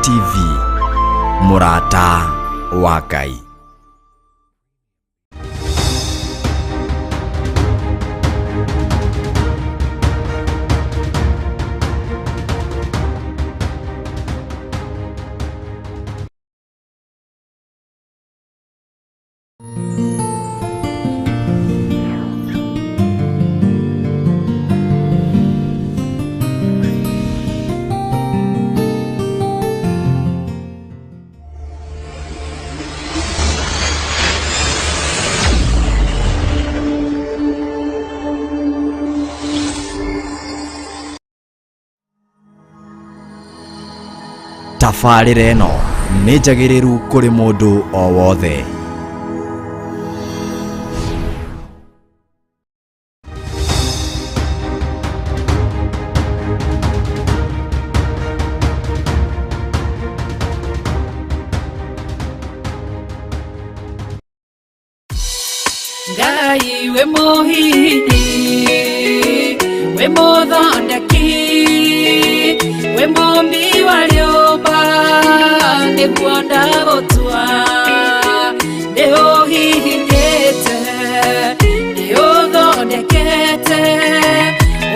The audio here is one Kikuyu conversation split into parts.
TV, mũrata wa Ngai. Tabarĩra ĩno nĩ njagĩrĩru kũrĩ mũndũ o wothe. Ngai wĩ mũhihinyi, wĩ mũthondeki, wĩ mũmbi wa rĩũmba, nĩguo ndagũtua. Nĩ ũhihinyĩte, nĩ ũthondekete,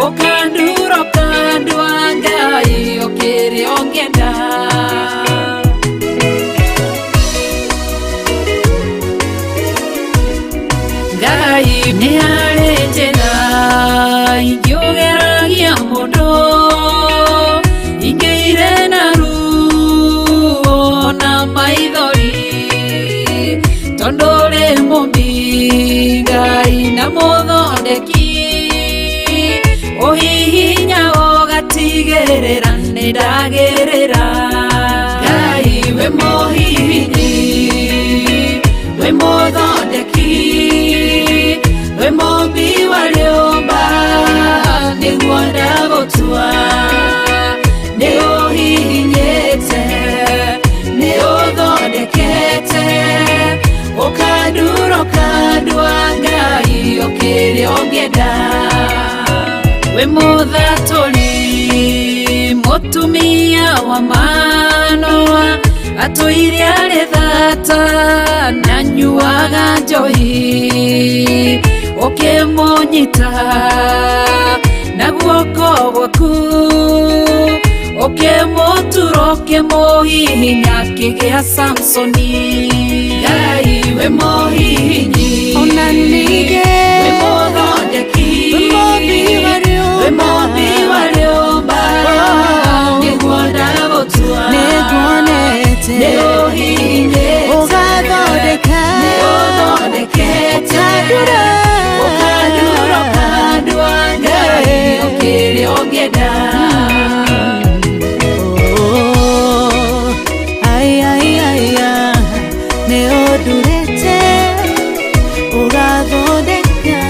ũkandura ũkandua, Ngai ũkĩrĩ ũngĩenda. Ngai nĩ harĩ njĩra ingĩũgeragia mũndũ ingĩire na ruo na maithori, tondũ rĩ mũmbi Ngai na mũthondeki, ũhihinya ũgatigĩrĩra nĩ ndagĩrĩra. Ngai wĩ mũhihinyi, wĩ mũthondeki, wĩ mũmbi wa rĩũmba, nĩguo ndagũtua. Nĩ ũhihinyĩte, nĩ ũthondekete, ũkandura ũkandua, Ngai ũkĩrĩ ũngĩenda. Wĩ mũthatũri mũtumia wa Manoa, atũire arĩ thata na nyuaga njohi, ũkĩmũnyita na guoko gwaku, ũkĩmũtura, ũkĩmũhihinya, akĩgĩa Samsoni. Ngai wĩ mũhihinyi, Ona ningĩ wĩ mũthondeki, wĩ mũmbi wa rĩũmba. Wĩ mũmbi wa rĩũmba, nĩguo ndagũtua. Nĩnguonete. Nĩ ũhihinyĩte, Ũgathondeka. Nĩ ũthondekete, Ũkandura. Ũkandura ũkandua, Ngai ũkĩrĩ ũngĩenda. Oh, ai, ai, ai, ah, nĩ ũndurĩte ũgathondeka.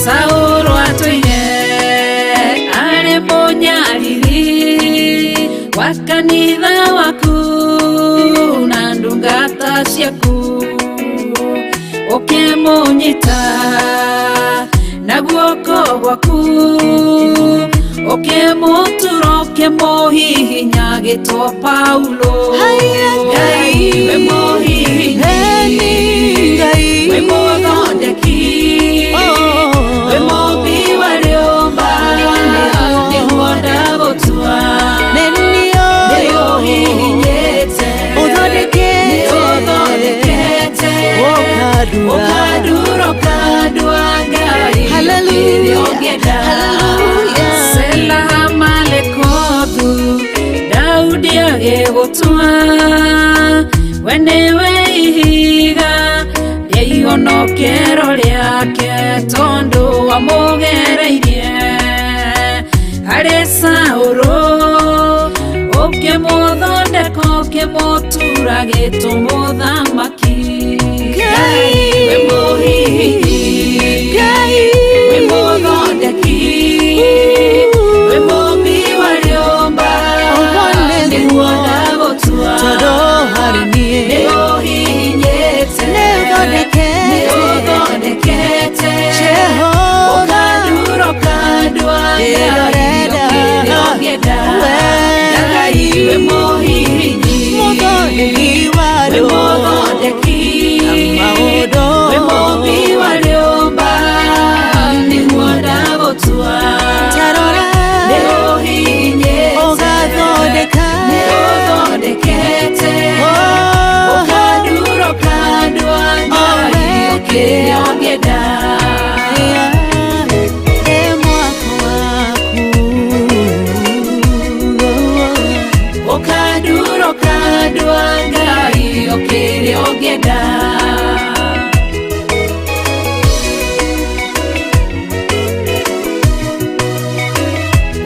Saũlũ atũire arĩ mũnyariri wa kanitha waku na ndungata ciaku, ũkĩmũnyita na guoko gwaku, ũkĩmũtura, ũkĩmũhihinya, agĩtwo Paulo. Haiya, Ngai wĩ mũhihinyi, Eni Ngai. Wĩ mũthondeki, Oh. wĩ mũmbi wa rĩũmba, nĩguo ndagũtua. Nĩ Nĩ niĩ ũhihinyĩte, Ũthondekete. Nĩ ũthondekete, Ũkandura. Ũkandura ũkandua, Ngai Hallelujah. ũkĩrĩ ũngĩenda. Hallelujah. Sela Malekothu, Daudi agĩgũtua, we nĩwe ihiga rĩa ihonokero rĩake, tondũ wamũgereirie harĩ Saũlũ, ũkĩmũthondeka, ũkĩmũtura, gĩtũmũthamaki. Ngai. Wĩ mũhihinyi, Ngai. Wĩ mũthondeki, wĩ mũmbi wa rĩũmba, Ũguo nĩguo. Nĩguo ndagũtua. Tondũ ũngĩenda.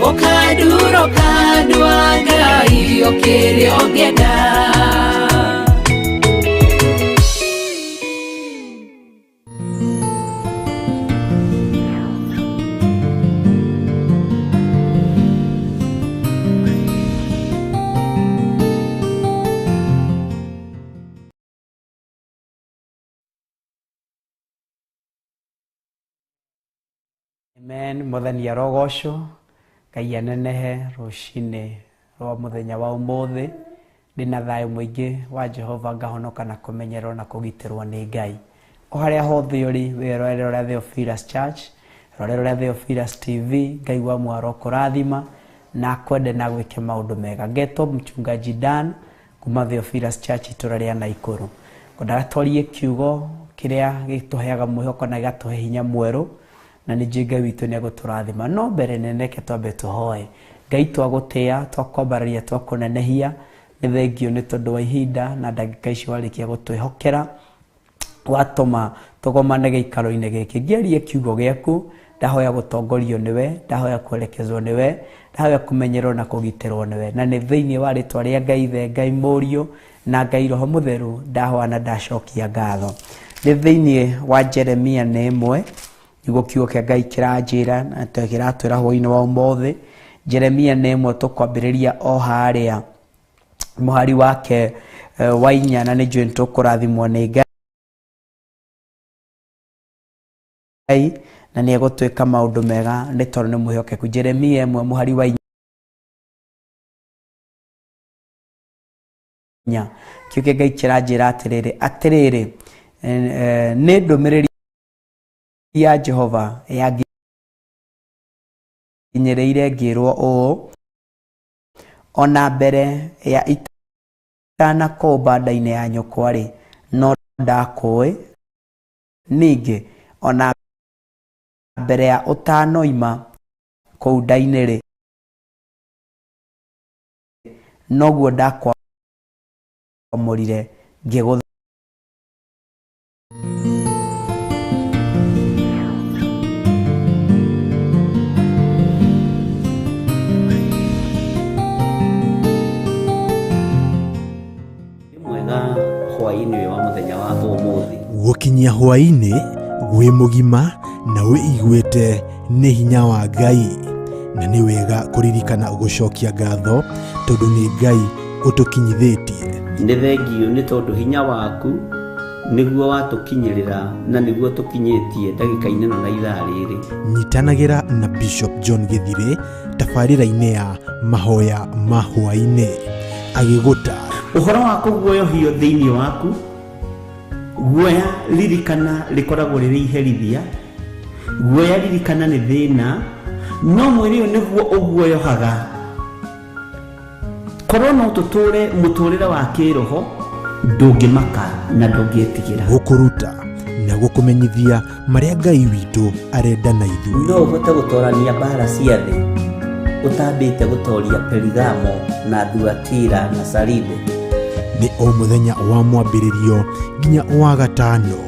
Ũkandura ũkandua Ngai o kĩrĩa ũngĩenda. Amen. Mwathani arogocwo, Ngai anenehe rũcinĩ rwa mũthenya wa ũmũthĩ. Ndĩna thayũ mũingĩ wa Jehova, ngahonoka na kũmenyerwo na kũgitĩrwo nĩ Ngai. O harĩa hothe ũrĩ, wĩrorere ũrĩa Theophilus Church, rorera ũrĩa Theophilus TV, Ngai wa mwaro kũrathima na akwende na gwĩke maũndũ mega. Ngetwo Mchungaji Dan kuma Theophilus Church itũra rĩa Naikuru. Ngwendaga twarie kiugo kĩrĩa gĩtũheaga mwĩhoko na gĩgatũhe hinya mwerũ, na nĩ njũĩ Ngai witũ nĩ egũtũrathima. No mbere nene reke twambe tũhoe. Ngai twagũtĩa, twakwambararia, twakũnenehia, nĩ thengio nĩ tondũ wa ihinda na ndagĩka ici warĩkia gũtwĩhokera, watũma tũgomane gĩikaro-inĩ gĩkĩ. Ngĩarie kiugo gĩaku, ndahoya gũtongorio nĩwe, ndahoya kwerekezwo nĩwe, ndahoya kũmenyerwo na kũgitĩrwo nĩwe, na nĩ thĩinĩ wa rĩtwa rĩa Ngai Ithe, Ngai Mũriũ na Ngai Roho Mũtheru ndahoya na ndacokia ngatho. Nĩ thĩinĩ wa Jeremia nĩ ĩmwe nĩguo kiugo kĩa Ngai kĩranjĩra na kĩratwĩra hwaĩ-inĩ wa ũmũthĩ. Jeremia nĩ ĩmwe tũkwambĩrĩria o harĩa mũhari wake wa inya, na nĩ njũĩ nĩ tũkũrathimwo nĩ Ngai na nĩ egũtwĩka maũndũ mega nĩ tondũ nĩ mwĩhokeku. Jeremia ĩmwe mũhari wa inya, kiugo kĩa Ngai kĩranjĩra atĩrĩrĩ, atĩrĩrĩ, nĩ ndũmĩrĩri ya Jehova yanginyĩrĩire ngĩrwo ũũ, ona mbere ya itanakũũmba nda-inĩ ya nyũkwa-rĩ, no ndakũũĩ, ningĩ ona mbere ya ũtanoima kũu nda-inĩ-rĩ, noguo ndakwamũrire ngĩgũthuura. Nĩ mwega hwaĩ-inĩ ũyũ wa mũthenya wa ũmũthĩ. Gũkinyia hwaĩ-inĩ wĩ mũgima na wĩiguĩte nĩ hinya wa Ngai, na nĩ wega kũririkana gũcokia ngatho tondũ nĩ Ngai ũtũkinyithĩtie. Nĩ thengio nĩ tondũ hinya waku nĩguo watũkinyĩrĩra na nĩguo tũkinyĩtie ndagĩka-inĩ ĩno na ithaa rĩrĩ. Nyitanagĩra na Bishop John Gĩthirĩ tabarĩra-inĩ ya mahoya ma hwaĩ-inĩ agĩgũta ũhoro wa kũguoyohio thĩinĩ waku. Guoya ririkana rĩkoragwo rĩrĩ iherithia, guoya ririkana nĩ thĩna, no mwĩrĩ ũyũ nĩguo ũguoyohaga. Korwo no tũtũre mũtũrĩre wa kĩroho, ndũngĩmaka na ndũngĩtigĩra. Gũkũruta na gũkũmenyithia marĩa Ngai witũ arenda na ithuĩ. No ũhote gũtorania mbara cia thĩ ũtambĩte gũtoria Perigamo na Thuatira na Saride? Nĩ o mũthenya wa mwambĩrĩrio nginya wa gatano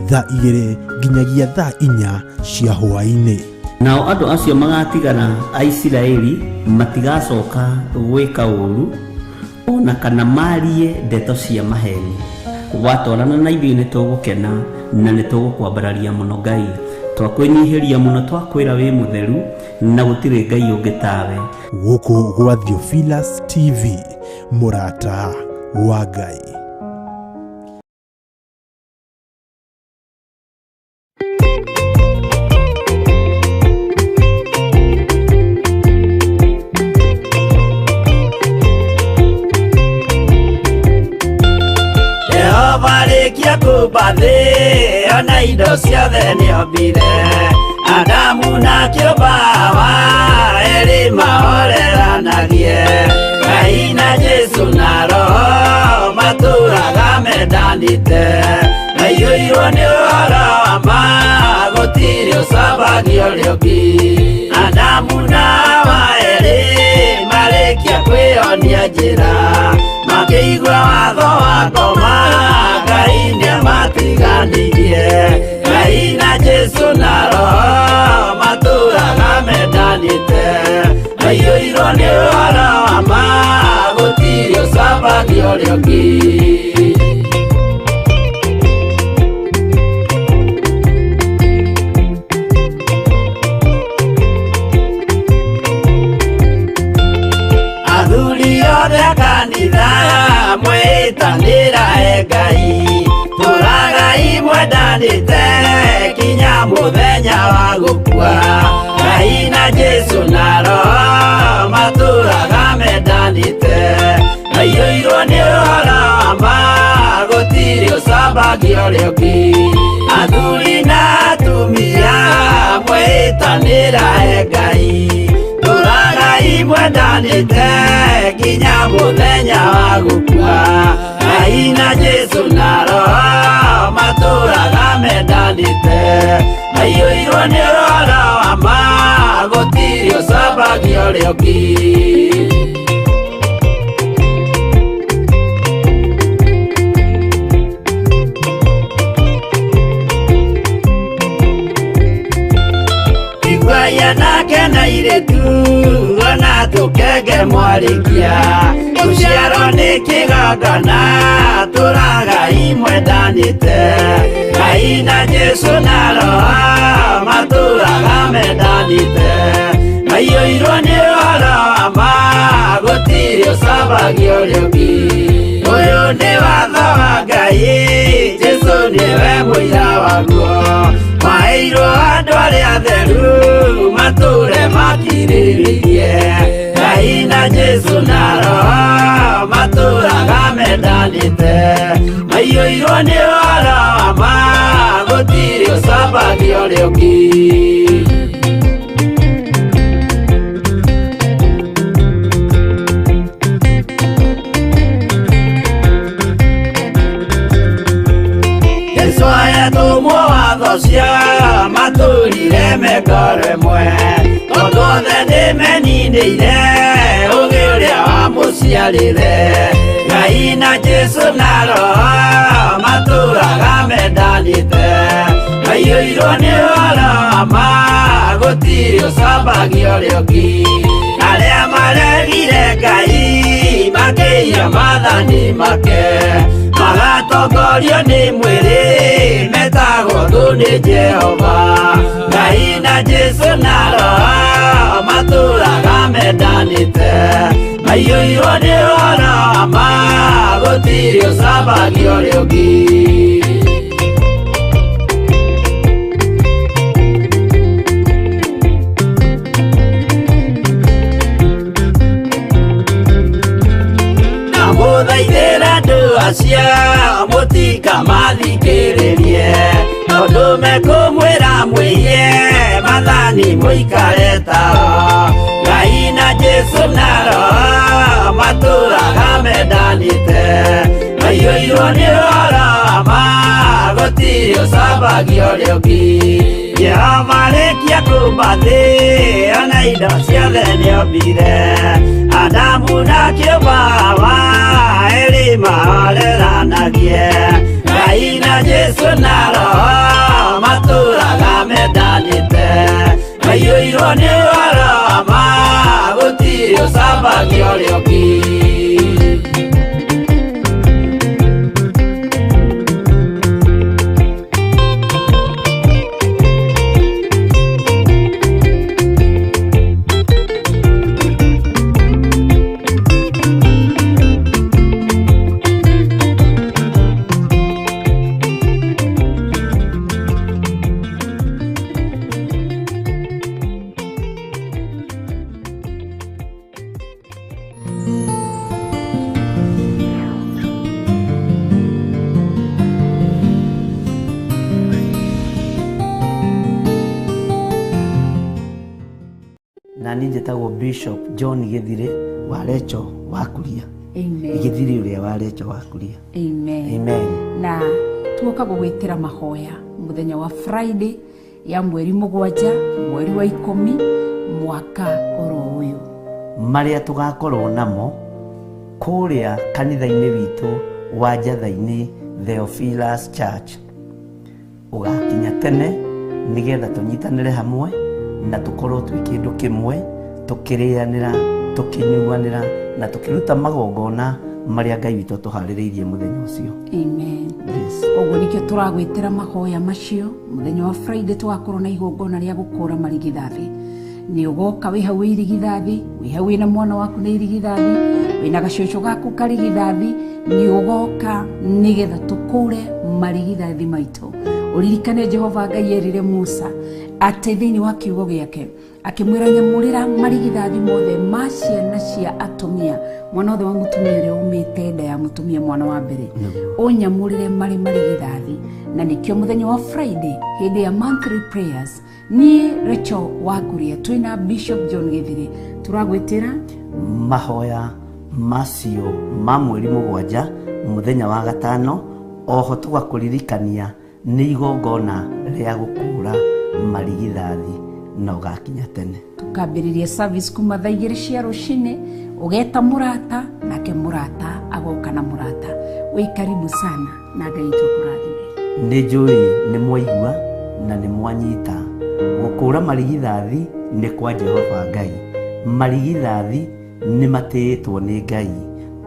thaa 2 nginyagia thaa 4 cia hwaĩ-inĩ. Nao andũ acio magatigara a Isiraeli matigacoka gwĩka ũũru ona kana marie ndeto cia maheni. Watwarana na ithuĩ nĩ tũgũkena na nĩ tũgũkwambararia mũno Ngai. Twakwĩnyihĩria mũno, twakwĩra wĩ mũtheru na gũtirĩ Ngai ũngĩ tawe. Gũkũ gwa Theophilus TV, mũrata wa Ngai. Jehova rĩkia kũmba thĩ ona indo ciothe nĩombire, Adamu na kĩũmba Hawa erĩ mahoreranagie, Ngai na Jesu na Roho matũraga mendanĩte, maiyũirwo nĩ ũhoro wa ma gũtirĩ ũcambagio ũrĩa ũngĩ. Adamu na Hawa erĩ marĩkia kwĩyonia njĩra, makĩigua watho wa ngoma Ngai. ũrĩa ũngĩ. Athuri othe a kanitha mwĩtanĩra e Ngai, tũragai mwendanĩte kinya mũthenya wa gũkua. Ngai na Jesũ na Roho matũraga mendanĩte, maiyũirwo nĩ ũhoro wa ma, gũtirĩ ũcambagia ũrĩa ũngĩ. Athuri na atumia mwĩtanĩra e Ngai, tũragai mwendanĩte kinya mũthenya wa gũkua. Ngai na Jesũ na Roho matũraga mendanĩte, maiyũirwo nĩ ũhoro wa ma, gũtirĩ ũcambagia ũrĩa ũngĩ. Iguaia nake na irĩtu ona tũkenge mwarĩkia, gũciarwo nĩ kĩgongona tũragai mwendanĩte. Ngai na Jesũ na Roho matũraga mendanĩte, maiyũirwo nĩ ũhoro wa ma, gũtirĩ ũcambagia ũrĩa ũngĩ. Ũyũ nĩ watho wa Ngai, Jesũ nĩwe mũira waguo, maheirwo andũ arĩa atheru matũre makirĩrĩirie. Ngai na Jesũ na Roho matũraga mendanĩte, maiyũirwo nĩ ũhoro wa ma, gũtirĩ ũcambagia ũrĩa ũngĩ. Jesũ ayatũmwo watho cia matũrire mengoro ĩmwe, tondũ othe nĩmeninĩire ũgĩ ũrĩa wamũciarire. Ngai na Jesũ na Roho matũraga mendanĩte, maiyũirwo nĩ ũhoro wa ma, gũtirĩ ũcambagia ũrĩa ũngĩ. Arĩa maregire Ngai makĩiya maathani make, magatongorio nĩ mwĩrĩ metagwo thũ nĩ Jehova. Ngai na Jesũ na Roho matũraga mendanĩte, maiyũirwo nĩ ũhoro wa ma, gũtirĩ ũcambagia ũrĩa ũngĩ. Ndamũthaithĩra andũ acio mũtikamathikĩrĩrie, tondũ mekũmwĩra mwĩiye maathani mũikare tao. Ngai na Jesũ na Roho matũraga mendanĩte, maiyũirwo nĩ ũhoro wa ma, gũtirĩ ũcambagia ũrĩa ũngĩ. Jehova arĩkia kũũmba thĩ ona indo ciothe nĩombire, Adamu na kĩũmba Hawa erĩ mahoreranagie. Ngai na Jesũ na Roho matũraga mendanĩte, maiyũirwo nĩ ũhoro wa ma, gũtirĩ ũcambagia ũrĩa ũngĩ. Na niĩ njĩtagwo Bishop John Gĩthirĩ wa Recho wa Kuria. Amen. Gĩthirĩ ũrĩa wa Recho wa Kuria. Amen. Amen. Na tuoka gũgwĩtĩra mahoya mũthenya wa Friday ya mweri 7 mweri wa 10 mwaka oro ũyũ, marĩa tũgakorwo namo kũrĩa kanitha-inĩ witũ wa Njatha-inĩ Theophilus Church. Ũgakinya tene nĩgetha tũnyitanĩre hamwe na tũkorwo twĩ kĩndũ kĩmwe, tũkĩrĩanĩra, tũkĩnyuanĩra na tũkĩruta magongona Marĩa Ngai witũ atũharĩrĩirie mũthenya ũcio. Amen. Koguo nikio turagwitira mahoya macio muthenya wa Friday tugakorwo na igongona ria gukura marigithathi. Ni ugoka wi hau wi irigithathi, wi hau wina mwana waku ni irigithathi, wina gacucu gaku karigithathi, ni ugoka nigetha tukure marigithathi maitu. Uririkane Jehova Ngai erire Musa ati thiini wa kiugo giake akimwira nyamurira marigithathi mothe ma ciana cia atumia, mwana othe wa mutumia uria umite nda ya mutumia mwana wa mbere unyamurire mari marigithathi. Na nikio muthenya wa Friday hindi ya monthly prayers ni Rachel Wakuria twina Bishop John Githire turagwitira mahoya macio ma mweri 7 muthenya wa gatano. Oho tugakuririkania ni igongona ria gukura marigithathi na ugakinya tene. Tukambiriria service kuma thaa 2 cia rucini, ugeta murata nake murata agoka na murata. Wi karibu sana na Ngai tukurathime. Ni njui ni mwaigua na ni mwanyita gukura marigithathi ni kwa Jehova Ngai. Marigithathi ni matiitwo ni Ngai,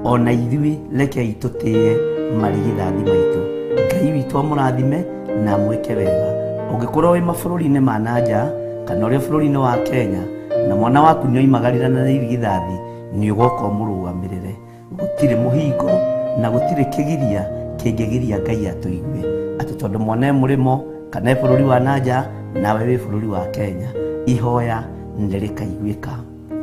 ona ithuĩ rekei tutĩe marigithathi maitu. Ngai witũ amũrathime na amwĩke wega. Ũngĩkorwo wĩ mabũrũri-inĩ ma na nja kana ũrĩ bũrũri-inĩ wa Kenya na mwana waku nĩ oimagarĩra na irigithathi, nĩ ũgoka ũmũrũgamĩrĩre. Gũtirĩ mũhingo na gũtirĩ kĩgiria kĩngĩgiria Ngai atũigue atĩ tondũ mwana e mũrĩmo kana e bũrũri wa na nja nawe wĩ bũrũri wa Kenya, ihoya nĩ rĩkaiguĩka.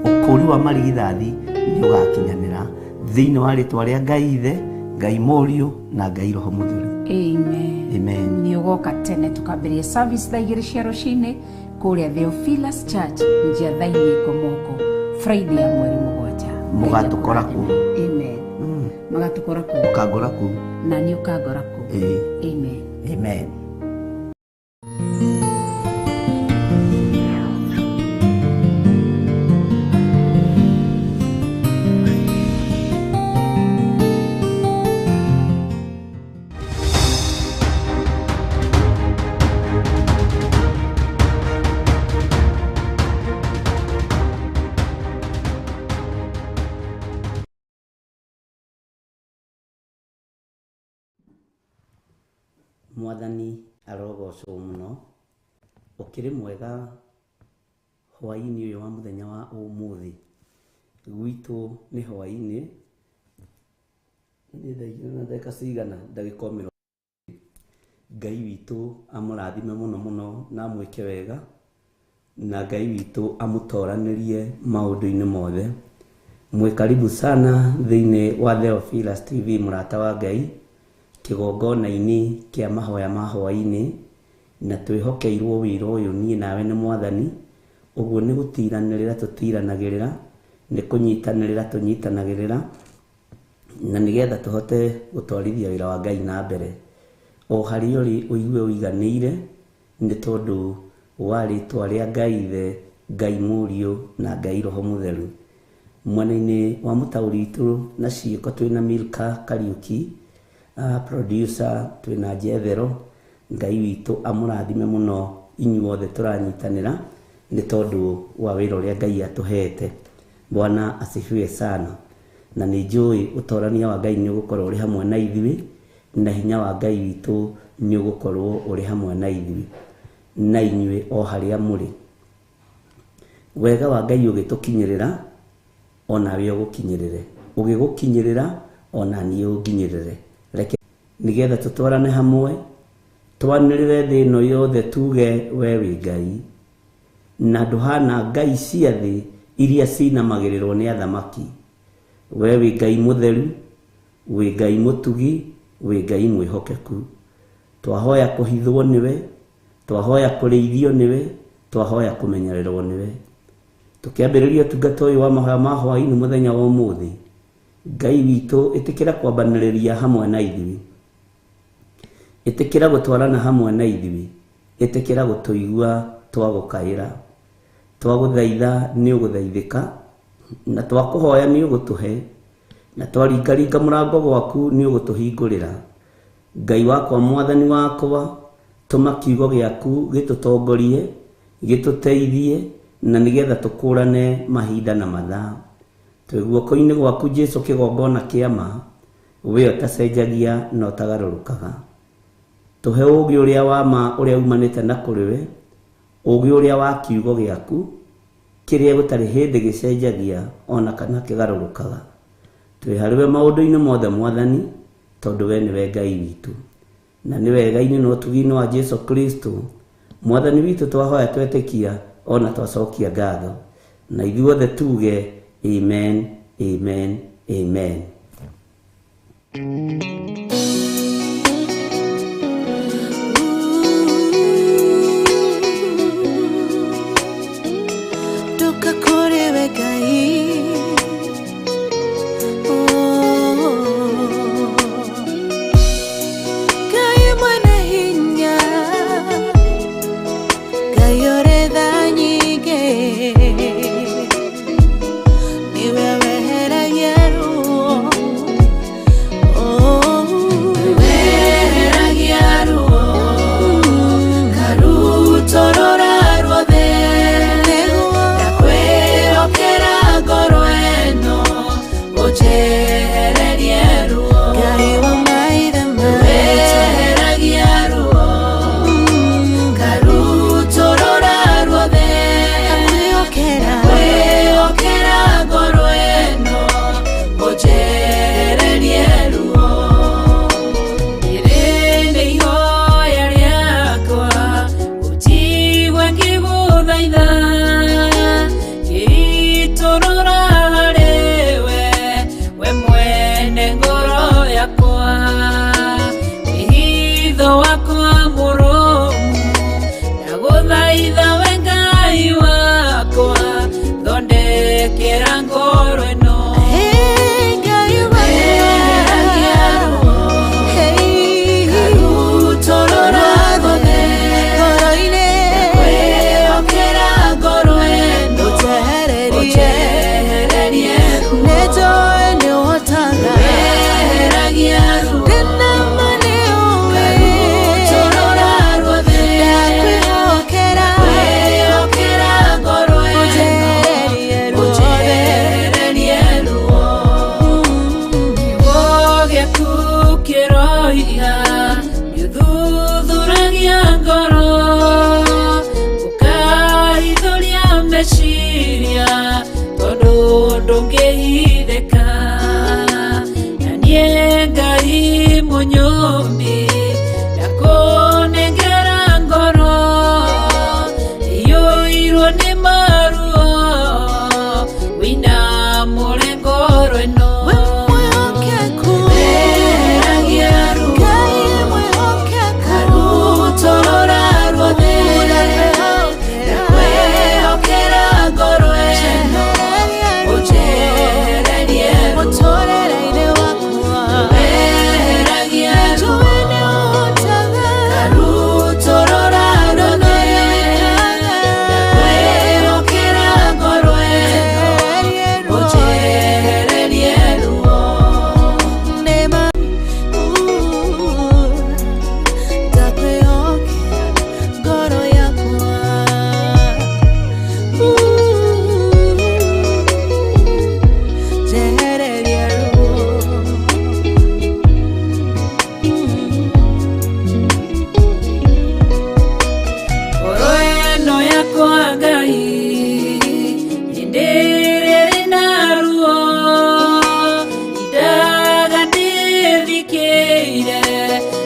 Ũkũũri wa marigithathi nĩ ũgakinyanĩra thĩinĩ wa rĩtwa rĩa Ngai Ithe, Ngai Mũriũ na Ngai Roho Mũtheru. Amen. Amen. Ni ugoka tene tukambiria service thaa 2 cia rucini kuria Theophilus Church Njiathaini Ngomoko Friday ya mweri 7. Mugatukora ku. Amen. Magatukora ku. Ukangora ku. Na ni ukangora ku. Amen. Amen. Mwathani arogocwo muno. Ukiri mwega hwaini uyu wa muthenya wa umuthi. Gwitũ nĩ hwaini nĩ thaa igĩrĩ na ndagĩka cigana, ndagĩka 20. Ngai witũ amũrathime mũno mũno na amwĩke wega, na Ngai witũ amũtoranĩrie maũndũ-inĩ mothe. Mwĩ karibu sana thĩinĩ wa Theophilus TV, mũrata wa Ngai, kĩgongona-inĩ kĩa mahoya ma hwaĩ-inĩ, na twĩhokeirwo wĩra ũyũ niĩ nawe nĩ Mwathani. Ũguo nĩ gũtiranĩrĩra tũtiranagĩrĩra, nĩ kũnyitanĩrĩra tũnyitanagĩrĩra, na nĩgetha tũhote gũtwarithia wĩra wa Ngai na mbere. O harĩa ũrĩ ũigue ũiganĩire nĩ tondũ wa rĩtwa rĩa Ngai Ithe, Ngai Mũriũ na Ngai Roho Mũtheru. Mwena-inĩ wa mũtaũri witũ na ciĩko twĩna Milka Kariuki, producer twĩna Jethero. Ngai witũ amũrathime mũno inyuothe tũranyitanĩra nĩ tondũ wa wĩra ũrĩa Ngai atũhete. Bwana asifiwe sana. Na nĩ njũĩ ũtorania wa Ngai nĩ ũgũkorwo ũrĩ hamwe na ithuĩ, na hinya wa Ngai witũ nĩ ũgũkorwo ũrĩ hamwe na ithuĩ na inyuĩ o harĩa mũrĩ. Wega wa Ngai ũgĩtũkinyĩrĩra onawe ũgũkinyĩrĩre, ũgĩgũkinyĩrĩra ona niĩ ũnginyĩrĩre. Reke nĩgetha tũtwarane hamwe, twanĩrĩre thĩ ĩno yothe tuge we wĩ Ngai, na ndũhana ngai cia thĩ iria cinamagĩrĩrwo nĩ athamaki. We wĩ Ngai mũtheru, wĩ Ngai mũtugi, wĩ Ngai mwĩhokeku. Twahoya kũhithwo nĩwe, twahoya kũrĩithio nĩwe, twahoya kũmenyererwo nĩwe. Tũkĩambĩrĩria ũtungata ũyũ wa mahoya ma hwaĩ-inĩ mũthenya wa ũmũthĩ, Ngai witũ ĩtĩkĩra kwambanĩrĩria hamwe na ithuĩ, ĩtĩkĩra gũtwarana hamwe na ithuĩ, ĩtĩkĩra gũtũigua twagũkaĩra. Twagũthaitha nĩ ũgũthaithĩka, na twakũhoya nĩ ũgũtũhe, na twaringaringa mũrango gwaku nĩ ũgũtũhingũrĩra. Ngai wakwa, Mwathani wakwa, tũma kiugo gĩaku gĩtũtongorie, gĩtũteithie, na nĩgetha tũkũrane mahinda na mathaa. Twĩ guoko-inĩ gwaku Jesu kĩgongona kĩa ma, we ũtacenjagia na ũtagarũrũkaga. Tũhe ũũgĩ ũrĩa wa ma ũrĩa umanĩte na kũrĩ we, ũũgĩ ũrĩa wa kiugo gĩaku, kĩrĩa gũtarĩ hĩndĩ gĩcenjagia ona kana kĩgarũrũkaga. Twĩ harĩ we maũndũ-inĩ mothe Mwathani, tondũ we nĩwe Ngai witũ. Na nĩ wega-inĩ na ũtugi-inĩ wa Jesu Kristo Mwathani witũ twahoya twetĩkia ona twacokia ngatho. Na ithuothe tuge amen, amen, amen. Ndoka kũrĩ we Ngai. Oh. Ngai mwene hinya, Ngai ũrĩ tha nyingĩ, nĩwe weheragia ruo. Oh. Weheragia ruo, karutorora ruothe, ndakwĩhokera ngoro ĩno, ũnjehererie ruo. Ngai wa maithe maitũ, weheragia ruo, karutorora ruothe, ndakwĩhokera ngoro ĩno, ũnjehererie ruo. Rĩrĩ nĩ ihoya rĩakwa, ũnjigue ngĩgũthaitha, ngĩitũrũra harĩ we, we mwene ngoro yakwa. Wĩhitho wakwa mũrũmu, ndagũthaitha we Ngai wakwa, thondekera ngoro ĩno. Weheragia ruo, karutorora ruothe, ndakwĩhokera ngoro ĩno, ũnjehererie ruo. Weheragia ruo, karutorora ruothe, ndakwĩhokera ngoro ĩno, ũnjehererie ruo. Kiugo gĩaku kĩroiga nĩũthuthuragia ngoro, ũkahithũria meciria, tondũ ndũngĩhithĩka. Na niĩ Ngai mũnyũmbi, ndakũnengera ngoro iyũirwo nĩ maruo, wĩinamũre ngoro ĩno. Weheragia ruo, karutorora ruothe, ndakwĩhokera ngoro ĩno, ũnjehererie ruo. Weheragia ruo, karutorora ruothe, ndakwĩhokera ngoro ĩno, ũnjehererie ruo. Ngoro ĩno yakwa Ngai, hĩndĩ ĩrĩa ĩrĩ na ruo, indaga ndĩthikĩire,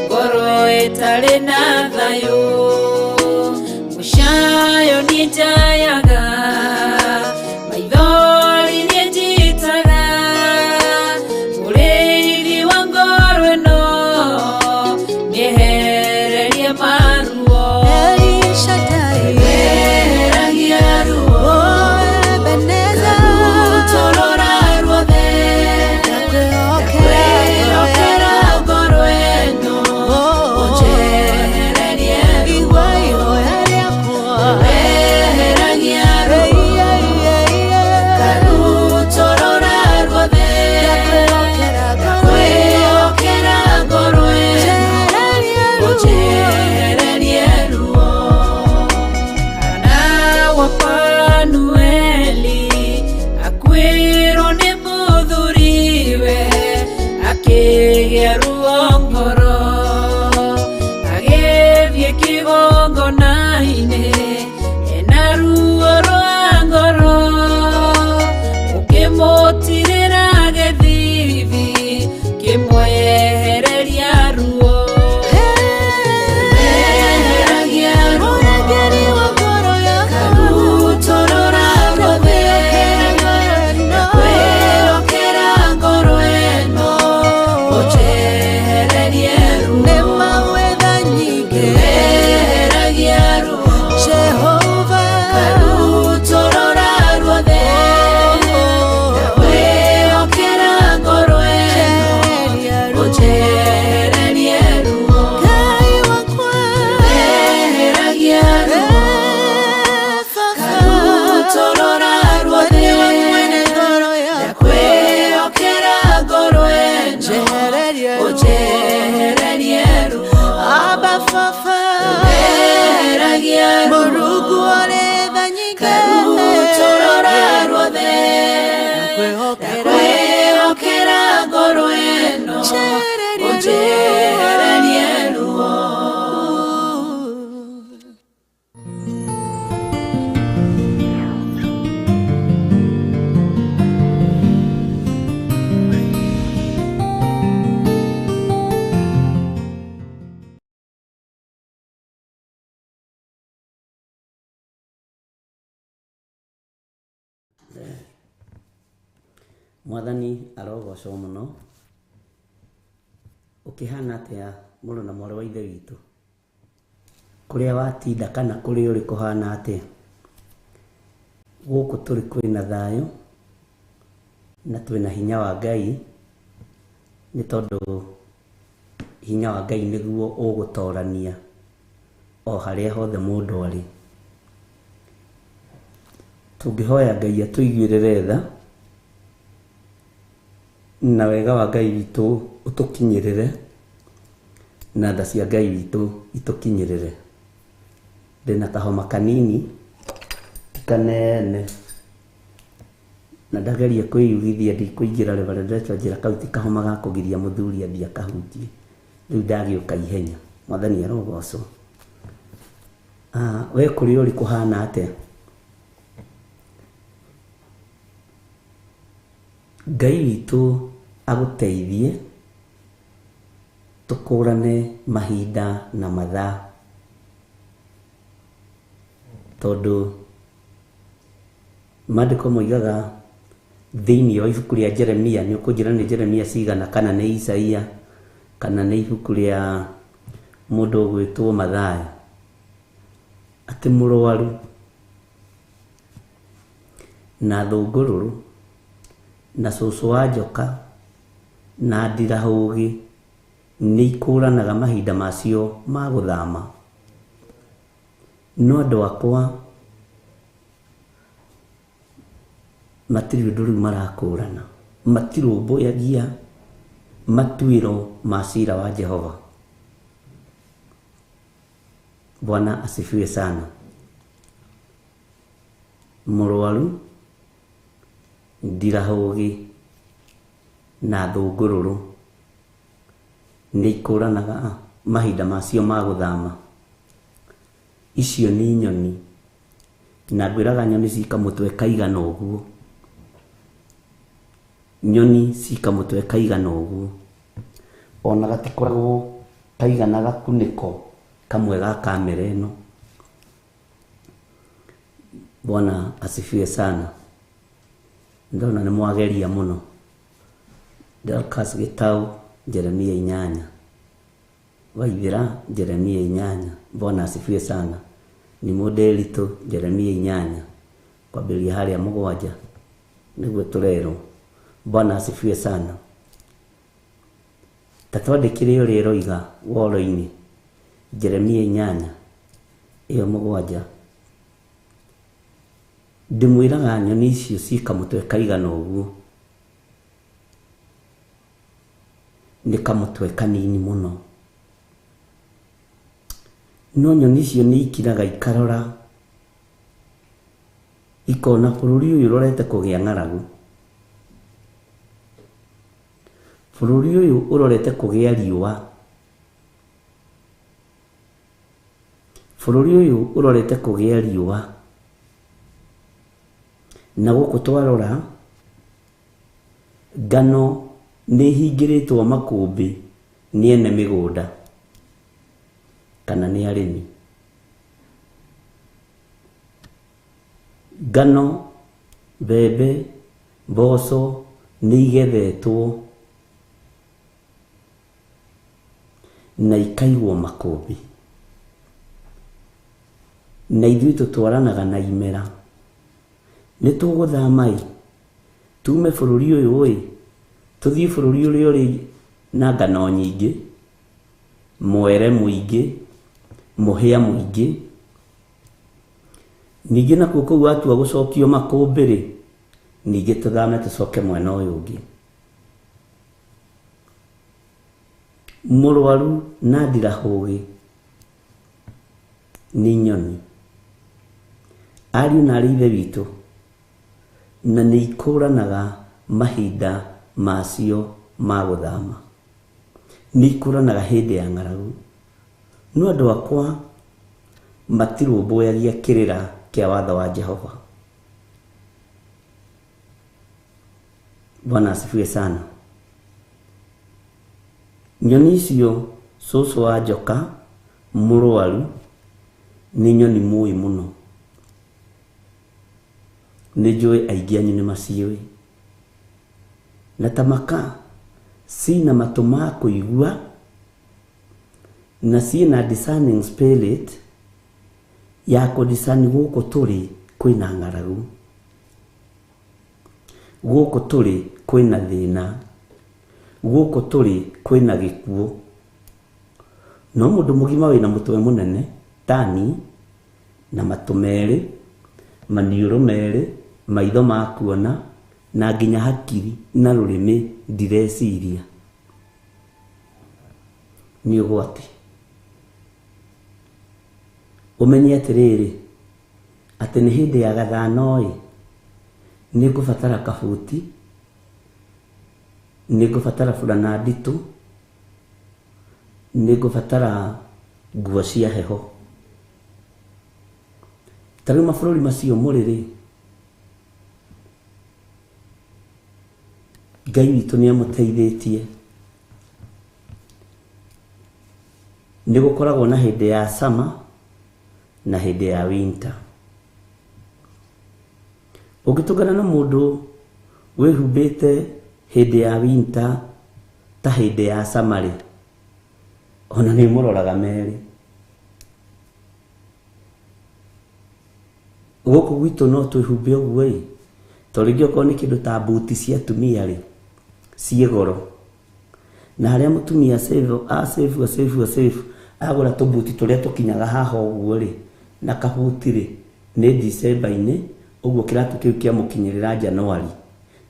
ngoro ĩtarĩ na thayũ. Mũcayo niĩ njayaga, maithori niĩ njitaga, mũrĩithi wa ngoro ĩno, nĩehererie maruo. Weheragia ruo, karutorora ruothe, ndakwĩhokera ngoro ĩno, ũnjehererie ruo. Weheragia Baba Weheragia Mũrungu ũrĩ tha nyingĩ Karutũrũra ruothe Ndakwĩhokera ngoro ĩno Ũnjehererie ruo. Mwathani arogocwo mũno. Ũkĩhana atĩa mũrũ na mwarĩ wa ithe witũ? Kũrĩa watinda kana kũrĩa ũrĩ kũhana atĩa? Gũkũ tũrĩ kwĩna thayũ na twĩna hinya wa Ngai, nĩ tondũ hinya wa Ngai nĩguo ũgũtorania o harĩa hothe mũndũ arĩ. Tũngĩhoya Ngai atũiguĩrĩre tha na wega wa Ngai witũ ũtũkinyĩrĩre na tha cia Ngai witũ itũkinyĩrĩre. Ndĩna kahoma kanini ti kanene na ndageria kwĩyugithia ndikũingĩra Reverend Rachel njĩra kau ti kahoma ga kũgiria mũthuri athiĩ akahunjie. Rĩu ndagĩũka ihenya. Mwathani arogocwo. We kũrĩa ũrĩ kũhana atĩa? Ngai witũ agũteithie tũkũrane mahinda na mathaa, tondũ maandĩko moigaga thĩinĩ wa ibuku rĩa Jeremia, nĩ ũkũnjĩra nĩ Jeremia cigana kana nĩ Isaia kana nĩ ibuku rĩa mũndũ ũgwĩtwo Mathayo, atĩ mũrwaru na thũngũrũrũ na cũcũ wa njoka na ndirahũgĩ nĩ ikũranaga mahinda macio ma gũthama. No andũ akwa matirĩ ũndũ rĩu marakũrana, matirũmbũyagia matuĩro ma cira wa Jehova. Bwana asifiwe sana. Mũrwaru, ndirahũgĩ na thũngũrũrũ nĩ ikũranaga mahinda macio ma gũthama. Icio nĩ nyoni, na ngwĩraga nyoni cikamũtwe kaigana ũguo, nyoni cikamũtwe kaigana ũguo, ona gatikoragwo kaigana gakunĩko kamwe ga kamera ĩno. Bwana asifiwe sana. Ndona nĩ mwageria mũno. Dorcas Gĩtau, Jeremia 8. Waithĩra, Jeremia 8. Bwana asifiwe sana. Ni mũndĩritũ, Jeremia 8 kwambĩrĩria harĩa 7 nĩguo tũrerwo. Bwana asifiwe sana. Ta twandĩkĩre ũrĩa ĩroiga woro-inĩ, Jeremia 8 ĩyo 7. Ndĩmwĩraga nyoni icio cikamũtwe kaigana ũguo nĩ kamũtwe kanini mũno, no nyoni icio nĩ ikiraga ikarora ikona bũrũri ũyũ ũrorete kũgĩa ng'aragu, bũrũri ũyũ ũrorete kũgĩa riũa, bũrũri ũyũ ũrorete kũgĩa riũa. Na gũkũ twarora ngano nĩ ĩhingĩrĩtwo makũmbĩ nĩ ene mĩgũnda kana nĩ arĩmi. Ngano, mbembe, mboco nĩ igethetwo na ikaigwo makũmbĩ, na ithuĩ tũtwaranaga na imera. Nĩ tũgũthama ĩ, tume bũrũri ũyũ ĩ, tũthiĩ bũrũri ũrĩa ũrĩ na ngano nyingĩ, mwere mũingĩ, mũhĩa mũingĩ. Ningĩ nakuo kũu watua gũcokio makũmbĩ rĩ, ningĩ tũthame tũcoke mwena ũyũ ũngĩ. Mũrwaru na ndirahũgĩ Nĩ nyoni. Ariũ na arĩ ithe witũ, na nĩ ikũranaga mahinda macio ma gũthama. Nĩ ikũranaga hĩndĩ ya ng'aragu. No andũ akwa matirũmbũyagia kĩrĩra kĩa watho wa Jehova. Bwana asifiwe sana. Nyoni icio cũcũ wa njoka mũrwaru nĩ nyoni mũĩ mũno. Nĩ njũĩ aingĩ anyu nĩ maciũĩ. Na ta maka cina matũ ma kũigua na ciĩna discerning spirit ya kũdiscern gũkũ tũrĩ kwĩna ng'aragu, gũkũ tũrĩ kwĩna thĩna, gũkũ tũrĩ kwĩna gĩkuũ. No mũndũ mũgima wĩna mũtwe mũnene tani na matũ merĩ, maniũrũ merĩ, maitho ma kuona na nginya hakiri na rũrĩmĩ ndireciria, nĩ ũgwati. Ũmenye atĩrĩrĩ, atĩ nĩ hĩndĩ ya gathano-ĩ, nĩ ngũbatara kabuti, nĩ ngũbatara burana nditũ, nĩ ngũbatara nguo cia heho. Ta rĩu mabũrũri macio mũrĩ rĩ, Ngai witũ nĩ amũteithĩtie. Nĩ gũkoragwo na hĩndĩ ya summer na hĩndĩ ya winter. Ũngĩtũngana na mũndũ wĩhumbĩte hĩndĩ ya winter ta hĩndĩ ya summer rĩ, ona nĩ mũroraga merĩ. Gũkũ gwitũ no twĩhumbe ũguo ĩ, to rĩngĩ okorwo nĩ kĩndũ ta mbuti cia atumia rĩ, ciĩ goro. Na harĩa mũtumia save a save a save a save agũra tũbuti tũrĩa tũkinyaga haha ũguo rĩ, na kabuti rĩ, nĩ December-inĩ, ũguo kĩratũ kĩu kĩamũkinyĩrĩra January.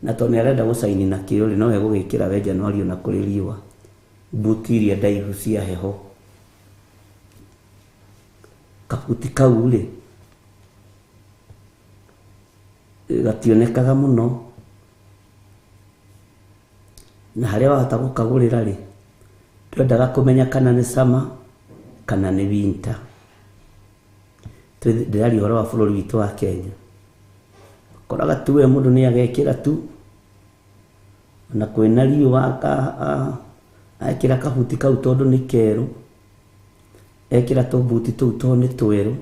Na tondũ nĩ arenda gũcaini na kĩo rĩ, no egũgĩkĩra we January ona kũrĩ riũa. Mbuti iria ndaihu cia heho. Kabuti kau rĩ, gationekaga mũno. Na harĩa wahota gũkagũrĩra rĩ, twendaga kũmenya kana nĩ summer kana nĩ winter. Ndĩraria ũhoro wa bũrũri witũ wa Kenya. Koraga tu we mũndũ nĩ agekĩra tu, ona kwĩna riũa ekĩra kabuti kau tondũ nĩ kerũ, ekĩra tũbuti tũu tondũ nĩ twerũ.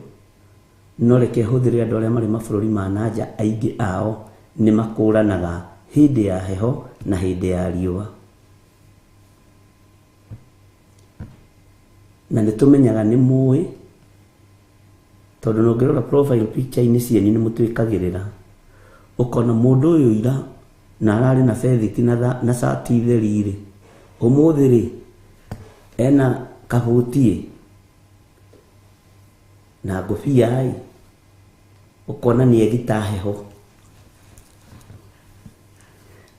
No reke hũthĩre andũ arĩa marĩ mabũrũri ma na nja, aingĩ ao nĩ makũranaga hĩndĩ ya heho na hĩndĩ ya riũa. Na nĩ tũmenyaga nĩ mũĩ, tondũ ũngĩrora profile picture-inĩ cianyu nĩ mũtwĩkagĩrĩra. Ũkona mũndũ ũyũ ira na ararĩ na bethiti na cati theri rĩ, ũmũthĩ rĩ, ena kabuti ĩ na ngũbia ĩ, ũkona nĩ egita heho.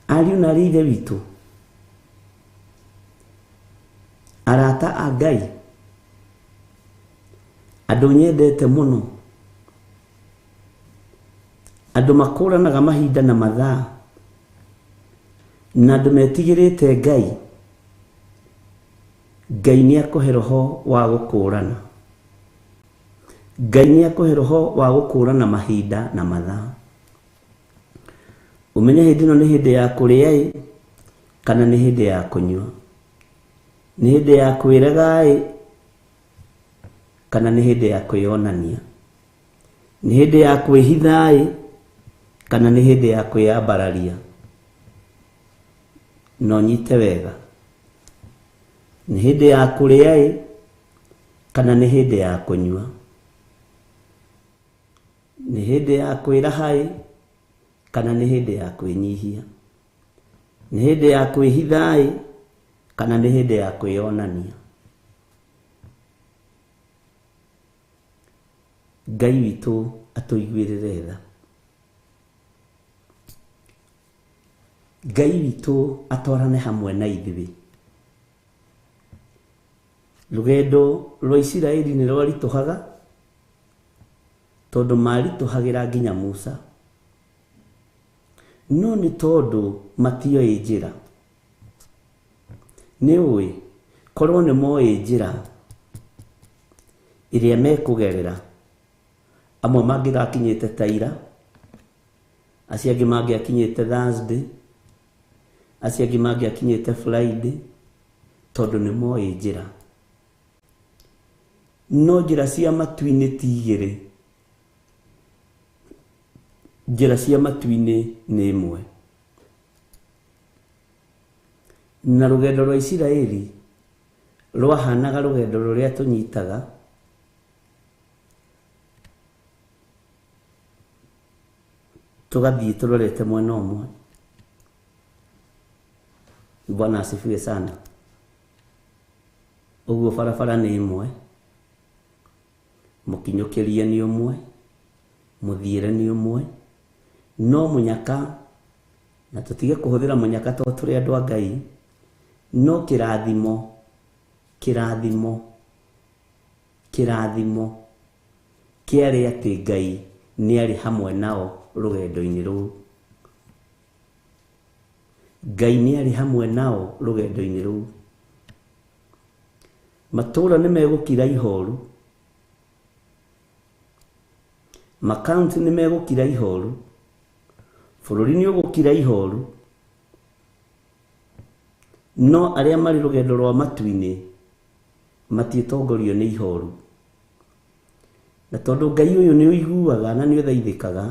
Ariũ na arĩ ithe witũ, arata a Ngai, andũ nyendete mũno, andũ makũranaga mahinda na mathaa, na andũ metigĩrĩte Ngai. Ngai nĩ akũhe roho wa gũkũrana. Ngai nĩ akũhe roho wa gũkũrana mahinda na mathaa. Ũmenye hĩndĩ ĩno nĩ hĩndĩ ya kũrĩa ĩ, kana nĩ hĩndĩ ya kũnyua, nĩ hĩndĩ ya kwĩrega ĩ, kana nĩ hĩndĩ ya kwĩyonania, nĩ hĩndĩ ya kwĩhitha ĩ, kana nĩ hĩndĩ ya kwĩyambararia. No nyite wega, nĩ hĩndĩ ya kũrĩa ĩ, kana nĩ hĩndĩ ya kũnyua, nĩ hĩndĩ ya kwĩraha ĩ, kana nĩ hĩndĩ ya kwĩnyihia, nĩ hĩndĩ ya kwĩhitha ĩ, kana nĩ hĩndĩ ya kwĩyonania. Ngai witũ atũiguĩrĩre tha. Ngai witũ atwarane hamwe na ithuĩ. Rũgendo rwa Isiraeli nĩ rwaritũhaga, Tondũ maritũhagĩra nginya Musa. No nĩ tondũ matioĩ njĩra. Nĩ ũĩ, korwo nĩ moĩ njĩra ĩrĩa mekũgerera, amwe mangĩgakinyĩte Taira, acio angĩ mangĩakinyĩte Thursday, acio angĩ mangĩakinyĩte Friday, tondũ nĩ moĩ njĩra. No njĩra cia matu-inĩ ti igĩrĩ, njĩra cia matu-inĩ nĩ ĩmwe. Na rũgendo rwa Isiraeli rwahanaga rũgendo rũrĩa tũnyitaga tũgathiĩ tũrorete mwena ũmwe. Bwana asifiwe sana. Ũguo barabara nĩ ĩmwe, mũkinyũkĩrie nĩ ũmwe, mũthiĩre nĩ ũmwe, no mũnyaka, na tũtige kũhũthĩra mũnyaka tondũ tũrĩ andũ a Ngai, no kĩrathimo, kĩrathimo, kĩrathimo kĩarĩ atĩ Ngai nĩ arĩ hamwe nao rũgendo-inĩ rũu. Ngai nĩ arĩ hamwe nao rũgendo-inĩ rũu. Matũũra nĩ megũkira ihoru, makaunti nĩ megũkira ihoru, bũrũri nĩ ũgũkira ihoru, no arĩa marĩ rũgendo rwa matu-inĩ matiĩtongorio nĩ ihoru. Na tondũ Ngai ũyũ nĩ ũiguaga na nĩ ũthaithĩkaga,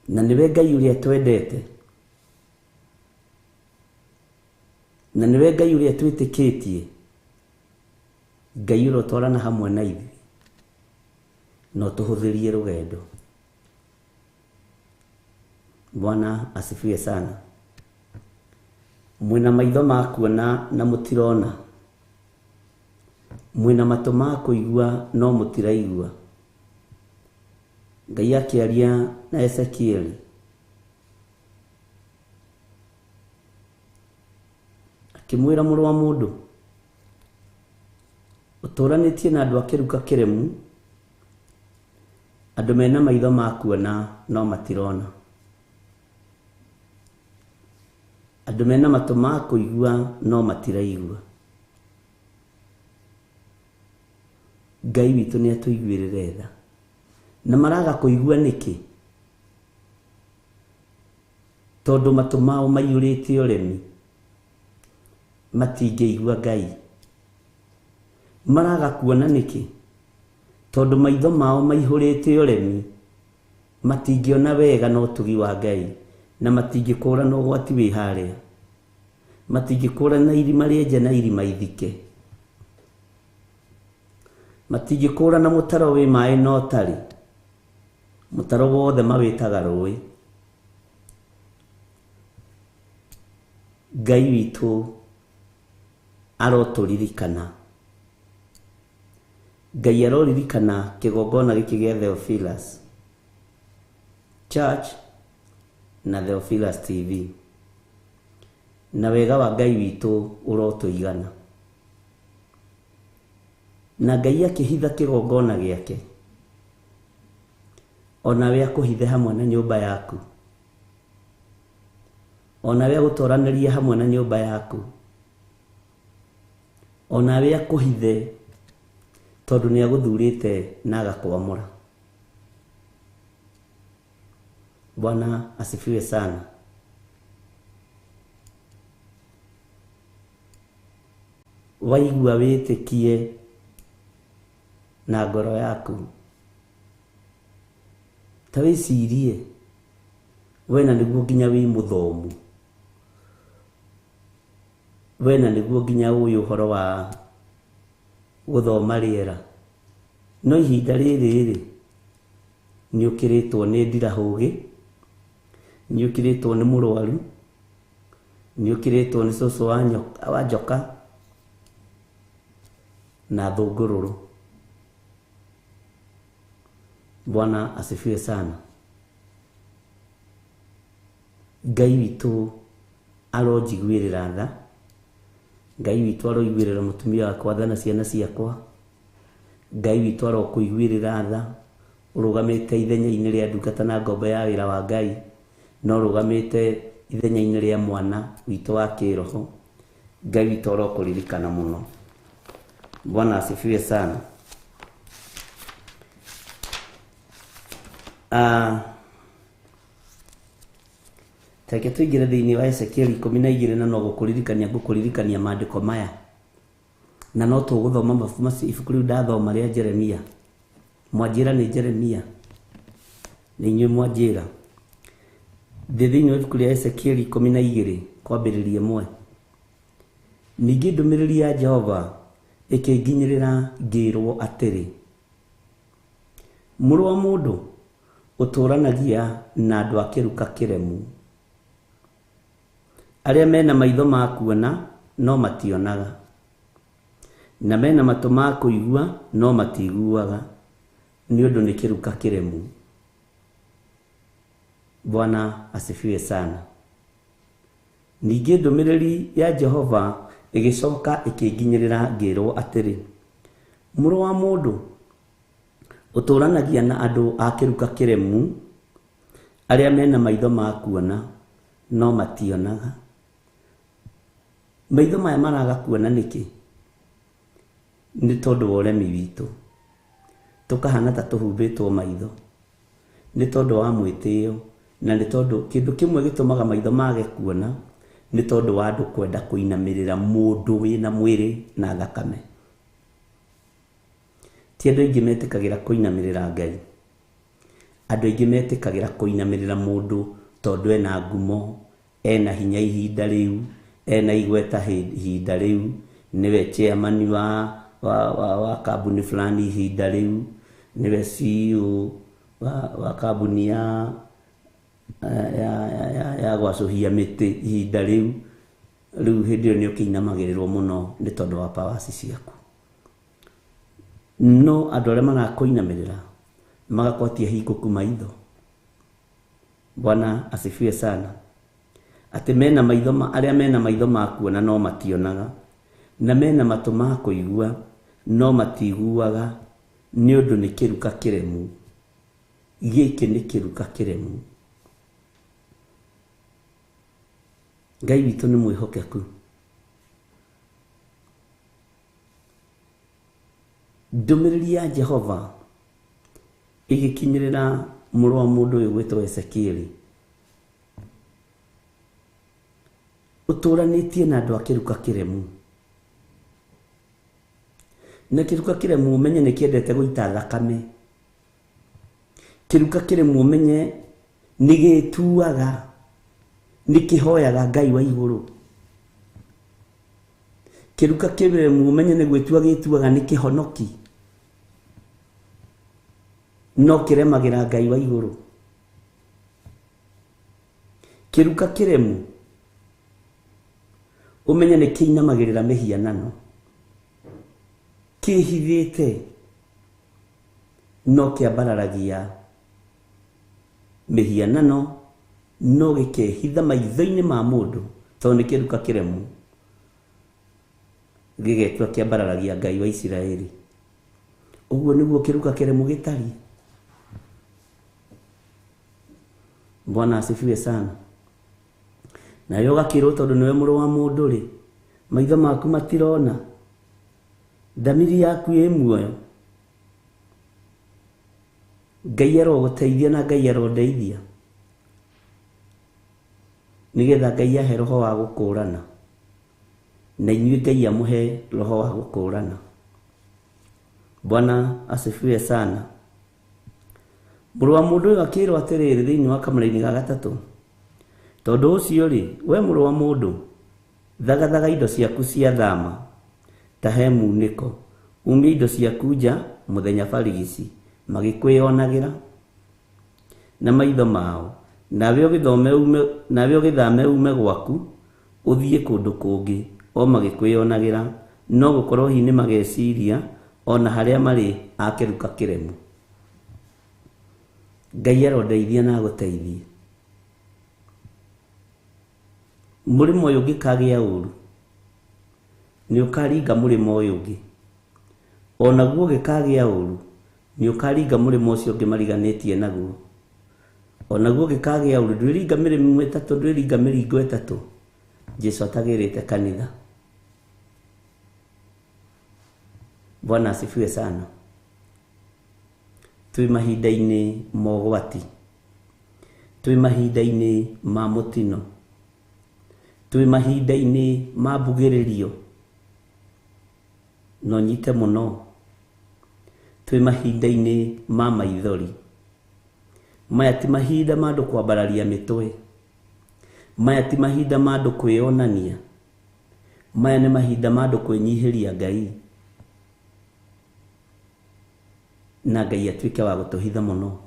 na nĩwe Ngai ũrĩa twendete, na nĩwe Ngai ũrĩa twĩtĩkĩtie, Ngai ũrotwarana hamwe na ithuĩ, no tũhũthĩrie rũgendo. Bwana asifiwe sana. Mwĩna maitho ma kuona na mũtirona, mwĩna matũ ma kũigua no mũtiraigua. Ngai akĩaria na Ezekieli akĩmwĩra, mũrũ wa mũndũ, ũtũranĩtie na andũ a kĩruka kĩremu, andũ mena maitho ma kuona no matirona, andũ mena matũ ma kũigua no matiraigua. Ngai witũ nĩ atũiguĩrĩre tha. Na maraga kũigua nĩkĩ? Tondũ matũ mao maiyũrĩte ũremi, matingĩigua Ngai. Maraga kuona nĩkĩ? Tondũ maitho mao maihũrĩte ũremi, matingĩona wega na ũtugi wa Ngai, na matingĩkũrana ũgwati wĩ harĩa, matingĩkũrana irima rĩenje na irima ithike, matingĩkũrana mũtaro wĩ maĩ na ũtarĩ, mũtaro wothe mawĩtaga rũĩ. Ngai witũ arotũririkana. Ngai aroririkana kĩgongona gĩkĩ gĩa Theophilus Church na Theophilus TV, na wega wa Ngai witũ ũrotũigana. Na Ngai akĩhitha kĩgongona gĩake, onawe akũhithe hamwe na nyũmba yaku, onawe agũtwaranĩrie hamwe na nyũmba yaku, onawe akũhithe tondũ nĩ agũthurĩte na agakwamũra. Bwana asifiwe sana. Waigua wĩtĩkie na ngoro yaku. Ta wĩcirie wena nĩguo nginya wĩ mũthomu, wena nĩguo nginya ũĩ ũhoro wa gũthoma rĩera, no ihinda rĩrĩ rĩ nĩ ũkĩrĩtwo nĩ ndirahũgĩ, nĩ ũkĩrĩtwo nĩ mũrwaru, nĩ ũkĩrĩtwo nĩ cũcũ wa njoka na thũngũrũrũ. Bwana asifiwe sana. Ngai witũ aronjiguĩrĩra tha, Ngai witũ aroiguĩrĩra mũtumia wakwa tha na ciana ciakwa, Ngai witũ arokũiguĩrĩra tha, ũrũgamĩte ithenya-inĩ rĩa ndungata na ngombo ya wĩra wa Ngai, na ũrũgamĩte ithenya-inĩ rĩa mwana witũ wa kĩroho. Ngai witũ arokũririkana mũno. Bwana asifiwe sana. Tareke tũingĩre thĩinĩ wa Ezekieli 12 na no gũkũririkania ngũkũririkania maandĩko maya, na no tũgũthoma mabuku macio ibuku rĩu ndathoma rĩa Jeremia. Mwanjĩra nĩ Jeremia, nĩ inyuĩ mwanjĩra. Ndĩ thĩinĩ wa ibuku rĩa Ezekieli 12 kwambĩrĩria 1. Ningĩ ndũmĩrĩri ya Jehova ĩkĩnginyĩrĩra ngĩĩrwo atĩrĩ, mũrũ wa mũndũ, ũtũũranagia na andũ a kĩruka kĩremu, arĩa mena maitho ma kuona no mationaga, na mena matũ ma kũigua no matiguaga, nĩ ũndũ nĩ kĩruka kĩremu. Bwana asifiwe sana. Ningĩ ndũmĩrĩri ya Jehova ĩgĩcoka ĩkĩnginyĩrĩra ngĩĩrwo atĩrĩ, mũrũ wa mũndũ, ũtũũranagia na andũ a kĩruka kĩremu, arĩa mena maitho ma kuona no mationaga. Maitho maya maraga kuona nĩkĩ? Nĩ tondũ wa ũremi witũ, tũkahana ta tũhumbĩtwo maitho, nĩ tondũ wa mwĩtĩo, na nĩ tondũ kĩndũ kĩmwe gĩtũmaga maitho mage kuona nĩ tondũ wa andũ kwenda kũinamĩrĩra mũndũ wĩna mwĩrĩ na thakame. Ti andũ aingĩ metĩkagĩra kũinamĩrĩra Ngai, andũ aingĩ metĩkagĩra kũinamĩrĩra mũndũ tondũ ena ngumo, ena hinya ihinda rĩu, ena igweta ihinda rĩu, nĩwe chairman wa kambuni fulani ihinda rĩu, nĩwe CEO wa kambuni ya gwacũhia mĩtĩ ihinda rĩu. Rĩu hĩndĩ ĩyo nĩ ũkĩinamagĩrĩrwo mũno nĩ tondũ wa powers ciaku. No andũ arĩa marakũinamĩrĩra magakwatia hingũku maitho. Bwana asifiwe sana. Atĩ mena maitho arĩa mena maitho ma kuona no mationaga, na mena matũ ma kũigua no matiguaga, nĩ ũndũ nĩ kĩruka kĩremu. Gĩkĩ nĩ kĩruka kĩremu. Ngai witũ nĩ mwĩhokeku. Ndũmĩrĩri ya Jehova ĩgĩkinyĩrĩra mũrũ wa mũndũ ũyũ gwĩtwo Ezekieli, ũtũũranĩtie na andũ a kĩruka kĩremu. Na kĩruka kĩremu ũmenye nĩ kĩendete gũita thakame. Kĩruka kĩremu ũmenye nĩ gĩtuaga, nĩ kĩhoyaga Ngai wa igũrũ. Kĩruka kĩremu ũmenye nĩ gwĩtua gĩtuaga nĩ kĩhonoki, no kĩremagĩra Ngai wa igũrũ. Kĩruka kĩremu ũmenye nĩ kĩinamagĩrĩra mĩhianano, kĩhithĩte no kĩambararagia mĩhianano, no gĩkehitha maitho-inĩ ma mũndũ tondũ nĩ kĩruka kĩremu, gĩgetua kĩambararagia Ngai wa Isiraeli. Ũguo nĩguo kĩruka kĩremu gĩtariĩ. Bwana asifiwe sana. Nawe ũgakĩrwo tondũ nĩwe mũrũ wa mũndũ rĩ, maitho maku matirona, thamiri yaku ĩ muoyo. Ngai arogũteithia na Ngai arondeithia, nĩgetha Ngai ahe roho wa gũkũrana, na inyuĩ Ngai amũhe roho wa gũkũrana. Bwana asifiwe sana. Mũrũ wa mũndũ ũyũ akĩrwo atĩrĩrĩ thĩinĩ wa kamũra-inĩ ga gatatũ, tondũ ũcio rĩ, we mũrũ wa mũndũ, thagathaga indo ciaku cia thama ta he munĩko, umie indo ciaku nja mũthenya barigici magĩkwĩonagĩra na maitho mao, nawe ũgĩthame ume gwaku ũthiĩ kũndũ kũngĩ o magĩkwĩonagĩra, no gũkorwo hihi nĩ mageciria ona harĩa marĩ a kĩruka kĩremu. Ngai arondeithia na agũteithie. Mũrĩmo ũyũ ũngĩkagĩa ũru, nĩ ũkaringa mũrĩmo ũyũ ũngĩ. Onaguo ũngĩkagĩa ũru nĩ ũkaringa mũrĩmo ũcio ũngĩ mariganĩtie naguo. Onaguo ũngĩkagĩa ũru ndwĩringa mĩrĩmo ĩtatũ, ndwĩringa mĩringo ĩtatũ. Jesu atagĩrĩte kanitha. Bwana asifiwe sana. Twĩ mahinda-inĩ ma ũgwati, twĩ mahinda-inĩ ma mũtino, twĩ mahinda-inĩ ma mbugĩrĩrio, no nyite mũno, twĩ mahinda-inĩ ma maithori. Maya ti mahinda ma andũ kwambararia mĩtwe, maya ti mahinda ma andũ kwĩyonania, maya nĩ mahinda ma andũ kwĩnyihĩria Ngai, na Ngai atuĩke wa gũtũhitha mũno.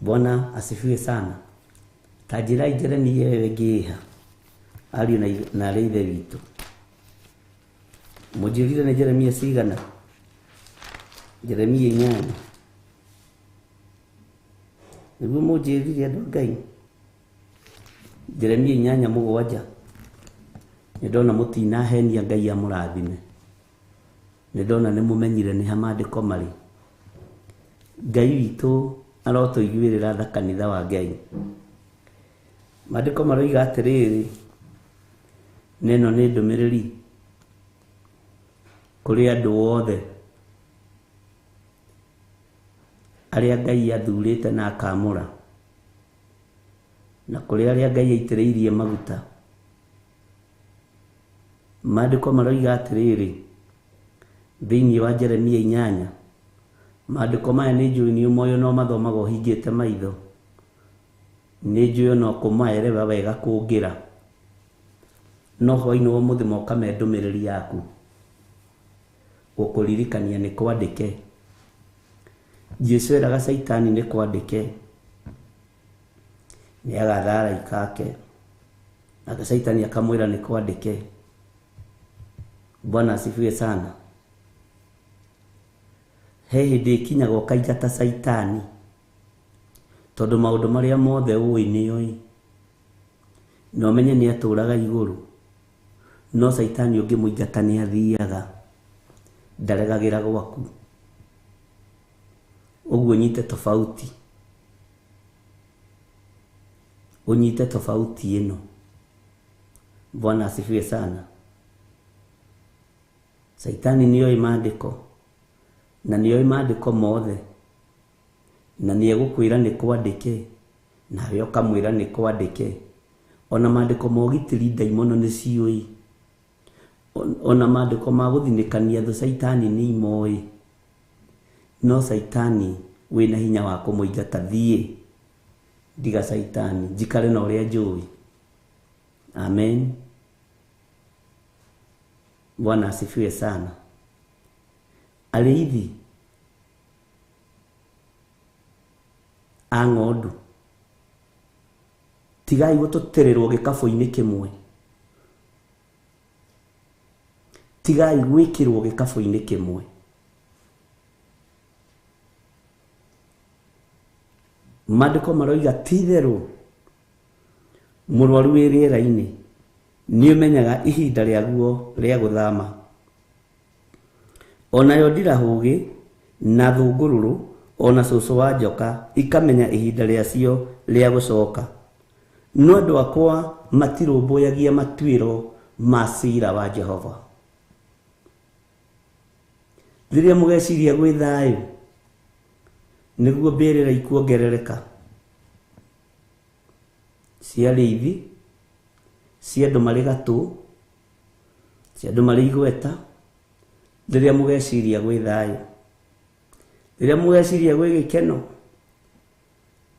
Bwana asifiwe sana. Ta njĩra Jeremia ĩyo ĩngĩĩha ariũ na arĩa ithe witũ. Mũnjĩrire nĩ Jeremia cigana? Jeremia 8. Nĩguo mũnjĩrire andũ a Ngai. Jeremia 8:7. Nĩndona mũtinahenia Ngai amũrathime. Nĩndona nĩmũmenyire nĩ ha maandĩko marĩ. Ngai witũ arotũiguĩrĩra tha kanitha wa Ngai. Maandĩko maroiga atĩrĩrĩ, na ĩno nĩ ndũmĩrĩri kũrĩ andũ othe arĩa Ngai athurĩte na akamũra, na kũrĩ arĩa Ngai aitĩrĩirie maguta. Maandĩko maroiga atĩrĩrĩ, thĩinĩ wa Jeremia 8, maandĩko maya nĩ njũĩ nĩ ũmoĩ no mathomaga ũhingĩte maitho, nĩ njũĩ no kũmaerewa wega kũngĩra, no hwaĩ-inĩ wa ũmũthĩ moka me ndũmĩrĩri yaku gũkũririkania nĩ kwandĩke. Jesu eraga Caitani nĩ kwandĩke, nĩ agatha araika ake, nake Caitani akamwĩra nĩ kwandĩke. Bwana asifiwe sana. He hĩndĩ ĩkinyaga ũkaingata Caitani, tondũ maũndũ marĩa mothe ũĩ nĩoĩ, na ũmenye nĩ atũraga igũrũ, no Caitani ũngĩmũingata nĩ athiaga, ndaregagĩra gwaku. Ũguo ũnyite tofauti, ũnyite tofauti ĩno. Bwana asifiwe sana. Caitani nĩoĩ maandĩko, na nĩoĩ maandĩko mothe, na nĩegũkwĩra nĩ kwandĩke, nawe ũkamwĩra nĩ kwandĩke. Ona maandĩko ma ũgitĩri ndaimono nĩ ciũĩ, ona maandĩko ma gũthinĩkania thũ Caitani nĩ imoĩ, no Caitani wĩna hinya wa kũmũingata. Thiĩ, ndiga Caitani, njikare na ũrĩa njũĩ. Amen. Bwana asifiwe sana. Arĩithi a ng'ondu, tigai gũtũtĩrĩrwo gĩkabũ-inĩ kĩmwe, tigai gwĩkĩrwo gĩkabũ-inĩ kĩmwe. Maandĩko maroiga ti-itherũ mũrwaru wĩ rĩera-inĩ nĩũmenyaga ihinda rĩaguo rĩa gũthama. Onayo ndirahũgĩ na thũngũrũrũ ona cũcũ wa njoka ikamenya ihinda rĩacio rĩa gũcoka. No andũ akwa matirũmbũyagia matuĩro ma ciira wa Jehova. Rĩrĩa mũgeciria gwĩ thayũ, nĩguo mbĩrĩra ikuongerereka cia arĩithi, cia andũ marĩ gatũ, cia andũ marĩ igweta. Rĩrĩa mũgeciria gwĩ thayũ, rĩrĩa mũgeciria gwĩ gĩkeno,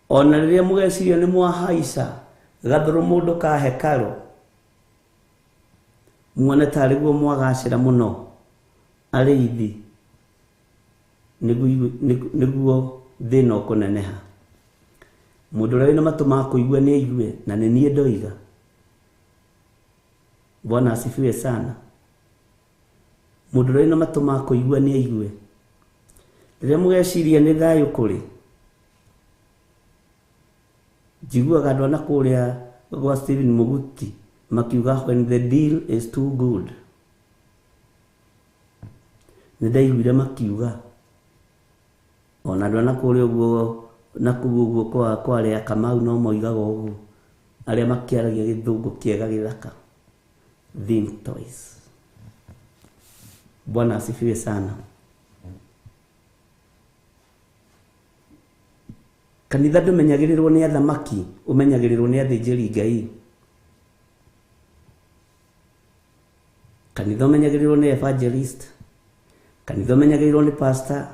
ona rĩrĩa mũgeciria nĩ mwahaica gathũrũ mũndũ ka hekarũ, muone tarĩ guo mwagacĩra mũno arĩithi, nĩguo thĩna ũkũneneha. Mũndũ ũrĩa wĩna matũ ma kũigua nĩ aigue, na nĩ niĩ ndoiga. Bwana asifiwe sana. Mũndũ ũrĩa wĩna matũ ma kũigua nĩ aigue. Rĩrĩa mũgeciria nĩ thayũ kũrĩ, njiguaga andũ a nakũrĩa gwa Stephen Muguti makiuga when the deal is too good. Nĩ ndaiguire makiuga ona andũ a na kũrĩa ũguo na kũu ũguo kwa arĩa Kamau no moigaga ũguo, arĩa makĩaragia gĩthũngũ kĩega gĩthaka. Think twice. Bwana asifiwe sana. Kanitha ndũmenyagĩrĩrwo nĩ athamaki, ũmenyagĩrĩrwo nĩ athĩnjĩri Ngai. Kanitha ũmenyagĩrĩrwo nĩ evangelist, kanitha ũmenyagĩrĩrwo nĩ pastor,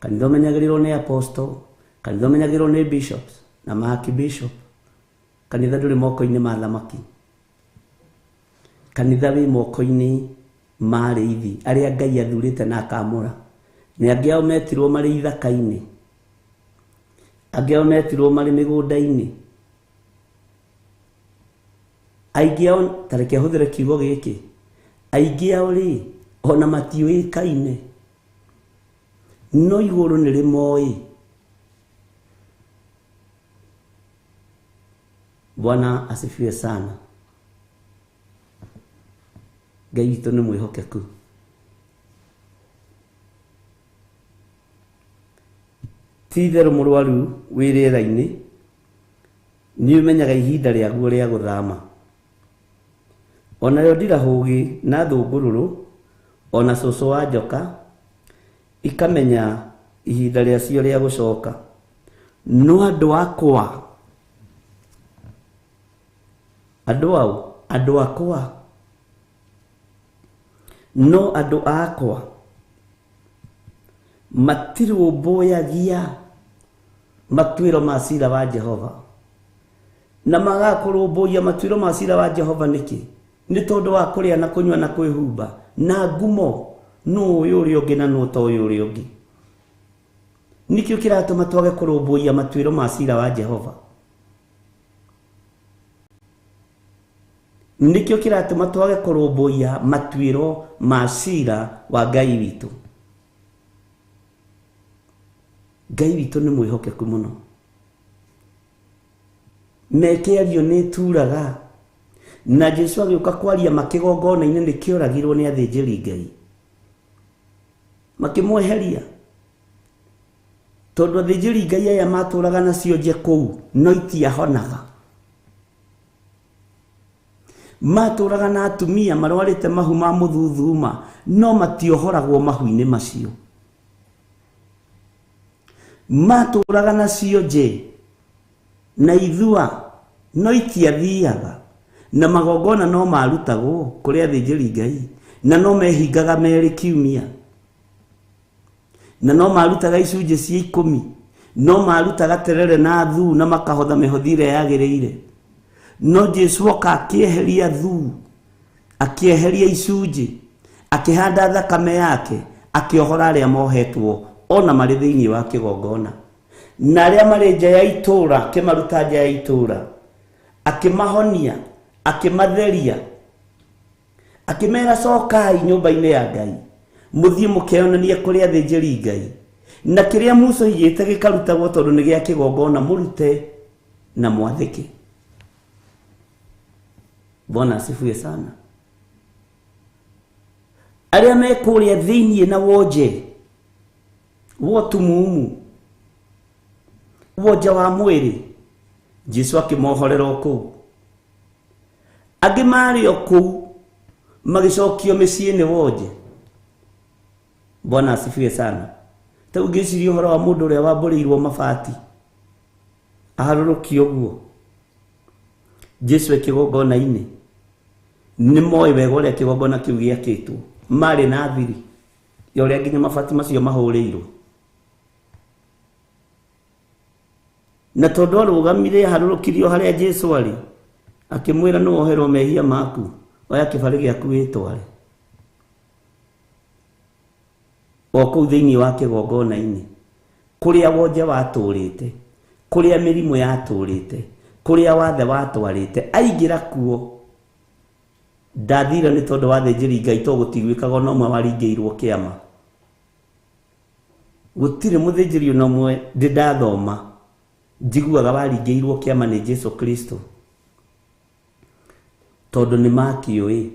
kanitha ũmenyagĩrĩrwo nĩ apostle, kanitha ũmenyagĩrĩrwo nĩ bishops na ma-archbishop. Kanitha ndũrĩ moko-inĩ ma athamaki. Kanitha wĩ moko-inĩ ma arĩithi arĩa Ngai athurĩte na akamũra. Nĩ angĩ ao metirwo marĩ ithaka-inĩ, angĩ ao metirwo marĩ mĩgũnda-inĩ. Aingĩ ao, ta reke hũthĩre kiugo gĩkĩ, aingĩ ao rĩ ona matiũĩkaine, no igũrũ nĩ rĩmoĩ. Bwana asifiwe sana. Ngai witũ nĩ mwĩhokeku. Ti itherũ mũrwaru wĩ rĩera-inĩ nĩ ũmenyaga ihinda rĩaguo rĩa gũthama. Onayo ndirahũgĩ na thũngũrũrũ ona cũcũ wa njoka ikamenya ihinda rĩacio rĩa gũcoka. No andũ akwa, andũ ao, andũ akwa, no andũ akwa matirũmbũyagia matuĩro ma cira wa Jehova. Na magakũrũmbũiya matuĩro ma cira wa Jehova nĩkĩ? Nĩ tondũ wa kũrĩa na kũnyua na kwĩhumba na ngumo, nũ ũyũ ũrĩa ũngĩ na nũ ta ũyũ ũrĩa ũngĩ. Nĩkĩo kĩratũma twage kũrũmbũiya matuĩro ma cira wa Jehova. Nĩkĩo kĩratũma twage kũrũmbũiya matuĩro ma cira wa Ngai witũ. Ngai witũ nĩ mwĩhokeku mũno. Mekĩario nĩ turaga. Na Jesu agĩũka kwaria makĩgongona-inĩ nĩkĩoragirwo nĩ athĩnjĩri Ngai. Makĩmweheria. Tondũ athĩnjĩri Ngai aya matũraga na cionje kũu no itiahonaga. Matũraga na atumia marwarĩte mahu ma mũthuthuma no matiohoragwo mahu-inĩ macio. Matũraga na cionje na ithua no itiathiaga, na magongona no marutagwo kũrĩ athĩnjĩri Ngai, na no mehingaga merĩ kiumia, na no marutaga icunjĩ cia 10, no marutaga terere na thuu na makahotha mĩhothi ĩrĩa yagĩrĩire. No Jesu oka akĩeheria thuu, akĩeheria icunjĩ, akĩhanda thakame yake, akĩohora arĩa mohetwo ona marĩ thĩinĩ wa kĩgongona, na arĩa marĩ nja ya itũũra akĩmaruta nja ya itũũra, akĩmahonia, akĩmatheria, akĩmera cokai nyũmba-inĩ ya Ngai, mũthiĩ mũkeyonanie kũrĩ athĩnjĩri Ngai, na kĩrĩa Musa oigĩte gĩkarutagwo tondũ nĩ gĩa kĩgongona, mũrute na mwathĩke. Bwana asifiwe sana. Arĩa me kũrĩa thĩinĩ na wonje, wotumumu, wonje wa mwĩrĩ, Jesu akĩmohorera o kũu. Angĩ marĩ o kũu magĩcokio mĩciĩ nĩ wonje. Bwana asifiwe sana. Ta ũngĩciria ũhoro wa mũndũ ũrĩa wambũrĩirwo mabati aharũrũkio ũguo, Jesu kĩgongona-inĩ nĩ moĩ wega ũrĩa kĩgongona kĩu gĩakĩtwo, marĩ na thiri ya ũrĩa nginya mabati macio mahũrĩirwo. Na tondũ arũgamire aharũrũkirio harĩa Jesu arĩ, akĩmwĩra nĩ woherwo mehia maku, oya kĩbarĩ gĩaku wĩtware. O kũu thĩinĩ wa kĩgongona-inĩ, kũrĩa wonje watũrĩte, kũrĩa mĩrimũ yatũrĩte, kũrĩa wathe watwarĩte, aingĩra kuo ndathira nĩ tondũ wa athĩnjĩri Ngai, to gũtiguĩkaga ona ũmwe waringĩirwo kĩama. Gũtirĩ mũthĩnjĩri ona ũmwe ndĩ ndathoma njiguaga waringĩirwo kĩama nĩ Jesu Kristo, tondũ nĩ makĩũĩ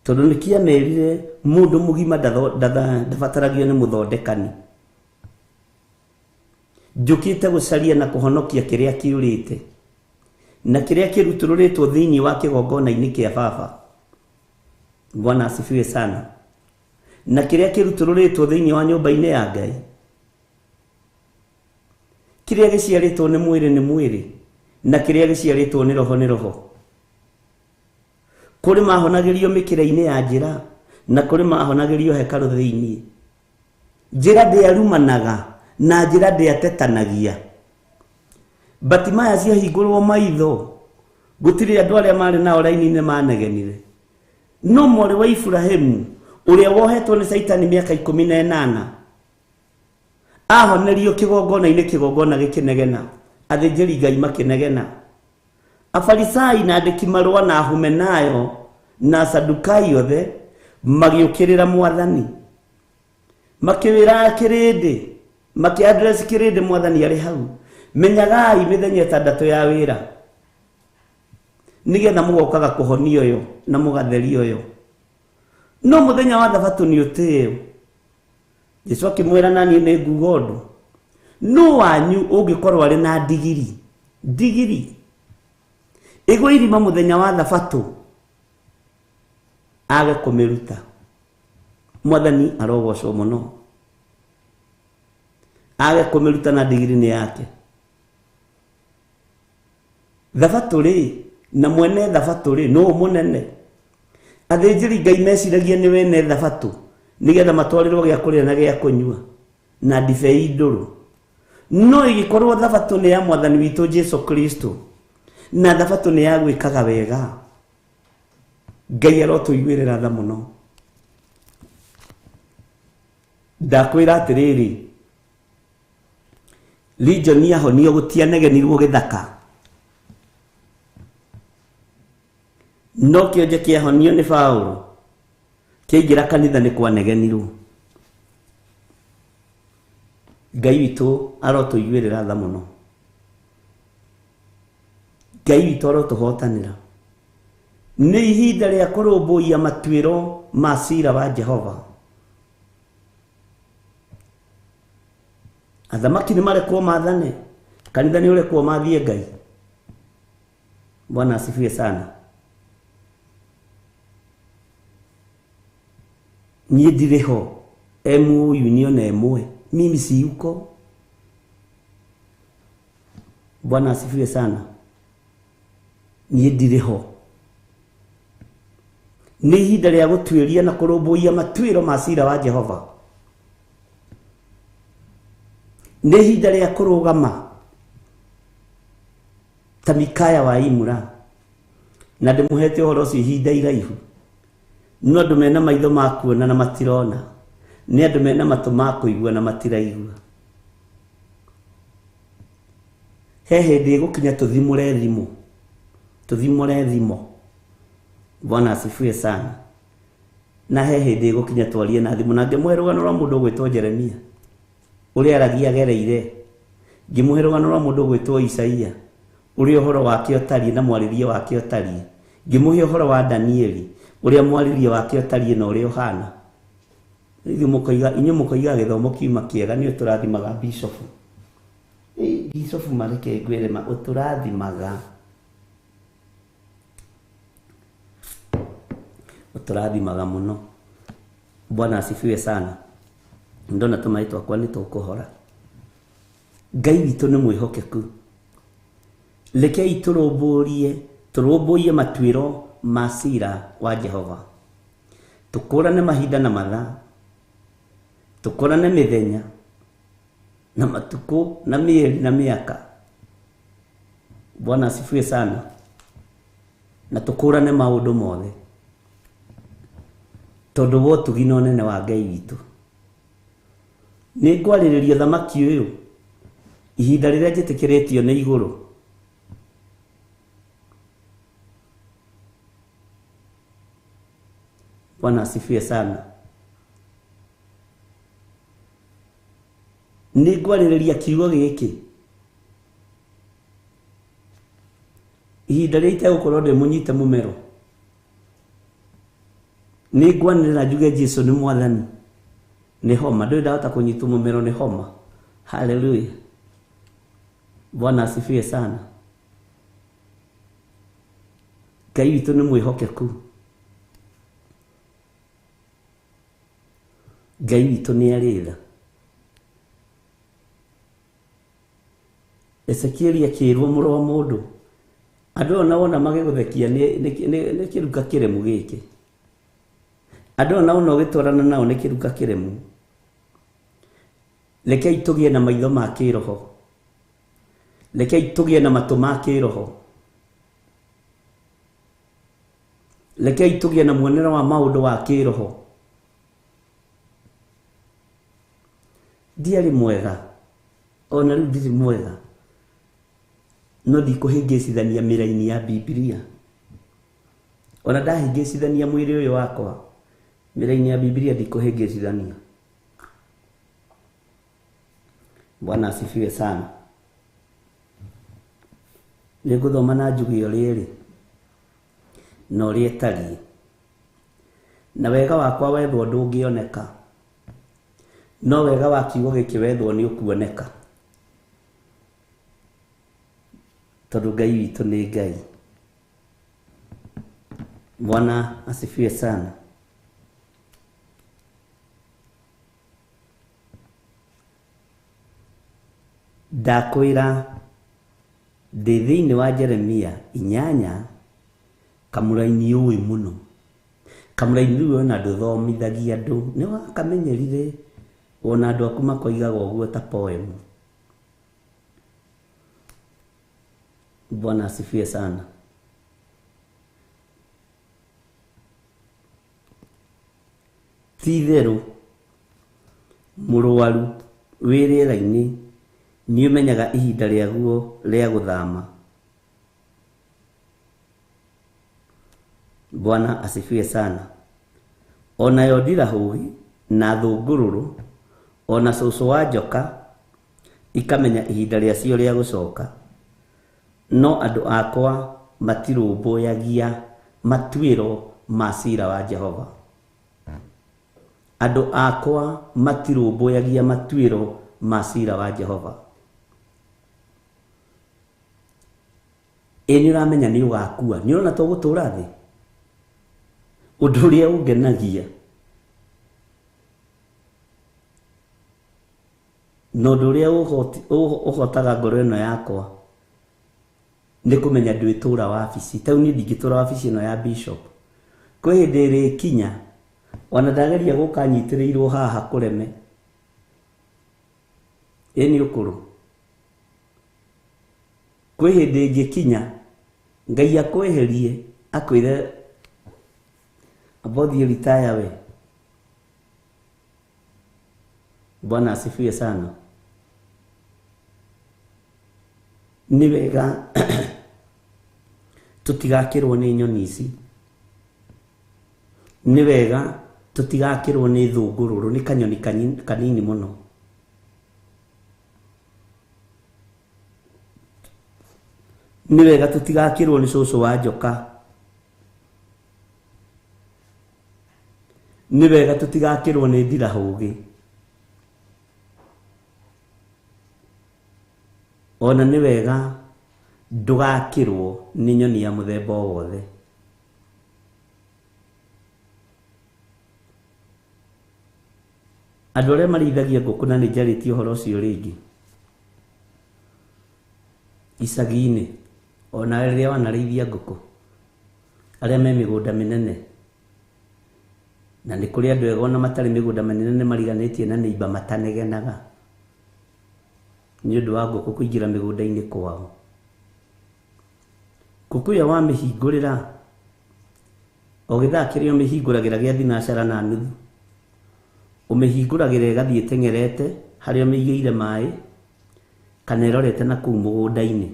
Tondu nĩ kĩamerire mũndũ mũgima ndabataragio nĩ mũthondekani. Njũkĩte gũcaria na kũhonokia kĩrĩa kĩũrĩte na kĩrĩa kĩrutũrũrĩtwo thĩinĩ wa kĩgongona-inĩ kĩa baba. Bwana asifiwe sana. Na kĩrĩa kĩrutũrũrĩtwo thĩinĩ wa nyũmba-inĩ ya Ngai, kĩrĩa gĩciarĩtwo nĩ mwĩrĩ nĩ mwĩrĩ, na kĩrĩa gĩciarĩtwo nĩ roho nĩ roho. Kũrĩ mahonagĩrio mĩkĩra-inĩ ya njĩra na kũrĩ mahonagĩrio hekarũ thĩinĩ. Njĩra ndĩarumanaga na njĩra ndĩatetanagia. Batimaya ciahingũrwo maitho, gũtirĩ andũ arĩa marĩ nao raini-inĩ manegenire. No mwarĩ wa Iburahĩmu ũrĩa wohetwo nĩ Caitani mĩaka 18 ahonerio kĩgongona-inĩ, kĩgongona gĩkĩnegena, athĩnjĩri Ngai makĩnegena, Afarisai na andĩki marũa na Ahumenayo na Sadukai othe magĩũkĩrĩra Mwathani, makĩwĩra kĩrĩndĩ, makĩaddress kĩrĩndĩ Mwathani arĩ hau, menyagai mĩthenya 6 ya wĩra nĩgetha mũgokaga kũhonia ũyũ na mũgatheria ũyũ, no mũthenya wa thabatũ nĩ ũtĩo. Jesu akĩmwĩra, na niĩ nĩ nguga ũndũ, nũ wanyu ũngĩkorwo arĩ na ndigiri, ndigiri ĩgwe irima mũthenya wa thabatũ age kũmĩruta? Mwathani arogocwo mũno. Age kũmĩruta na ndigiri nĩ yake. Thabatũ rĩ, na mwene thabatũ rĩ, nũ mũnene? Athĩnjĩri Ngai meciragia nĩ wene thabatũ nĩgetha matwarĩrwo gĩa kũrĩa na gĩa kũnyua na ndibei ndũrũ. No ĩgĩkorwo thabatũ nĩ ya Mwathani witũ Jesu Kristo, na thabatũ nĩ ya gwĩkaga wega. Ngai arotũiguĩrĩra tha mũno. Ndakwĩra atĩrĩrĩ, Legion yahonio gũtianegenirwo gĩthaka, no kĩonje kĩahonio nĩ Paũlũ kĩaingĩra kanitha nĩ kwanegenirwo. Ngai witũ arotũiguĩrĩra tha mũno. Ngai witũ arotũhotanĩra. Nĩ ihinda rĩa kũrũmbũiya matuĩro ma cira wa Jehova. Athamaki nĩ marekwo maathane, kanitha nĩ ũrekwo mathiĩ Ngai. Bwana asifiwe sana. Niĩ ndirĩ ho, MU Union ĩmwe, mimi siyuko. Bwana asifiwe sana. Niĩ ndirĩ ho. Nĩ ihinda rĩa gũtuĩria na kũrũmbũiya matuĩro ma cira wa Jehova. Nĩ ihinda rĩa kũrũgama ta Mikaya wa Imura, na ndĩmũhete ũhoro ũcio ihinda iraihu. No andũ mena maitho ma kuona na matirona, nĩ andũ mena matũ ma kũigua na matiraigua. He hĩndĩ ĩgũkinya tũthimũre thimũ, tũthimũre thimo. Bwana asifiwe sana. Na he hĩndĩ ĩgũkinya twarie na thimũ, na ngĩmũhe rũgano rwa mũndũ ũgwĩtwo Jeremia ũrĩa aragia agereire, ngĩmũhe rũgano rwa mũndũ ũgwĩtwo Isaia ũrĩa ũhoro wake ũtariĩ na mwarĩrie wake ũtariĩ, ngĩmũhe ũhoro wa Danieli ũrĩa mwarĩrie wake ũtariĩ na ũrĩa ũhana. Ithuĩ mũkoiga, inyuĩ mũkoiga gĩthomo kiuma kĩega, nĩ ũtũrathimaga bishofu. Bishofu mareke ngwĩre ma ũtũrathimaga, ũtũrathimaga mũno. Bwana asifiwe sana. Ndona tũmaĩ twakwa nĩ tũkũhora. Ngai witũ nĩ mwĩhokeku. Rekei tũrũmbũiye matuĩro ma cira wa Jehova. Tũkũrane mahinda na mathaa, tũkũrane mĩthenya na matukũ na mĩeri na mĩaka. Bwana asifiwe sana. Na tũkũrane maũndũ mothe tondũ wa ũtugi na ũnene wa Ngai witũ. Nĩ ngwarĩrĩria thamaki ũyũ ihinda rĩrĩa njĩtĩkĩrĩtio nĩ igũrũ. Bwana asifiwe sana. Nĩ ngwarĩrĩria kiugo gĩkĩ ihinda rĩrĩa itegũkorwo ndĩ mũnyite mũmero. Nĩ ngwanĩrĩra njuge Jesu nĩ mwathani. Nĩ homa, ndũrĩ ndahota kũnyitwo mũmero nĩ homa. Haleluya. Bwana asifiwe sana. Ngai witũ nĩ mwĩhokeku. Ngai witũ nĩ arĩ tha. Ezekieli akĩrwo mũrũ wa mũndũ, andũ ona wona magĩgũthekia nĩ kĩruka kĩremu gĩkĩ. Andũ ona wona ũgĩtwarana nao nĩ kĩruka kĩremu. Rekei tũgĩe na maitho ma kĩroho. Rekei tũgĩe na matũ ma kĩroho. Rekei tũgĩe na muonere wa maũndũ wa kĩroho. Ndiarĩ mwega, ona rĩu ndirĩ mwega, no ndikũhĩngĩcithania mĩraini ya Bibilia. Ona ndahĩngĩcithania mwĩrĩ ũyũ wakwa, mĩraini ya Bibilia ndikũhĩngĩcithania. Bwana asifiwe sana. Nĩngũthoma na njuge ũrĩa ĩrĩ na ũrĩa ĩtariĩ. Na wega wakwa wethwo ndũngĩoneka, no wega wa kiugo gĩkĩ wethwo nĩ ũkuoneka, tondũ Ngai witũ nĩ Ngai. Bwana asifiwe sana. Ndakwĩra ndĩ thĩinĩ wa Jeremia 8 kamũraini ũĩ mũno. Kamũraini rĩu ona ndũthomithagia andũ, nĩ wakamenyerire ona andũ aku makoigaga ũguo ta poem. Bwana asifiwe sana. Ti itherũ mũrwaru wĩ rĩera-inĩ nĩ ũmenyaga ihinda rĩaguo rĩa gũthama. Bwana asifiwe sana. Onayo ndirahũgĩ na thũngũrũrũ ona cũcũ wa njoka ikamenya ihinda rĩacio rĩa gũcoka, no andũ akwa matirũmbũyagia matuĩro ma ciira wa Jehova. Andũ akwa matirũmbũyagia matuĩro ma ciira wa Jehova. Ĩ nĩ ũramenya nĩ ũgakua, nĩ ũrona tũgũtũra thĩ. Ũndũ ũrĩa ũngenagia na ũndũ ũrĩa ũhotaga ngoro ĩno yakwa nĩ kũmenya ndwĩtũra wabici. Ta rĩu niĩ ndingĩtũra wabici ĩno ya bishop. Kwĩ hĩndĩ ĩrĩkinya ona ndageria gũka nyitĩrĩirwo haha kũreme. Ĩ nĩ ũkũrũ. Kwĩ hĩndĩ ĩngĩkinya Ngai akweherie akwĩre amba ũthiĩ retire we. Bwana asifiwe sana. Nĩ wega tũtigakĩrwo nĩ nyoni ici. Nĩ wega tũtigakĩrwo nĩ thũngũrũrũ, nĩ kanyoni kanini mũno. Nĩ wega tũtigakĩrwo nĩ cũcũ wa njoka. Nĩ wega tũtigakĩrwo nĩ ndirahũgĩ. Ona nĩ wega ndũgakĩrwo nĩ nyoni ya mũthemba o wothe. Andũ arĩa marĩithagia ngũkũ, na nĩ njarĩtie ũhoro ũcio rĩngĩ icagi-inĩ, ona rĩrĩa wanarĩithia ngũkũ, arĩa me mĩgũnda mĩnene, na nĩ kũrĩ andũ ega ona matarĩ mĩgũnda mĩnene nĩ mariganĩtie na nĩimba matanegenaga nĩ ũndũ wa ngũkũ kũingĩra mĩgũnda-inĩ kwao. Ngũkũ ĩyo wamĩhingũrĩra o gĩthaa kĩrĩa ũmĩhingũragĩra gĩa thinacara na nuthu, ũmĩhingũragĩra ĩgathiĩ ĩteng'erete harĩa ũmĩigĩire maĩ kana ĩrorete na kũu mũgũnda-inĩ.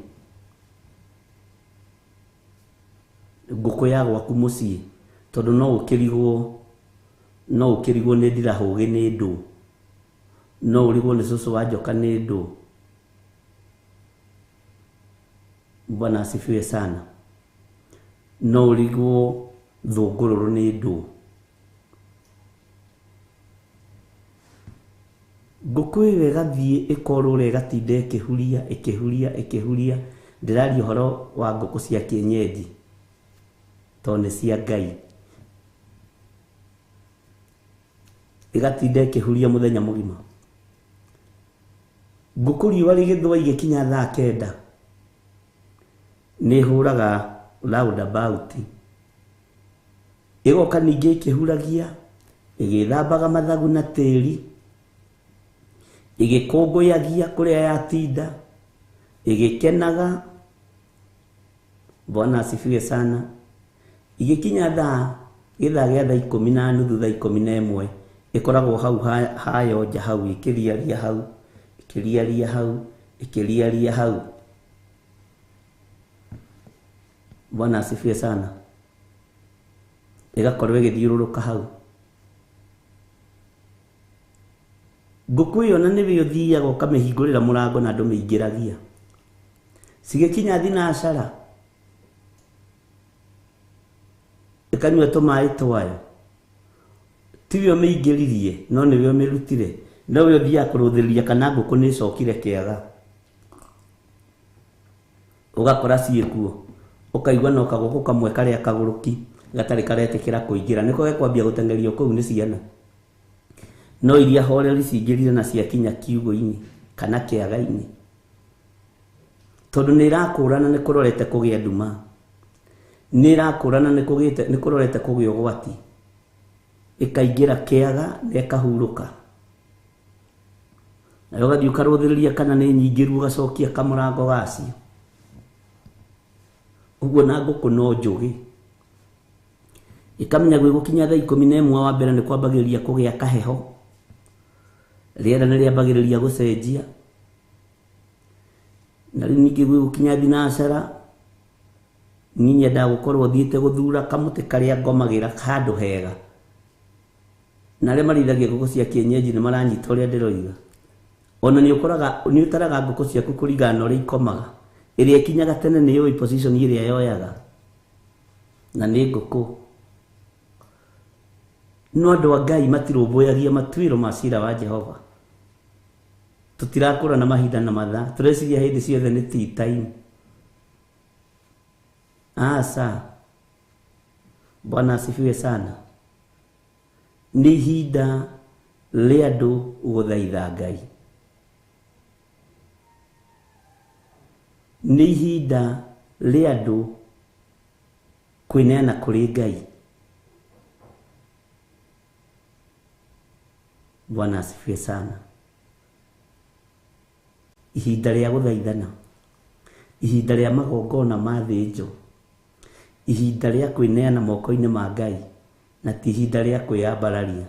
Ngũkũ ya gwaku mũciĩ, tondũ no ũkĩrigwo nĩ ndirahũgĩ nĩ ndũ, no ũrigwo nĩ cũcũ wa njoka nĩ ndũ. Bwana asifiwe sana. No ũrigwo thũngũrũrũ nĩ ndũ. Ngũkũ ĩyo ĩgathiĩ ĩkorũra ĩgatinda ĩkĩhuria ĩkĩhuria ĩkĩhuria. Ndĩraria ũhoro wa ngũkũ cia kienyeji tondũ nĩ cia Ngai. Ĩgatinda ĩkĩhuria mũthenya mũgima. Ngũkũ riũa rĩgĩthũa igĩkinya thaa 9 nĩ ĩhũraga roundabout. Ĩgoka ningĩ ĩkĩhuragia, ĩgĩthambaga mathagu na tĩri, ĩgĩkũngũyagia kũrĩa yatinda, ĩgĩkenaga. Bwana asifiwe sana. Igĩkinya thaa gĩthaa gĩa thaa 10:30, thaa 11, ĩkoragwo hau hayo nja hau ĩkĩriaria hau, ĩkĩriaria hau, ĩkĩriaria hau. Bwana asifiwe sana. Ĩgakorwo ĩgĩthiũrũrũka hau. Ngũkũ ĩyo na nĩwe ũthiaga ũkamĩhingũrĩra mũrango na ndũmĩingĩragia. Cigĩkinya thinacara ĩkanyua tũmaĩ twayo. Tiwe ũmĩingĩririe no nĩwe ũmĩrutire. Nowe ũthiaga kũrũthĩrĩria kana ngũkũ nĩ ĩcokire kĩaga. Ũgakora ciĩkuo. Ũkaigua no kagũkũ kamwe karĩa kagũrũki gatarĩ karetĩkĩra kũingĩra. Nĩko gekwambia gũteng'erio kũu nĩ ciana. No iria horeri cingĩrire na ciakinya kiugũ-inĩ kana kĩaga-inĩ. Tondũ nĩ ĩrakũrana nĩ kũrorete kũgĩa nduma. Nĩ ĩrakũrana nĩ kũrorete kũgĩa ũgwati. Ĩkaingĩra kĩaga na ĩkahurũka. Nayo ũgathiĩ ũkarũthĩrĩria kana nĩ nyingĩru ũgacokia kamũrango gacio. Ũguo na ngũkũ no njũgĩ. Ĩkamenya gwĩgũkinya thaa 11 wa mbere nĩ kwambagĩrĩria kũgĩa kaheho. Rĩera nĩ rĩambagĩrĩria gũcenjia. Na rĩu ningĩ gwĩgũkinya thinacara niĩ nyendaga gũkorwo thiĩte gũthura kamũtĩ karĩa ngomagĩra handũ hega. Na arĩa marĩithagia ngũkũ cia kienyeji nĩ maranyita ũrĩa ndĩroiga. Ona nĩ ũkoraga nĩ ũtaraga ngũkũ ciaku kũringana na ũrĩa ikomaga. Ĩrĩa ĩkinyaga tene nĩ yũĩ position ĩrĩa yoyaga. Na nĩ ngũkũ. No andũ a Ngai matirũmbũyagia matuĩro ma cira wa Jehova. Tũtirakũra na mahinda na mathaa. Tũreciria hĩndĩ ciothe nĩ tea time. Asa. Bwana asifiwe sana. Nĩ ihinda rĩa andũ gũthaitha Ngai. Nĩ ihinda rĩa andũ kwĩneana kũrĩ Ngai. Bwana asifiwe sana. Ihinda rĩa gũthaithana, ihinda rĩa magongona ma thĩnjo, ihinda rĩa kwĩneana moko-inĩ ma Ngai, na ti ihinda rĩa kwĩyambararia.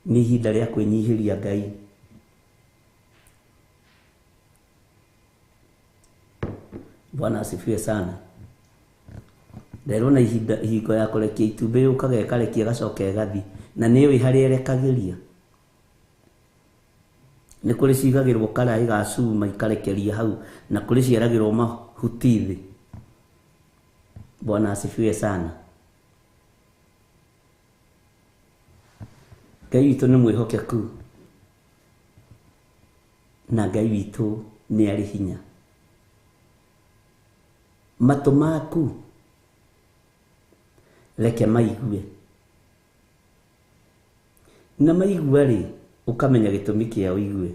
Nĩ ihinda rĩa kwĩnyihĩria Ngai. Bwana asifiwe sana. Nderona ihinda ihingo ya kũrekia itumbĩ yũkaga ĩkarekia ĩgacoka ĩgathiĩ, na nĩ yũĩ harĩa ĩrekagĩria. Nĩ kũrĩ cigagĩrwo karaĩ ga cuma ikarekeria hau, na kũrĩ ciaragĩrwo mahuti thĩ. Bwana asifiwe sana. Ngai witũ nĩ mwĩhokeku, na Ngai witũ nĩ arĩ hinya. Matũ maku reke maigue, na maigua rĩ ũkamenya gĩtũmi kĩa ũigue.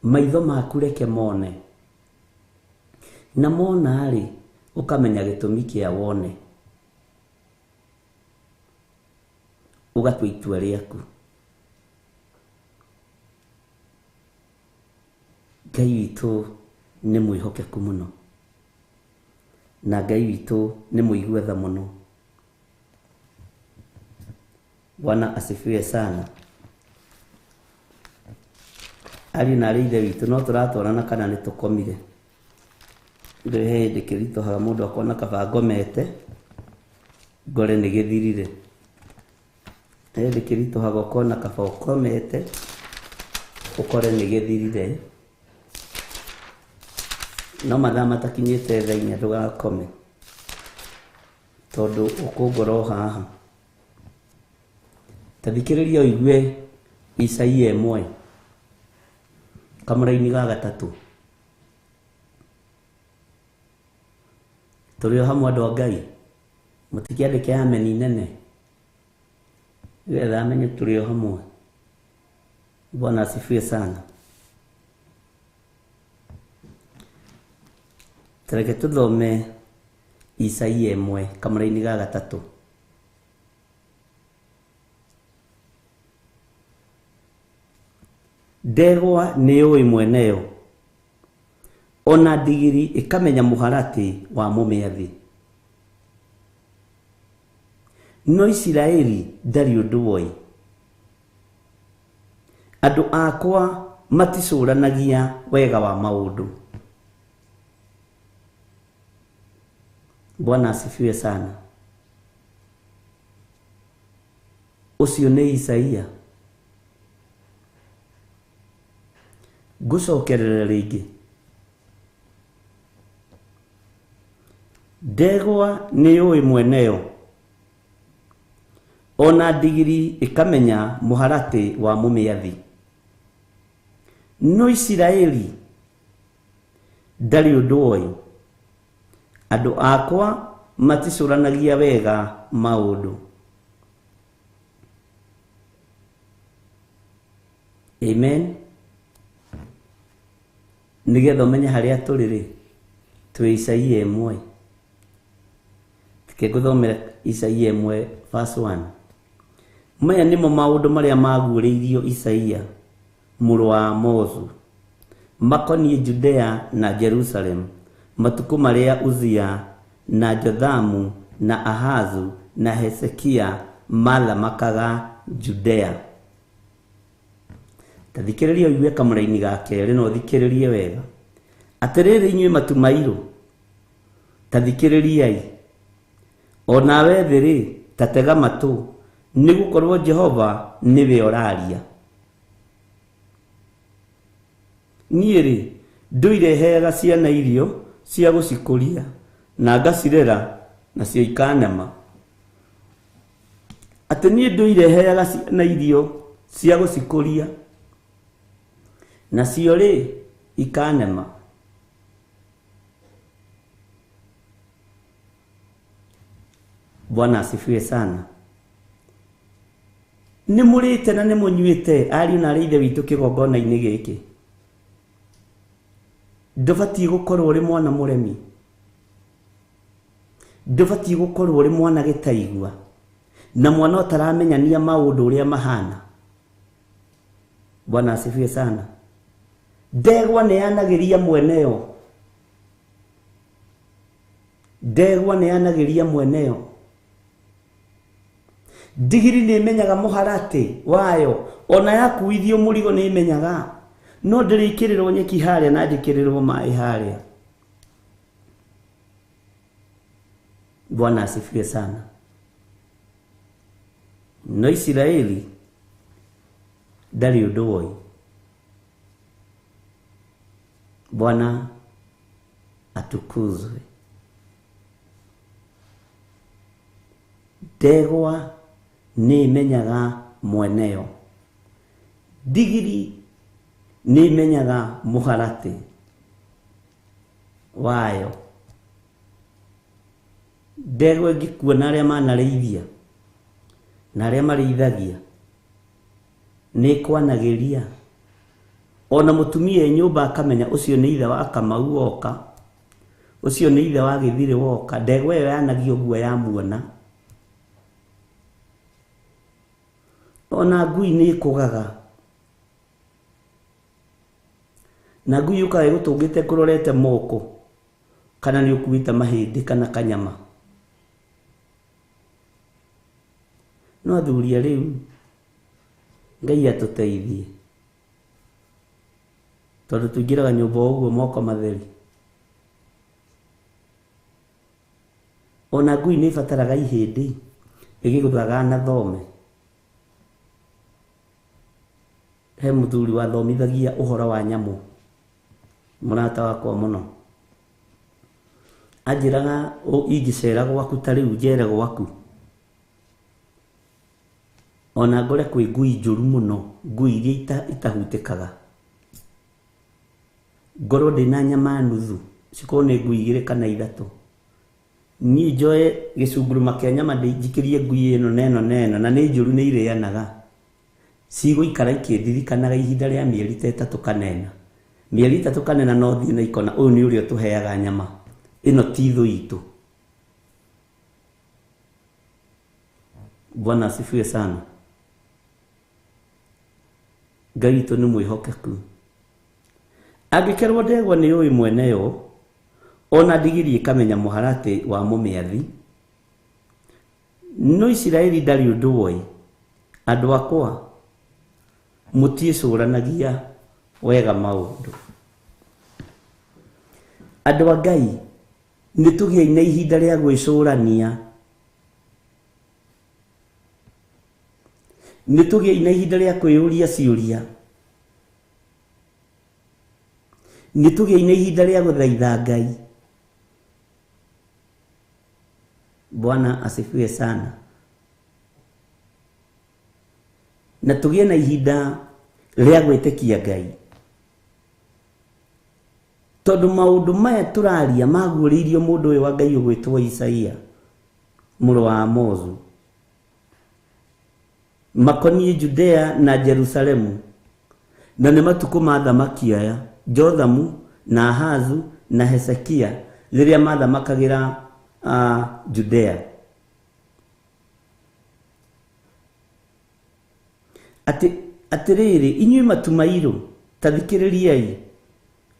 Maitho maku reke mone, na mona rĩ ũkamenya gĩtũmi kĩa wone. Ũgatua itua rĩaku. Ngai witũ nĩ mwĩhokeku mũno, na Ngai witũ nĩ mũigua tha mũno. Bwana asifiwe sana. Ariũ na aarĩ a Ithe witũ, no tũratwarana kana nĩ tũkomire. Ndĩ he hĩndĩ kĩritũhaga mũndũ akona kaba ngomete ngore nĩ gĩthirire. He hĩndĩ kĩritũhaga ũkona kaba ũkomete ũkore nĩ gĩthirire. No mathaa matakinyĩte thaa 4 ndũgakome, tondũ ũkũngora o haha. Ta thikĩrĩria ũigue Isaia 1 kamũraini ga 3. Tũrĩ o hamwe andũ a Ngai, mũtikĩandĩke ameni nene nĩgetha amenye tũrĩ o hamwe. Bwana asifiwe sana. Tareke tũthome Isaia 1 kamũraini ga 3. Ndegwa nĩ yũĩ mweneyo, ona ndigiri ĩkamenya mũharatĩ wa mũmĩathi, no Isiraeli ndarĩ ũndũ woĩ. Andũ akwa maticũranagia wega wa maũndũ. Bwana asifiwe sana. Ũcio nĩ Isaia. Ngũcokerera rĩngĩ. Ndegwa nĩ yũĩ mweneyo, ona ndigiri ĩkamenya mũharatĩ wa mũmĩathi, no Isiraeli ndarĩ ũndũ woĩ. Andũ akwa maticũranagia wega maũndũ. Amen. Nĩgetha ũmenye harĩa tũrĩ rĩ, twĩ Isaia 1. Reke ngũthomere Isaia 1 verse 1. Maya nĩmo maũndũ marĩa maguũrĩirio Isaia mũrũ wa Amozu makoniĩ Judea na Jerusalem matukũ marĩa Uzia na Jothamu na Ahazu na Hezekia mathamakaga Judea. Ta thikĩrĩria ũigue kamũraini ga 2 na ũthikĩrĩrie wega. Atĩrĩrĩ inyuĩ matu mairũ, ta thikĩrĩriai, o nawe thĩ rĩ, ta tega matũ, nĩgũkorwo Jehova nĩwe ũraria. Niĩ rĩ, ndũire heaga ciana irio cia gũcikũria, na ngacirera nacio ikanema. Atĩ niĩ ndũire heaga ciana irio cia gũcikũria, nacio rĩ ikanema. Bwana asifiwe sana. Nĩ mũrĩte na nĩ mũnyuĩte ariũ na arĩ ithe witũ kĩgongona-inĩ gĩkĩ. Ndũbatiĩ gũkorwo ũrĩ mwana mũremi, ndũbatiĩ gũkorwo ũrĩ mwana gĩtaigua, na mwana ũtaramenyania maũndũ ũrĩa mahana. Bwana asifiwe sana. Ndegwa nĩ yanagĩria mweneyo. Ndegwa nĩ yanagĩria mweneyo. Ndigiri nĩ ĩmenyaga mũharatĩ wayo, ona yakuithio mũrigo nĩ ĩmenyaga, no ndĩrĩkĩrĩrwo nyeki harĩa na njĩkĩrĩrwo maĩ harĩa. Bwana asifiwe sana. No Isiraeli ndarĩ ũndũ woĩ. Bwana atukuzwe. Ndegwa nĩ ĩmenyaga mweneyo, ndigiri nĩ ĩmenyaga mũharatĩ wayo. Ndegwa ĩngĩkuona arĩa manarĩithia na arĩa marĩithagia nĩ ĩkwanagĩria. Ona mũtumia e nyũmba akamenya ũcio nĩ ithe wa Kamau woka, ũcio nĩ ithe wa Gĩthirĩ woka. Ndegwa ĩyo yanagia ũguo yamuona. Ona ngui nĩ ĩkũgaga, na ngui yũkaga ĩgũtũngĩte kũrorete moko kana nĩ ũkuĩte mahĩndĩ kana kanyama. No athuri a rĩu, Ngai atũteithie, tondũ tũingĩraga nyũmba o ũguo moko matheri. Ona ngui nĩ ĩbataraga ihĩndĩ ĩgĩgũthaga na thome. He mũthuri wathomithagia ũhoro wa nyamũ, mũrata wakwa mũno, anjĩraga ingĩcera gwaku ta rĩu njere gwaku, Ona ngore kwĩ ngui njũru mũno, ngui iria itahutĩkaga. Ngorwo ndĩna nyama nuthu, cikorwo nĩ ngui 2 kana 3. Niĩ njoe gĩcunguruma kĩa nyama ndĩnjikĩrie ngui ĩno na ĩno na ĩno, na nĩ njũru nĩ irĩanaga. Cigũikara ikĩndirikanaga ihinda rĩa mĩeri ta 3 kana 4. Mĩeri 3 kana 4 no thiĩ na ikona ũyũ nĩ ũrĩa ũtũheaga nyama. Ĩno ti thũ itũ. Bwana asifiwe sana. Ngai witũ nĩ mwĩhokeku. Angĩkerwo ndegwa nĩ yũĩ mwene yo, ona ndigiri ĩkamenya mũharatĩ wa mũmĩathi. No Isiraeli ndarĩ ũndũ woĩ. Andũ akwa mũtiĩcũranagia wega maũndũ. Andũ a Ngai nĩ tũgĩe na ihinda rĩa gwĩcũrania. Nĩ tũgĩe na ihinda rĩa kwĩyũria ciũria. Nĩ tũgĩe na ihinda rĩa gũthaitha Ngai. Bwana asifiwe sana. Na tũgĩe na ihinda rĩa gwĩtĩkia Ngai. Tondũ maũndũ maya tũraria maguũrĩirio mũndũ ũyũ wa Ngai ũgwĩtwo Isaia mũrũ wa Amozu, makoniĩ Judea na Jerusalemu, na nĩ matukũ ma athamaki aya Jothamu na Ahazu na Hezekia rĩrĩa mathamakagĩra Judea. Atĩrĩrĩ inyuĩ matu mairũ ta thikĩrĩriai,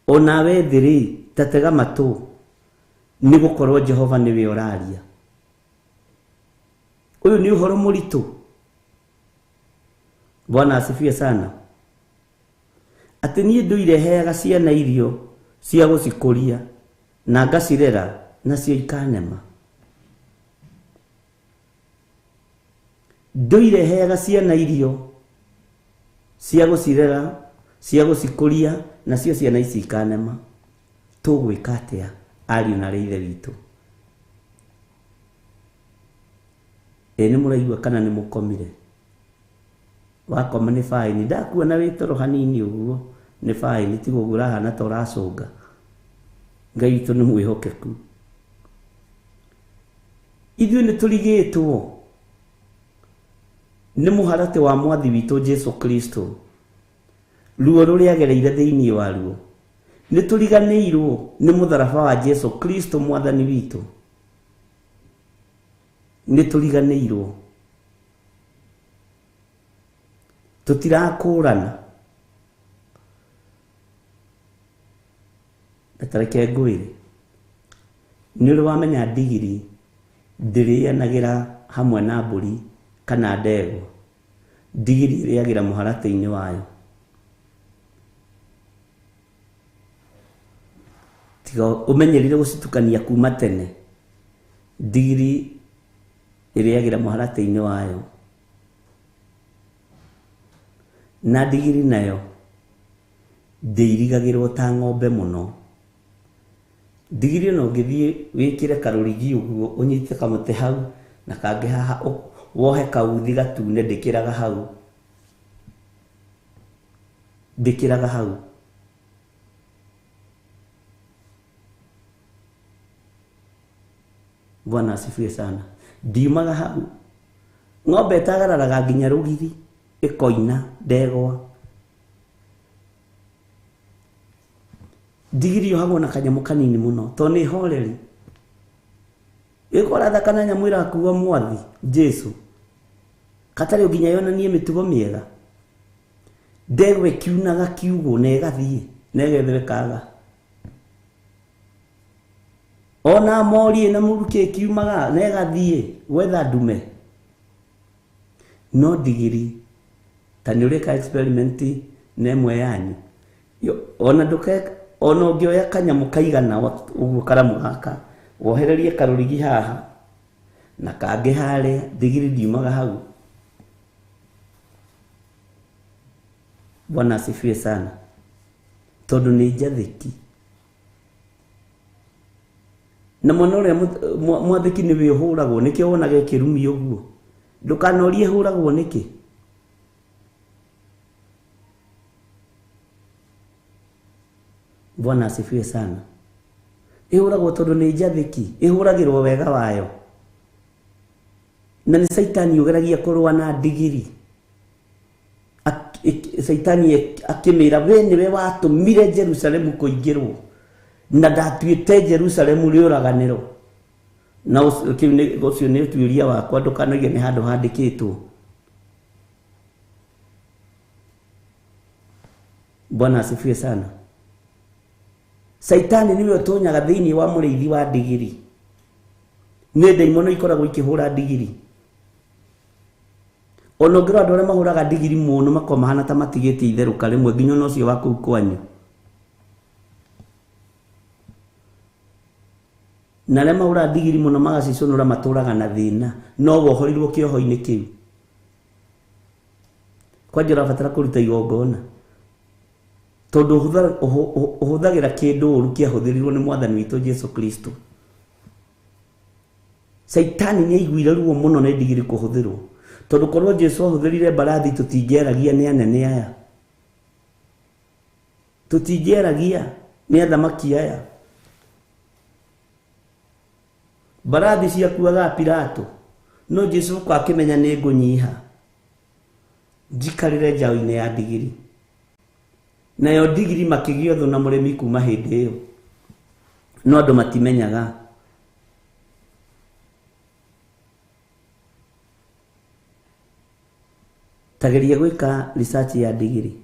o nawe thĩ rĩ ta tega matũ, nĩ gũkorwo Jehova nĩwe ũraria. Ũyũ nĩ ũhoro mũritũ. Bwana asifiwe sana. Atĩ niĩ ndũire heaga ciana irio cia gũcikũria na ngacirera nacio ikanema. Ndũire heaga ciana irio cia gũcirera cia gũcikũria nacio ciana ici ikanema. Tũgwĩka atĩa ariũ na aarĩ a Ithe witũ? Ĩ nĩ mũraigua kana nĩ mũkomire? Wakoma nĩ faini. Ndakuona wĩ toro hanini ũguo nĩ faini, tiga ũguo ũrahana ta ũracũnga. Ngai witũ nĩ mwĩhokeku. Ithuĩ nĩ tũrigĩtwo nĩ mũharatĩ wa mwathi witũ Jesu Kristo, ruo rũrĩa agereire thĩinĩ waruo. Nĩ tũriganĩirwo nĩ mũtharaba wa Jesu Kristo mwathani witũ. Nĩ tũriganĩirwo. Tũtirakũrana. Na ta reke ngwĩre, nĩ ũrĩ wamenya ndigiri ndĩrĩanagĩra hamwe na mbũri kana ndegwa. Ndigiri ĩrĩagĩra mũharatĩ-inĩ wayo. Tiga ũmenyerire gũcitukania kuma tene. Ndigiri ĩrĩagĩra mũharatĩ-inĩ wayo. Na ndigiri nayo ndĩirigagĩrwo ta ng'ombe mũno. Ndigiri ĩno ũngĩthiĩ wĩkĩre karũrigi ũguo ũnyite kamũtĩ hau na kangĩ haha wohe kauthi gatune ndĩkĩraga hau. Ndĩkĩraga hau. Bwana asifiwe sana. Ndiumaga hau. Ng'ombe ĩtagararaga nginya rũgiri ĩkoina ndegwa. Ndigiri yohagwo na kanyamũ kanini mũno tondũ nĩ horeri. Ĩkoratha kana nyamũ ĩrakua mwathi Jesu katarĩ nginya yonanie mĩtugo mĩega. Ndegwa ĩkiunaga kiugũ na ĩgathiĩ na ĩgethere kaga. Ona mori ĩna mũrukĩ ĩkiumaga na ĩgathiĩ gwetha ndume. No ndigiri ta nĩ ũrĩka experiment na ĩmwe yanyu. Ona ndũke ona ũngĩoya kanyamũ kaigana ũguo karamu gaka wohererie karũrigi haha na kangĩ harĩa, ndigiri ndiumaga hau. Bwana asifiwe sana. Tondũ nĩ njathĩki. Na mwana ũrĩa mwathĩki nĩwe ũhũragwo, nĩkĩo wonaga ĩkĩrumio ũguo. Ndũkanorie ĩhũragwo nĩkĩ. Bwana asifiwe sana. Ihuragwo tondu ni njathiki, ihuragirwo wega wayo. Na ni Saitani ugeragia kurua na ndigiri. Saitani akimira we niwe watumire Jerusalemu kuingirwo na ndatuite Jerusalemu riuraganiro. Na ucio ni utuiria wakwa ndukanoige ni handu handikitwo. Bwana asifiwe sana. Saitani niwe utonyaga thiini wa muriithi wa ndigiri. Ni ndaimono ikoragwo ikihura ndigiri. Ona ũngĩrora andũ arĩa mahũraga ndigiri mũno makoragwo mahana ta matigĩte itherũka rĩmwe nginya ona ũcio wa kũu kwanyu. Na arĩa mahũraga ndigiri mũno magacicũnũra matũraga na thĩna, no wohorirwo kĩoho-inĩ kĩu. Kwanja ũrabatara kũruta igongona tondũ ũhũthagĩra kĩndũ ũru kĩahũthĩrirwo nĩ Mwathani witũ Jesu Kristo. Saitani nĩ aiguire ruo mũno nĩ ndigiri kũhũthĩrwo. Tondũ korwo Jesu ahũthĩrire mbarathi tũtingĩaragia nĩ anene aya. Tũtingĩaragia nĩ athamaki aya. Mbarathi ciakuaga Pilato, no Jesu kwa akĩmenya nĩ ngũnyiha njikarĩre njaũ-inĩ ya ndigiri. Nayo ndigiri makĩgĩa ũthũ na mũrĩmi kuma hĩndĩ ĩyo. No andũ matimenyaga. Tageria gwĩka research ya ndigiri.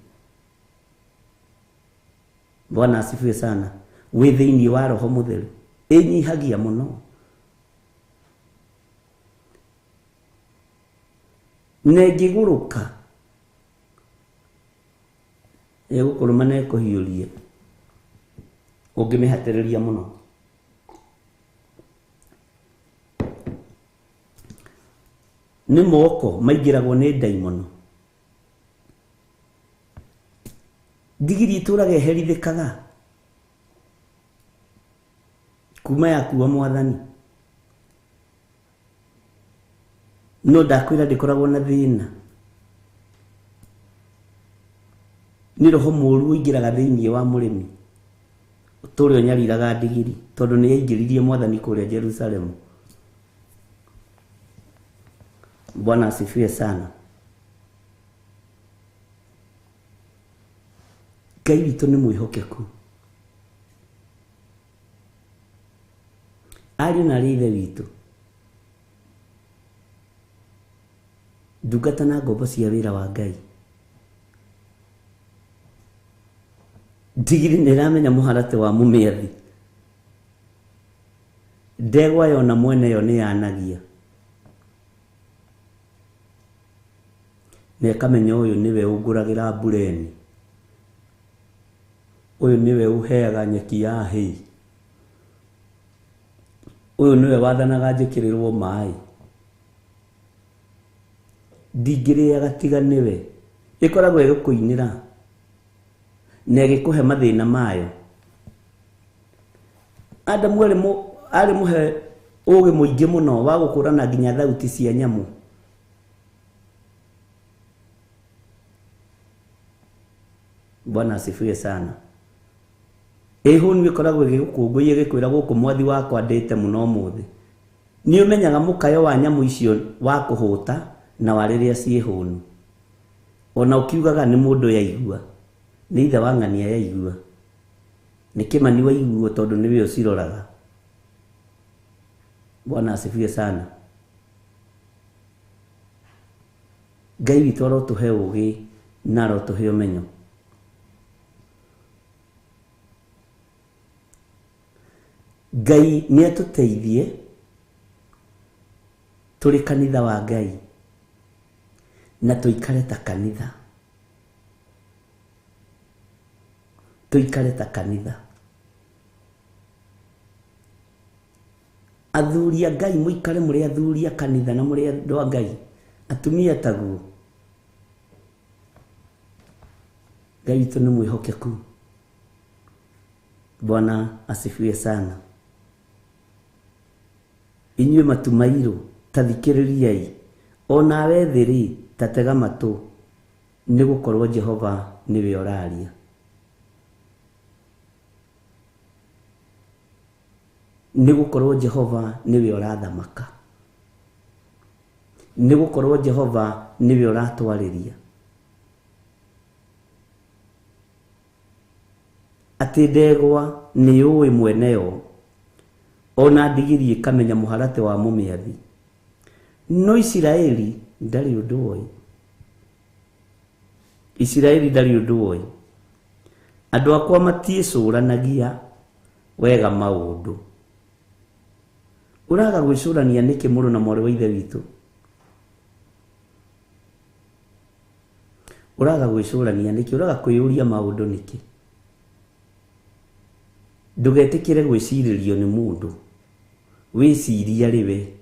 Bwana asifiwe sana. Wĩ thĩinĩ wa Roho Mũtheru ĩnyihagia mũno. Na ĩngĩgũrũka ĩgũkũrũma na ĩkũhiũrie ũngĩmĩhatĩrĩria mũno. Nĩ moko maingĩragwo nĩ ndaimono. Ndigiri itũraga ĩherithĩkaga kuma yakua Mwathani. No ndakwĩra ndĩkoragwo na thĩna. Nĩ roho mũũru ũingĩraga thĩinĩ wa mũrĩmi ũtũre ũnyariraga ndigiri tondũ nĩ yaingĩririe Mwathani kũrĩa Jerusalemu. Bwana asifiwe sana. Ngai witũ nĩ mwĩhokeku. Ariũ na arĩ ithe witũ, ndungata na ngombo cia wĩra wa Ngai. Ndigiri nĩ ĩramenya mũharatĩ wa mũmĩathi. Ndegwa yona mwene yo nĩ yanagia. Na ĩkamenya ũyũ nĩwe ũngũragĩra mbureni. Ũyũ nĩwe ũheaga nyeki ya hay. Ũyũ nĩwe wathanaga njĩkĩrĩrwo maĩ. Ndingĩrĩaga tiga nĩwe. Ĩkoragwo ĩgĩkũinĩra na ĩgĩkũhe mathĩna mayo. Adamu arĩ mũhe ũgĩ mũingĩ mũno wa gũkũrana nginya thauti cia nyamũ. Bwana asifiwe sana. Ĩhũnu ĩkoragwo ĩgĩgũkũngũiya ĩgĩkwĩra gũkũ mwathi wakwa ndĩte mũno ũmũthĩ. Nĩ ũmenyaga mũkayo wa nyamũ icio wa kũhũta na wa rĩrĩa ciĩ hũnu. Ona ũkiugaga nĩ mũndũ yaigua, nĩ ithe wa ng'ania yaigua, nĩ kĩmani waiguo tondũ nĩwe ũciroraga. Bwana asifiwe sana. Ngai witũ arotũhe ũgĩ na arotũhe ũmenyo. Ngai nĩ atũteithie tũrĩ kanitha wa Ngai na tũikare ta kanitha. Tũikare ta kanitha. Athuri a Ngai mũikare mũrĩ athuri a kanitha na mũrĩ andũ a Ngai. Atumia taguo. Ngai witũ nĩ mwĩhokeku. Bwana asifiwe sana. Inyuĩ matumairũ ta thikĩrĩriai, onawe thĩ rĩ ta tega matũ, nĩ gũkorwo Jehova nĩwe ũraria. Nĩ gũkorwo Jehova nĩwe ũrathamaka, nĩ gũkorwo Jehova nĩwe ũratwarĩria. Atĩ ndegwa nĩ yũĩ mweneyo, ona ndigiri ĩkamenya mũharatĩ wa mũmĩathi, no Isiraeli ndarĩ ũndũ oĩ. Isiraeli ndarĩ ũndũ oĩ. Andũ akwa matiĩcũranagia wega maũndũ. Ũraga gwĩcũrania nĩkĩ mũrũ na mwarĩ wa ithe witũ? Ũraga gwĩcũrania nĩkĩ? Ũraga kwĩyũria maũndũ nĩkĩ? Ndũgetĩkĩre gwĩcirĩrio nĩ mũndũ, wĩcirie arĩ we.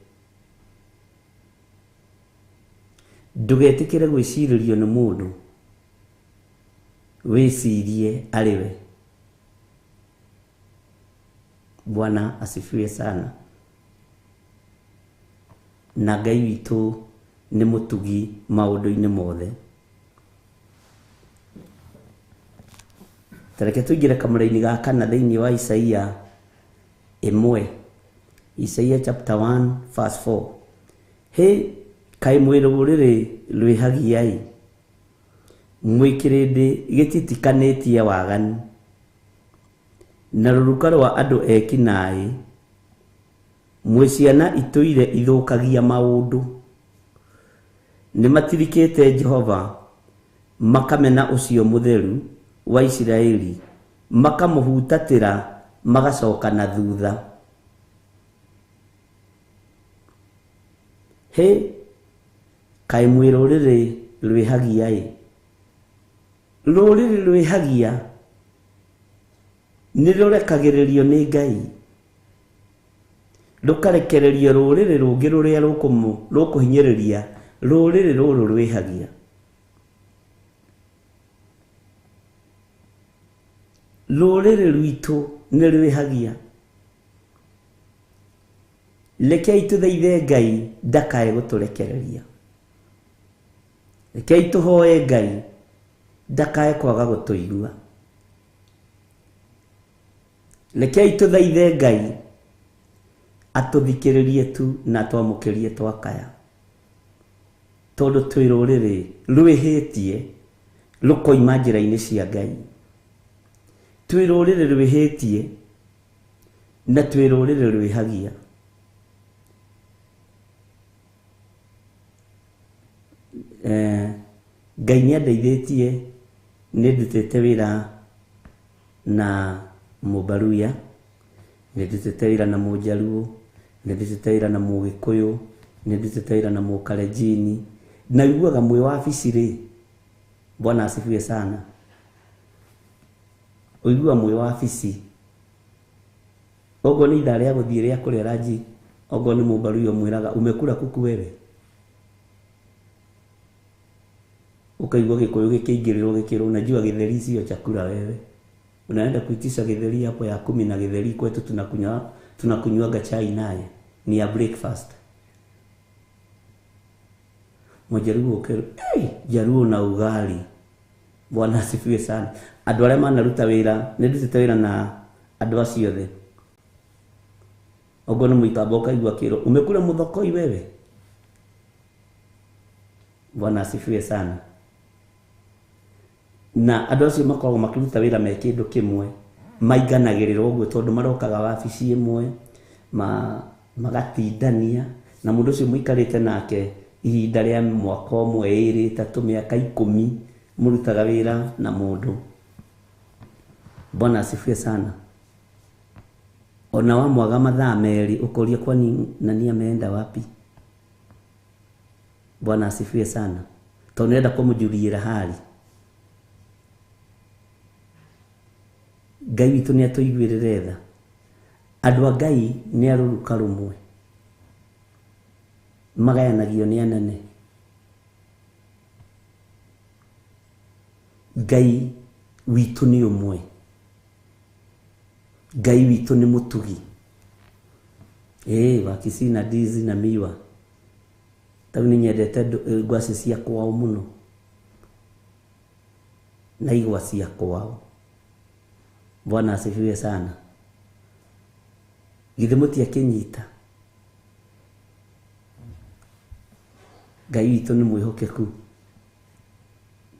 Ndũgetĩkĩre gwĩcirĩrio nĩ mũndũ, wĩcirie arĩ we. Bwana asifiwe sana. Na Ngai witũ nĩ mũtugi maũndũ-inĩ mothe. Tareke tũingĩre kamũra-inĩ ga kana thĩinĩ wa Isaia 1, Isaia chapter 1 verse 4. Hĩ, kaĩ mwĩ rũrĩrĩ rwĩhagia-ĩ, mwĩ kĩrĩndĩ gĩtitikanĩtie waganu, na rũruka rwa andũ eki naĩ, mwĩ ciana itũire ithũkagia maũndũ. Nĩmatirikĩte Jehova, makamena ũcio mũtheru wa Isiraeli, makamũhutatĩra magacoka na thutha. Hĩ, kaĩ mwĩ rũrĩrĩ rwĩhagia-ĩ. Rũrĩrĩ rwĩhagia nĩ rũrekagĩrĩrio nĩ Ngai, rũkarekererio rũrĩrĩ rũngĩ rũrĩa rũkũhinyĩrĩria rũrĩrĩ rũrũ rwĩhagia. Rũrĩrĩ rwitũ nĩ rwĩhagia. Rekei tũthaithe Ngai ndakae gũtũrekereria. Rekei tũhoe Ngai ndakae kwaga gũtũigua. Rekei tũthaithe Ngai atũthikĩrĩrie tu na atwamũkĩrie twakaya, tondũ twĩ rũrĩrĩ rwĩhĩtie rũkoima njĩra-inĩ cia Ngai. Twĩ rũrĩrĩ rwĩhĩtie na twĩ rũrĩrĩ rwĩhagia. Ngai nĩ andeithĩtie, nĩ ndutĩte wĩra na Mũbaruya, nĩ ndutĩte wĩra na Mũjaruo, nĩ ndutĩte wĩra na Mũgĩkũyũ, nĩ ndutĩte wĩra na Mũkalenjini. Na ũiguaga mwĩ wabici rĩ, Bwana asifiwe sana. Ũiguaga mwĩ wabici, okorwo nĩ ithaa rĩa gũthiĩ rĩa kũrĩa ranji, okorwo nĩ Mũbaruya ũmwĩraga umekula kuku wewe, ũkaigua Gĩkũyũ gĩkĩingĩrĩrwo gĩkĩrwo unajua gĩtheri sio chakula wewe, unaenda kuitisha gĩtheri hapo ya 10 na gĩtheri kwetu tunakunywaga chai naye ni ya breakfast. Mũjaruo ũkerwo, hey, Jaruo na ugali. Bwana asifiwe sana. Andũ arĩa manaruta wĩra, nĩ ndutĩte wĩra na andũ acio othe. Okorwo nĩ mũikamba ũkaigua akĩrwo umekula mũthokoi wewe. Bwana asifiwe sana. Na andũ acio makoragwo makĩruta wĩra me kĩndũ kĩmwe, maiganagĩrĩra ũguo tondũ marokaga wabici ĩmwe, magatindania na mũndũ ũcio mũikarĩte nake ihinda rĩa mwaka ũmwe, 2, 3, mĩaka 10 mũrutaga wĩra na mũndũ. Bwana asifiwe sana. Ona wamwaga mathaa 2 ũkoria kwani nani ameenda wapi? Bwana asifiwe sana. Tondũ nĩenda kũmũjuliĩra hali. Ngai witũ nĩ atũiguĩrĩre tha. Andũ a Ngai nĩ a rũruka rũmwe, magayanagio nĩ anene. Ngai witũ nĩ ũmwe, Ngai witũ nĩ mũtugi. Wa Kisii na ndizi na miwa. Tau nĩ nyendete ngwacĩ cia kwao mũno na igwa cia kwao. Bwana asifiwe sana. Githĩ mũtiakĩnyita? Ngai witũ nĩ mwĩhokeku.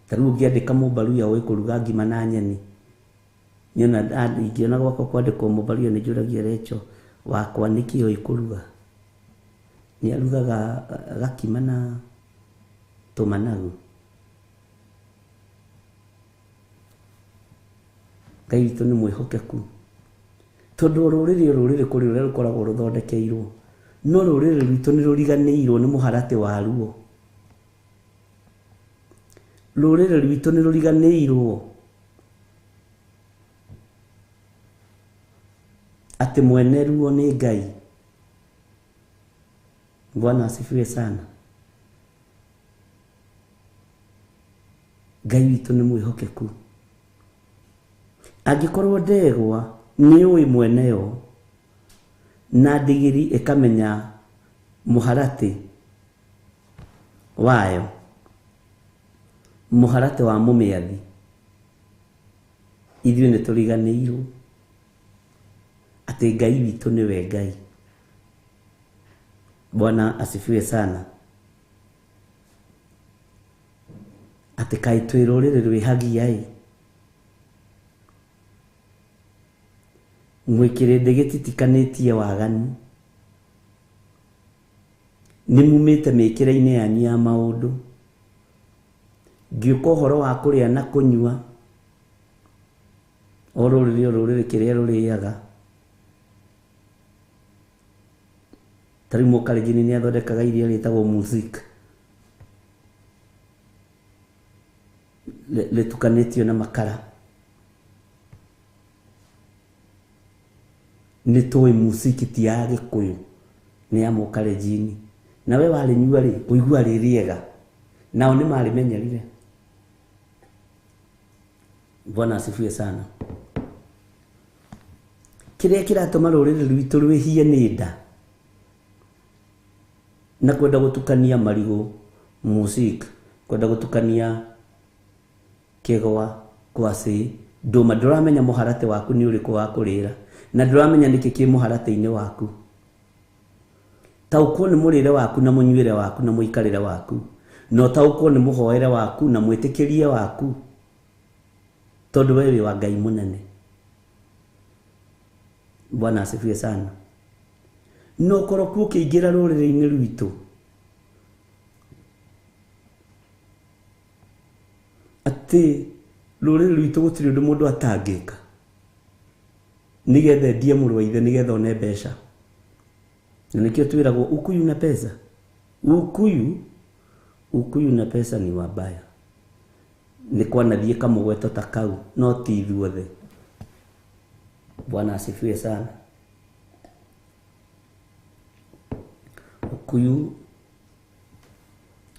Ta rĩu ũngĩandĩka mũmbaruya ũĩ kũruga ngima na nyeni, niona ingĩona gwakwa kwandĩkwo mũmbaruya nĩ njũragia Recho wakwa nĩkĩ oĩ kũruga. Nĩ arugaga gakima na tũmanagu. Ngai witũ nĩ mwĩhokeku. Tondũ rũrĩrĩ rũrĩrĩ kũrĩ ũrĩa rũkoragwo rũthondekeirwo, no rũrĩrĩ rwitũ nĩ rũriganĩirwo nĩ mũharatĩ waruo. Rũrĩrĩ rwitũ nĩ rũriganĩirwo atĩ mwene ruo nĩ Ngai. Bwana asifiwe sana. Ngai witũ nĩ mwĩhokeku. Angĩkorwo ndegwa nĩ ũĩ mweneyo na ndigiri ĩkamenya mũharatĩ wayo, mũharatĩ wa mũmĩathi, ithuĩ nĩ tũriganĩirwo atĩ Ngai witũ nĩwe Ngai. Bwana asifiwe sana. Atĩ kaĩ twĩ rũrĩrĩ rwĩhagia ĩ, mwĩ kĩrĩndĩ gĩtitikanĩtie waganu, nĩ mumĩte mĩkĩre-inĩ yanyu ya maũndũ. Ngĩũka ũhoro wa kũrĩa na kũnyua, o rũrĩrĩ o rũrĩrĩ kĩrĩa rũrĩaga. Ta rĩu mũkalenjini nĩ athondekaga irio rĩtagwo muzik, rĩtukanĩtio na makara. Nĩ tũĩ musiki ti ya Gĩkũyũ, nĩ ya mũkalenjini. Nawe warĩnyua rĩ, ũigua rĩ rĩega. Nao nĩ marĩmenyerire. Bwana asifiwe sana. Kĩrĩa kĩratũma rũrĩrĩ rwitũ rwĩhie nĩ nda na kwenda gũtukania marigũ musik, kwenda gũtukania kĩgwa, ngwacĩ, ndũma. Ndũramenya mũharatĩ waku nĩ ũrĩkũ wa kũrĩra, na ndũramenya nĩkĩ kĩ mũharatĩ-inĩ waku. Taũkwo nĩ mũrĩre waku na mũnyuĩre waku na mũikarĩre waku, na ũtaũkwo nĩ mũhoere waku na mwĩtĩkĩrie waku, tondũ we wĩ wa Ngai mũnene. Bwana asifiwe sana. No ũkoroku ũkĩingĩra rũrĩrĩ-inĩ rwitũ, atĩ rũrĩrĩ rwitũ gũtirĩ ũndũ mũndũ atangĩka nĩgetha endie mũrũ wa ithe nĩgetha one mbeca. Na nĩkĩo twĩragwo ukuyu na pesa. Ukuyu na pesa ni wabaya. Nĩ kwanathiĩ kamũgweto ta kau, no ti ithuothe. Bwana asifiwe sana. Ukuyu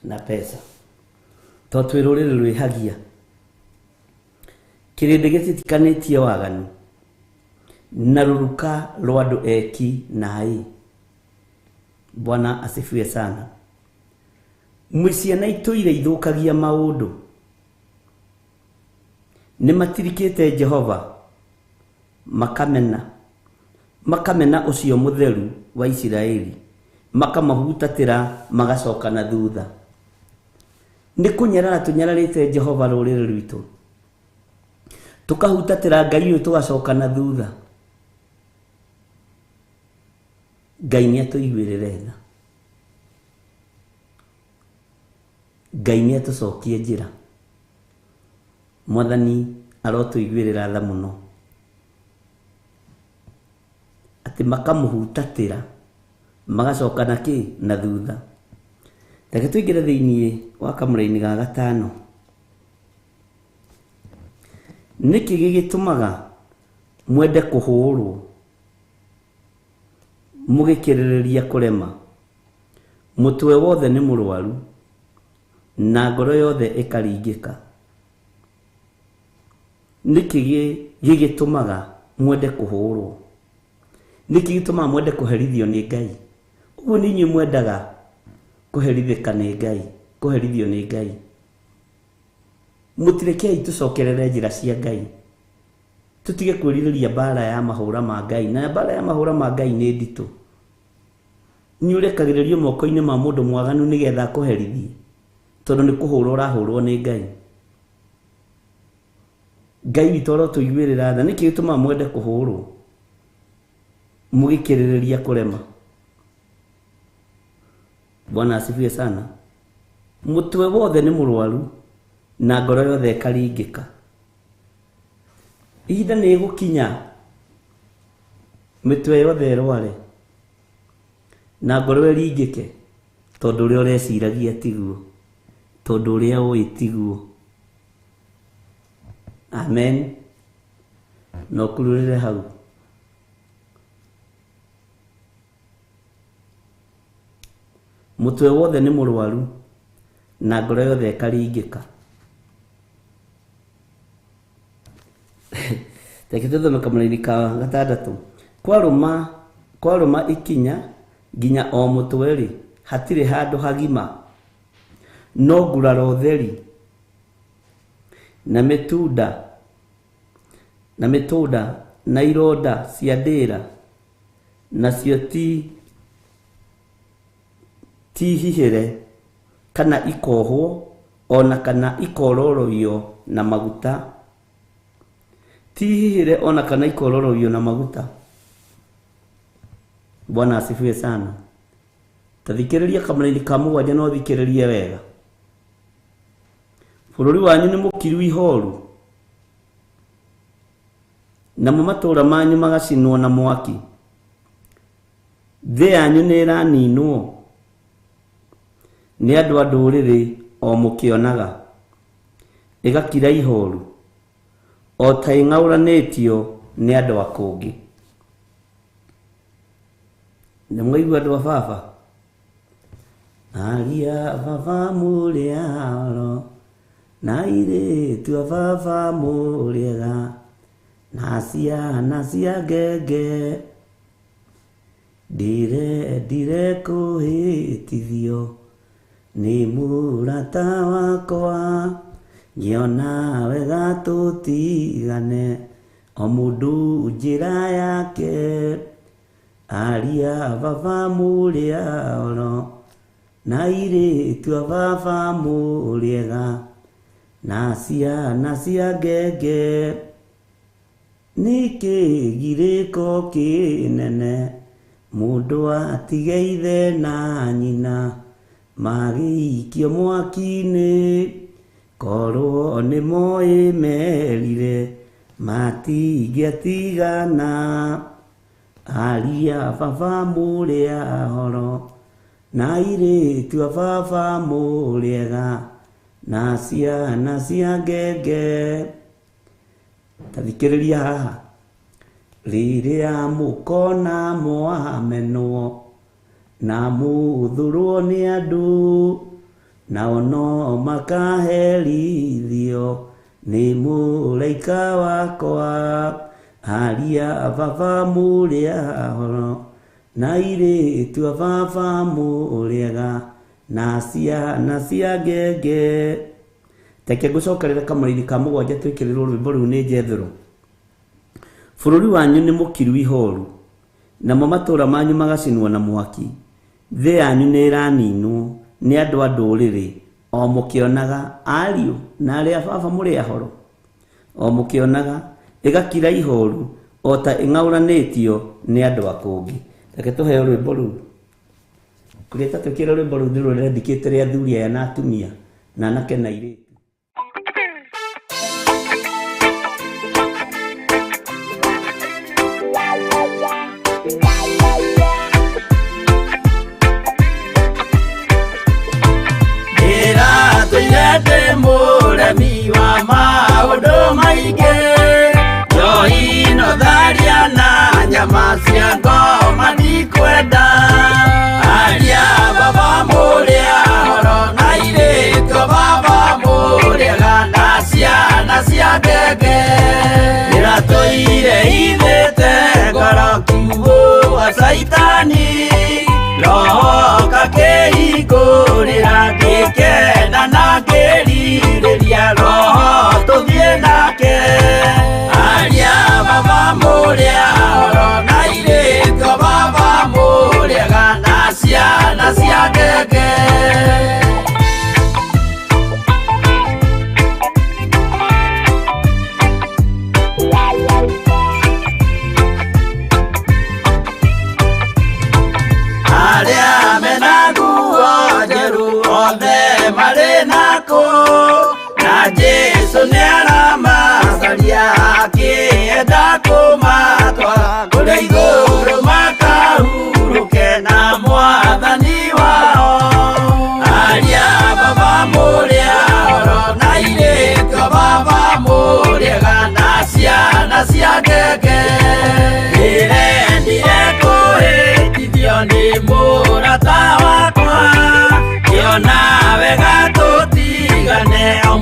na pesa. To twĩ rũrĩrĩ rwĩhagia. Kĩrĩndĩ gĩtitikanĩtie waganu na rũruka rwa andũ eki naĩ. Bwana asifiwe sana. Mwĩ ciana itũire ithũkagia maũndũ, nĩ matirikĩte Jehova, makamena ũcio mũtheru wa Isiraeli, makamahutatĩra magacoka na thutha. Nĩ kũnyarara tũnyararĩte Jehova rũrĩrĩ rwitũ, tũkahutatĩra Ngai ũyũ tũgacoka na thutha. Ngai nĩ atũiguĩrĩre tha. Ngai nĩ atũcokie njĩra. Mwathani arotũiguĩrĩra tha mũno, atĩ makamũhutatĩra magacoka na kĩ na thutha. Reke tũingĩre thĩiniĩ wa kamũraini ga gatano. Nĩkĩ gĩgĩtũmaga mwende kũhũrwo mũgĩkĩrĩrĩria kũrema? Mũtwe wothe nĩ mũrwaru na ngoro yothe ĩkaringĩka. Nĩkĩ gĩgĩtũmaga mwende kũhũrwo? Nĩkĩ gĩtũmaga mwende kũherithio nĩ Ngai? Ũguo nĩ inyuĩ mwendaga kũherithĩka nĩ Ngai, kũherithio nĩ Ngai. Mũtirekei tũcokerere njĩra cia Ngai. Tũtige kwĩrirĩria mbara ya mahũra ma Ngai, na mbara ya mahũra ma Ngai nĩ nditũ. Nĩ ũrekagĩrĩrio moko-inĩ ma mũndũ mwaganu nĩgetha akũherithie, tondũ nĩ kũhũrwo ũrahũrwo nĩ Ngai. Ngai witũ arotũiguĩrĩra tha. Nĩkĩ gĩtũmaga mwende kũhũrwo mũgĩkĩrĩrĩria kũrema? Bwana asifiwe sana. Mũtwe wothe nĩ mũrwaru na ngoro yothe ĩkaringĩka. Ihinda nĩ ĩgũkinya mĩtwe yothe ĩrware na ngoro ĩringĩke, tondũ ũrĩa ũreciragia tiguo, tondũ ũrĩa ũĩ tiguo. Amen. Na ũkururĩre hau. Mũtwe wothe nĩ mũrwaru na ngoro yothe ĩkaringĩka. Reke tũthome kamũraini ka gatandatũ. Kwarũma kwarũma ikinya nginya o mũtwe-rĩ, hatirĩ handũ hagima, no nguraro theri na mĩtunda na mĩtũnda na ironda cia ndĩra, nacio ti ti hihĩre kana ikohwo ona kana ikororoio na maguta, ti hihĩre ona kana ikororoio na maguta. Bwana asifiwe sana. Tathikĩrĩria kamũraini ka mũgwanja na ũthikĩrĩrie wega. Bũrũri wanyu nĩ mũkiru ihoru, namo matũũra manyu magacinwo na mwaki. Thĩ yanyu nĩ ĩraninwo nĩ andũ a ndũrĩrĩ o mũkĩonaga, ĩgakira ihoru o ta ĩng'aũranĩtio nĩ andũ a kũngĩ. Nĩ mwaigua andũ a baba? Aria baba mũrĩ oro na airĩtu a baba mũrĩega na ciana cia ngenge, ndire kũhĩtithio nĩ mũrata wakwa, ngĩona wega tũtigane o mũndũ njĩra yake. Aria baba mũrĩ oro na airĩtu a baba mũrĩega na ciana cia ngenge, nĩ kĩgirĩko kĩnene mũndũ atige ithe na nyina magĩikio mwaki-inĩ, korwo nĩ moĩ merire matingĩatigana. Aria baba mũrĩ ahoro na airĩtu a baba mũrĩega na ciana cia ngenge. Tathikĩrĩria haha. Rĩrĩa mũkona mwamenwo na mũthũrwo nĩ andũ, nao no makaherithio nĩ mũraika wakwa. Aria baba mũrĩ ahoro na airĩtu a baba mũrĩega na ciana cia ngenge. Reke ngũcokerere kamũraini ka mũgwanja twĩkĩrĩrwo rwĩmbo rũu nĩ Jethro. Bũrũri wanyu nĩ mũkiru ihoru, namo matũũra manyu magacinwo na mwaki. Thĩ yanyu nĩ ĩraninwo nĩ andũ a ndũrĩrĩ o mũkĩonaga, ariũ na arĩa a baba mũrĩ ahoro o mũkĩonaga, ĩgakira ihoru o ta ĩng'aũranĩtio nĩ andũ a kũngĩ. Reke tũheo rwĩmbo rũu. Kũrĩa ta twĩkĩre rwĩmbo rũu nĩ rũrendikĩte rĩa athuri aya na atumia na anake na airĩtu. Ndĩratũire ndĩ mũremi wa maũndũ maingĩ, njohi no tharia na nyama cia ngoma ndikwenda. Aria baba mũrĩ ahoro na airĩtu a baba mũrĩega na ciana cia ngenge. Ndĩratũire ithĩte ngoro kiugũ wa Caitani, roho kakĩhingũrĩra ngĩkena na ngĩrirĩria roho tũthiĩ nake. Aria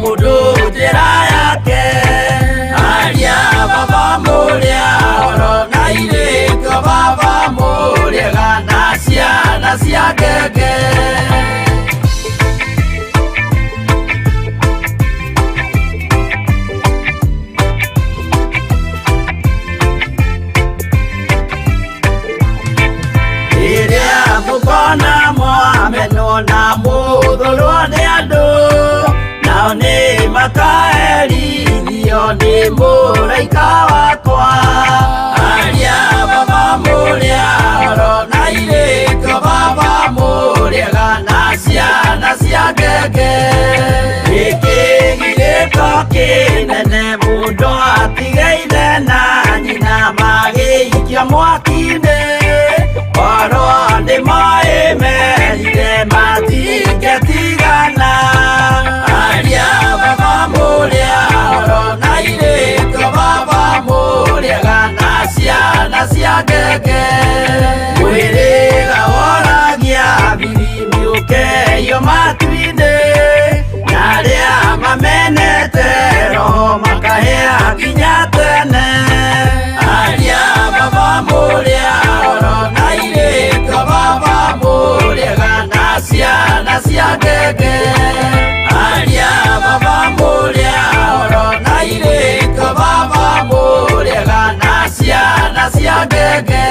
mũndũ njĩra yake. Aria baba mũrĩa oro na irĩko baba mũrĩega na ciana cia ngenge. Rĩrĩa mũkona mwamenwo na mũthũrwo nĩ andũ, nao nĩ makaherithio nĩ mũraika wakwa. Aria baba mũrĩa oro na irĩko baba mũrĩega na ciana cia ngenge. Gĩkĩ gĩko kĩnene mũndũ atige ithe na nyina magĩikio mwaki-inĩ. Oro nĩ moĩ merire matingĩtigana. Aria baba mũrĩa oro na irĩko baba mũrĩega na ciana cia ngenge. Mwĩrĩga woragia birimi ũkeio matu-inĩ, na arĩa mamenete roho makahĩa nginya tene. Aria baba mũrĩa oro na irĩko baba mũrĩega na ciana cia ngenge. Aria baba mũrĩa oro na irĩko baba mũrĩega na ciana cia ngenge.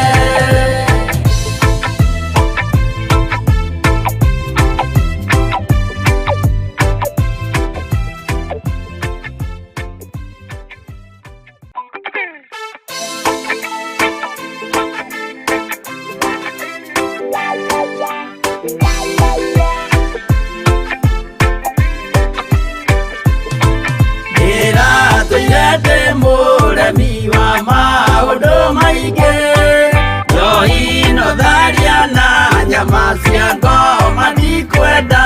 Ndĩratũire ndĩ mũremi wa maũndũ maingĩ, njohi no tharia na nyama cia ngoma ndikwenda.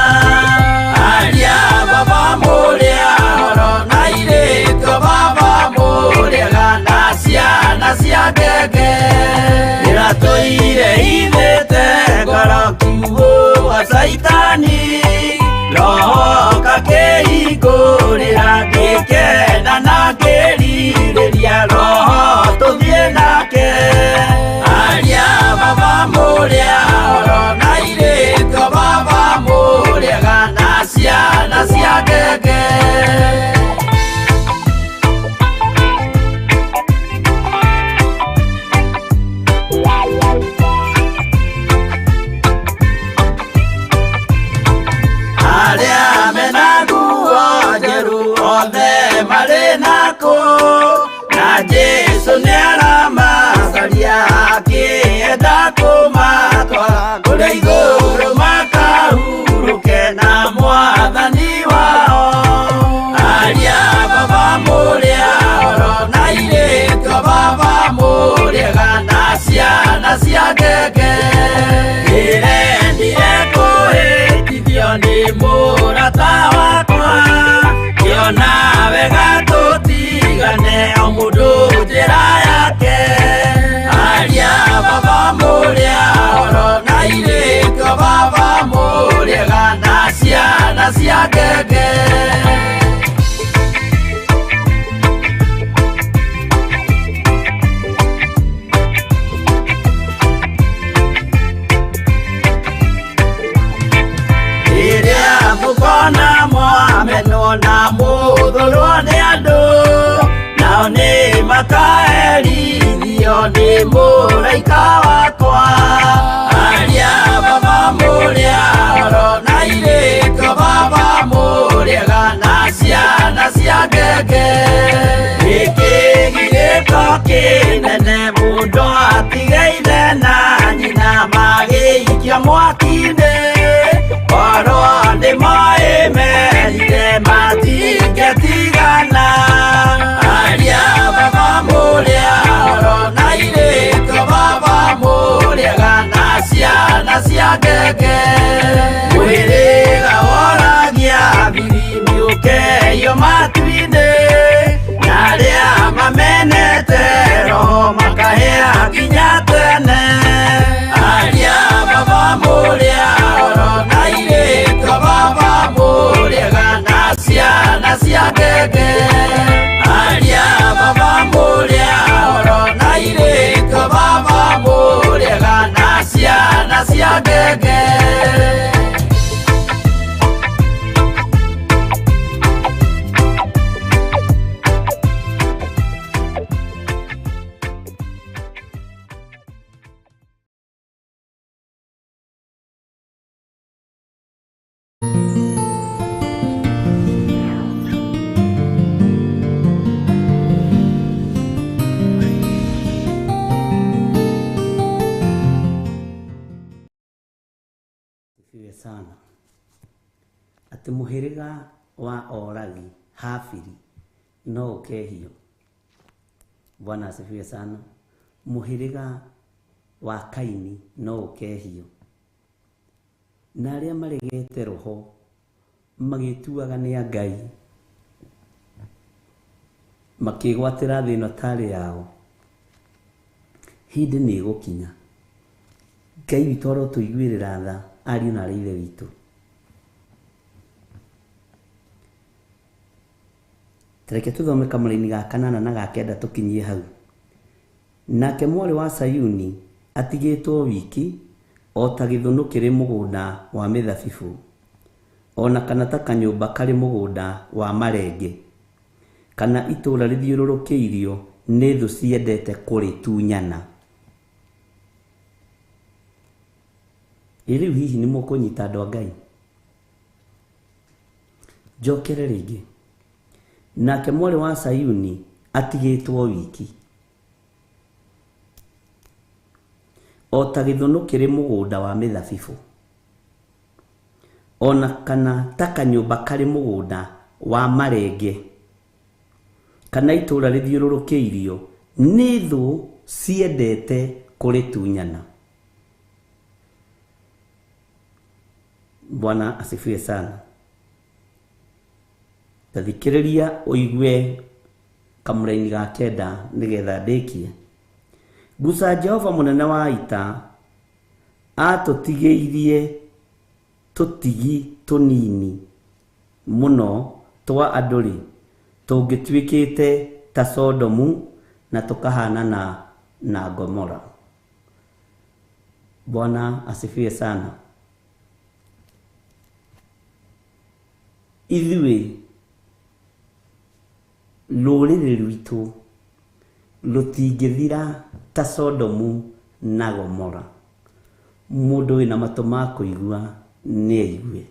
Aria baba mũrĩa oro na irĩko baba mũrĩega na ciana cia ngenge. Ndĩratũire ithĩte ngoro kiugũ wa Caitani, roho kakĩhingũrĩra ngĩkena na ngĩrirĩria roho tũthiĩ nake. Aria baba mũrĩa oro na irĩko baba mũrĩega na ciana cia ngenge. Arĩa mena nguo njerũ othe marĩ nakũ, na Jesũ nĩaramacaria akĩenda kũmatwara kũrĩa igũrũ makahurũke na mwathani wao. Aria baba mũrĩa oro na irĩko baba mũrĩega na ciana cia ngenge. Ndĩrendire kũhĩtithio nĩ mũrata wakwa, ngĩona wega tũtigane o mũndũ njĩra yake. Aria baba mũrĩa oro na irĩko baba mũrĩega na ciana cia ngenge. Rĩrĩa mũkona mwamenwo na mũthũrwo nĩ andũ, nao nĩ makaherithio nĩ mũraika wakwa. Aria baba mũrĩa oro na irĩko baba mũrĩega na ciana cia ngenge. Gĩkĩ gĩko kĩnene mũndũ atige ithe na nyina magĩikio mwaki-inĩ. Oro nĩ moĩ merire matingĩtigana. Aria baba mũrĩa oro na irĩko baba mũrĩega na ciana cia ngenge. Mwĩrĩga woragia birimi ũkeio matu-inĩ, na arĩa mamenete roho makahĩa nginya tene. Aria baba mũrĩa oro na irĩko baba mũrĩega na ciana Atĩ mũhĩrĩga wa oragi Habili no ũkehio. Bwana asifiwe sana. Mũhĩrĩga wa Kaini no ũkehio. Na arĩa maregete roho magĩtuaga nĩ a Ngai, makĩgwatĩra thĩ ĩno tarĩ yao, hĩndĩ nĩ ĩgũkinya. Ngai witũ arotũiguĩrĩra tha ariũ na arĩ ithe witũ. Tareke tũthome kamũraini ga 8 na ga 9 tũkinyie hau. Nake mwarĩ wa Sayuni atigĩtwo wiki o ta gĩthũnũ kĩrĩ mũgũnda wa mĩthabibũ, ona kana ta kanyũmba karĩ mũgũnda wa marenge, kana itũũra rĩthiũrũrũkĩirio nĩ thũ ciendete kũrĩtunyana. Ĩ rĩu hihi nĩ mũkũnyita andũ a Ngai? Njokere rĩngĩ. Nake mwarĩ wa Sayuni atigĩtwo wiki o ta gĩthũnũ kĩrĩ mũgũnda wa mĩthabibũ, ona kana ta kanyũmba karĩ mũgũnda wa marenge, kana itũũra rĩthiũrũrũkĩirio nĩ thũ ciendete kũrĩtunyana. Bwana asifiwe sana. Tathikĩrĩria ũigue kamũraini ga 9 nĩgetha ndĩkie. Guca Jehova mũnene wa ita atũtigĩirie tũtigi tũnini mũno twa andũ-rĩ, tũngĩtuĩkĩte ta Sodomu na tũkahanana na Gomora. Bwana asifiwe sana. Ithuĩ rũrĩrĩ rwitũ rũtingĩthira ta Sodomu na Gomora. Mũndũ wĩna matũ ma kũigua nĩ aigue.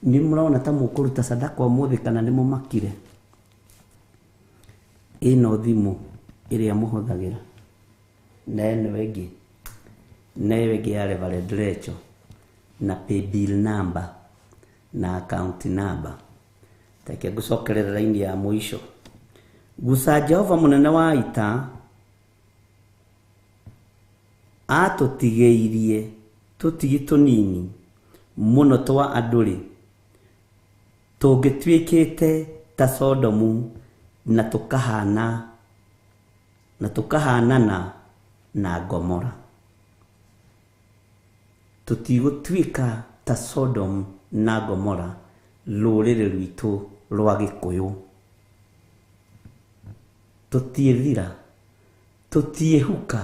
Nĩ mũrona ta mũkũruta sadaka ũmũthĩ kana nĩ mũmakire? Ĩno thimũ ĩrĩa mũhũthagĩra na ĩno ĩngĩ, na ĩyo ĩngĩ ya Reverend Rachel, na paybill number na account number. Reke ngũcokerere raini ya mũico. Guca Jehova mũnene wa ita atũtigĩirie tũtigi tũnini mũno twa andũ-rĩ, tũngĩtuĩkĩte ta Sodomu na tũkahanana na Gomora. Tũtigũtuĩka ta Sodom na Gomora rũrĩrĩ rwitũ rwa Gĩkũyũ. Tũtiĩthira, tũtiĩhuka,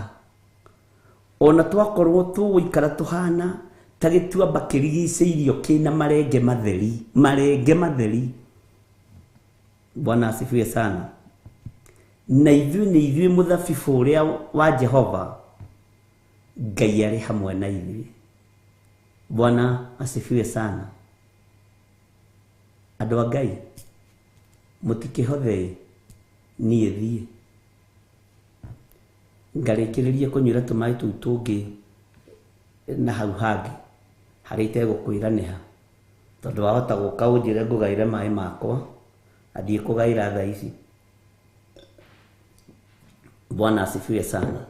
ona twakorwo tũgũikara tũhana ta gĩtuamba kĩrigicĩirio kĩna marenge matheri, marenge matheri. Bwana asifiwe sana. Na ithuĩ nĩ ithuĩ mũthabibũ ũrĩa wa Jehova, Ngai arĩ hamwe na ithuĩ. Bwana asifiwe sana. Andũ a Ngai, mũtikĩhothe niĩ thiĩ ngarĩkĩrĩrie kũnyuĩra tũmaĩ tũu tũngĩ na hau hangĩ harĩa itegũkwĩra nĩ ha, tondũ wahota gũka ũnjĩre ngũgaĩre maĩ makwa athiĩ kũgaĩra thaa ici. Bwana asifiwe sana.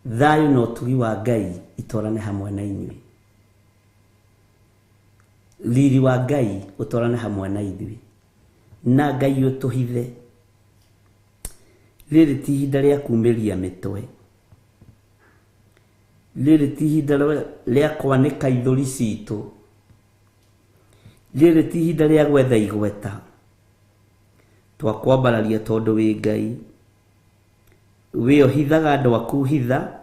Thayũ na ũtugi wa Ngai itwarane hamwe na inyuĩ. Riri wa Ngai ũtwarane hamwe na ithuĩ, na Ngai ũtũhithe. Rĩrĩ ti ihinda rĩa kumĩria mĩtwe, rĩrĩ ti ihinda rĩa kwanĩka ithũri citũ, rĩrĩ ti ihinda rĩa gwetha igweta. Twakwambararia tondũ wĩ Ngai, wĩohithaga andũ aku hitha,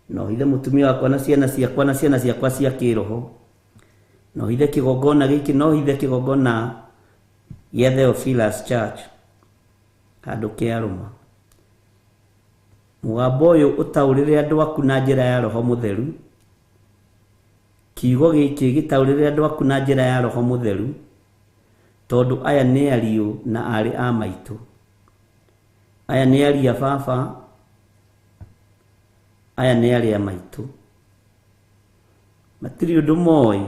na ũhithe mũtumia wakwa na ciana ciakwa na ciana ciakwa cia kĩroho, na ũhithe kĩgongona gĩkĩ, na ũhithe kĩgongona gĩa Theophilus Church handũ kĩarũma. Mũgambo ũyũ ũtaũrĩre andũ aku na njĩra ya Roho Mũtheru. Kiugo gĩkĩ gĩtaũrĩre andũ aku na njĩra ya Roho Mũtheru, tondũ aya nĩ ariũ na aarĩ a maitũ, aya nĩ ariũ a baba, Aya nĩ arĩa maitũ, matirĩ ũndũ moĩ,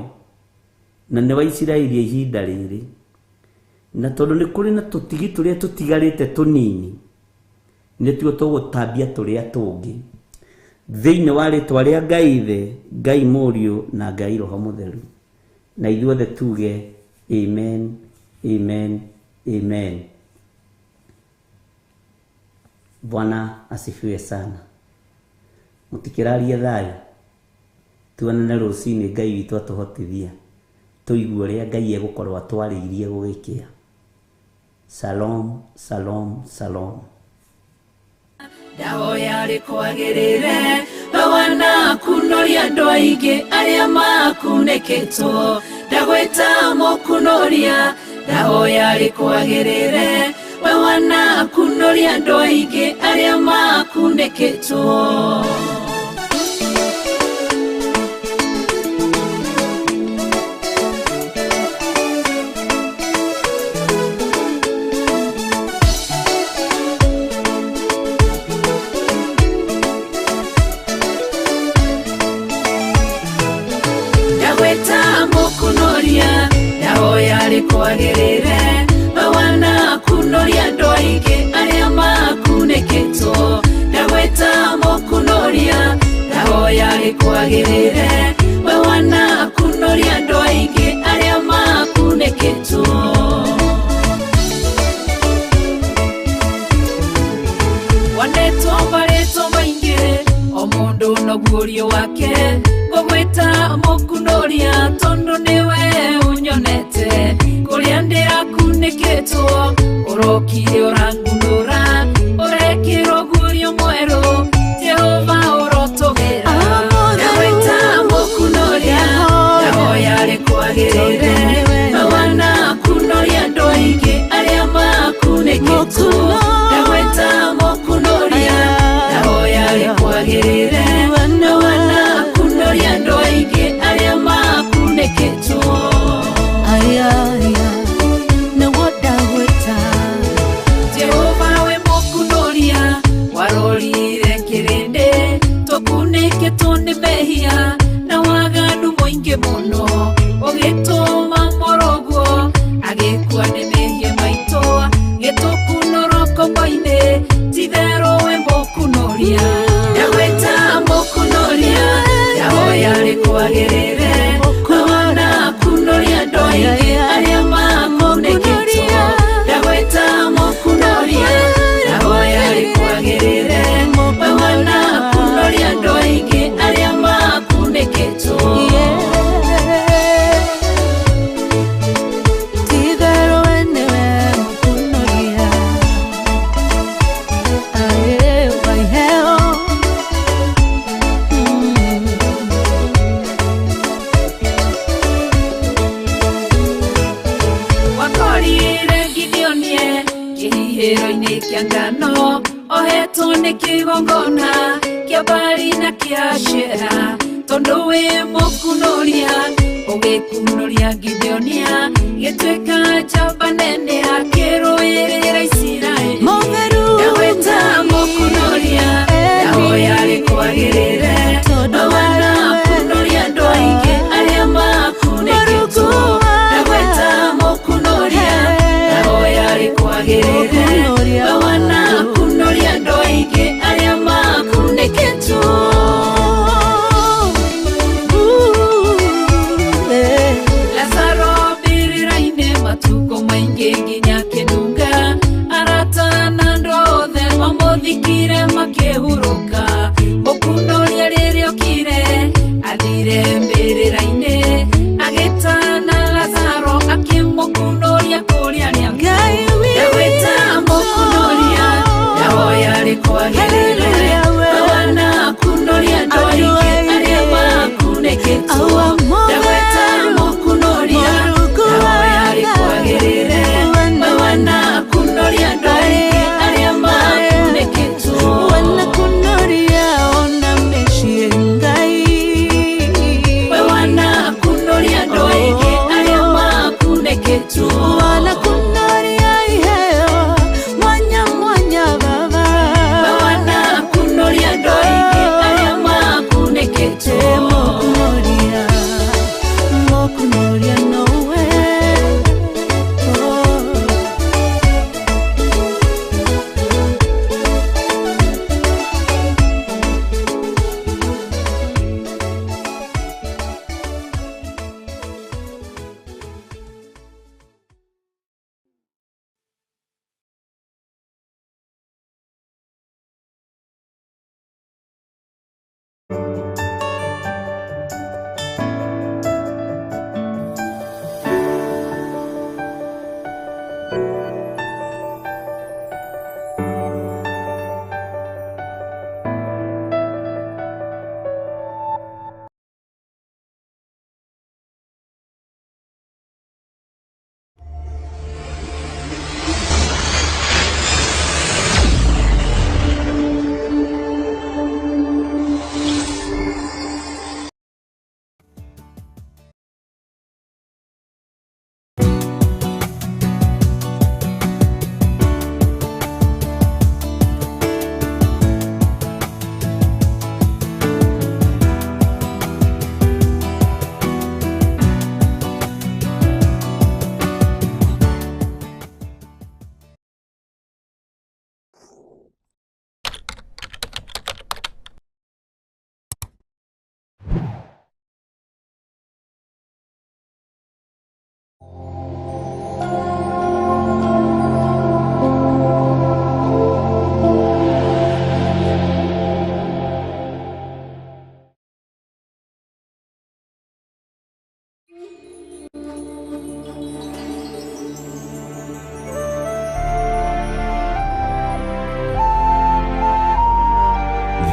na nĩ wa Isiraeli ihinda rĩrĩ. Na tondũ nĩ kũrĩ na tũtigi tũrĩa tũtigarĩte tũnini, nĩtuo tũgũtambia tũrĩa tũngĩ thĩinĩ wa rĩtwa rĩa Ngai Ithe, Ngai Mũriũ na Ngai Roho Mũtheru. Na ithuothe tuge amen, amen, amen. Bwana asifiwe sana. Mũtikĩrarie thayũ, tuonane rũcinĩ Ngai witũ atũhotithia tũigue ũrĩa Ngai egũkorwo atwarĩirie gũgĩkĩa. Shalom, shalom, shalom. Ndahoya rĩkwagĩrĩre we wanakunoria andũ aingĩ arĩa makunĩkĩtwo, ndagwĩta mũkunoria. Ndahoya rĩkwagĩrĩre we wanakunoria andũ aingĩ arĩa makunĩkĩtwo. Ndagwĩta mũkunoria, ndahoya rĩkwagĩrĩre we wanakunoria andũ aingĩ arĩa makunĩkĩtwo, ndagwĩta mũkunoria. Ndahoya rĩkwagĩrĩre we wanakunoria andũ aingĩ arĩa makunĩkĩtwo. Wanetwo marĩtwa maingĩ, o mũndũ noguo wake, ngũgwĩta mũkunoria tondũ nĩwe ũnyonete. Kũrĩa ndĩrakunĩkĩtwo ũrokire ũrangunũra, ũrekĩrwo guorio mwerũ, Jehova ũrotũgĩra. Ndagwĩta mũkunoria, ndahoya rĩkwagĩrĩre we wanakunoria andũ aingĩ arĩa makunĩkĩtwo, ndagwĩta mũkunoria. Ndahoya rĩkwagĩrĩre we wanakunoria andũ aingĩ arĩa makunĩkĩtwo. Jehova we mũkunoria, warorire kĩrĩndĩ tũkunĩkĩtwo nĩ mehia na waganu mũingĩ mũno, ũgĩtũma mũrũguo agĩkua nĩ mehia maitũ, gĩtũkunũrwo ngombo-inĩ, ti-itherũ we mũkunoria. Ndagwĩta mũkunoria, ndahoya rĩkwagĩrĩre we wanakunoria andũ aingĩ arĩa makunĩkĩtwo, ndagwĩta mũkunoria. Ndahoya rĩkwagĩrĩre we wanakunoria andũ aingĩ arĩa makunĩkĩtwo. Wakorire Gideonie kĩhihĩro-inĩ kĩa ngano, ohetwo nĩ kĩgongona kĩa Baali na kĩa Ashera, tondũ wĩ mũkunoria ũgĩkunoria Gideonia, gĩtuĩka njamba nene akĩrũĩrĩra Isiraeli. Ndagwĩta mũkunoria, ndahoya rĩkwagĩrĩre we wanakunoria andũ aingĩ arĩa makunĩkĩtwo, ndagwĩta mũkunoria. Ndahoya rĩkwagĩrĩre we wanakunoria andũ aingĩ arĩa makunĩkĩtwo. Lazaro mbĩrĩra-inĩ matukũ maingĩ nginya kĩnunga, arata na andũ othe mamũthikire makĩhurũka. Mũkunoria rĩrĩa okire athire mbĩrĩra-inĩ, agĩtana Lazaro akĩmũkunoria kũrĩa arĩa. Ndagwĩta mũkunoria, ndahoya rĩkwagĩrĩre we wanakunoria andũ aingĩ arĩa makunĩkĩtwo, ndagwĩta mũkunoria. Ndahoya rĩkwagĩrĩre we wanakunoria andũ aingĩ arĩa makunĩkĩtwo. We wana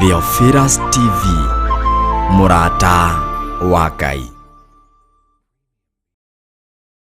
Theophilus TV, mũrata wa Ngai.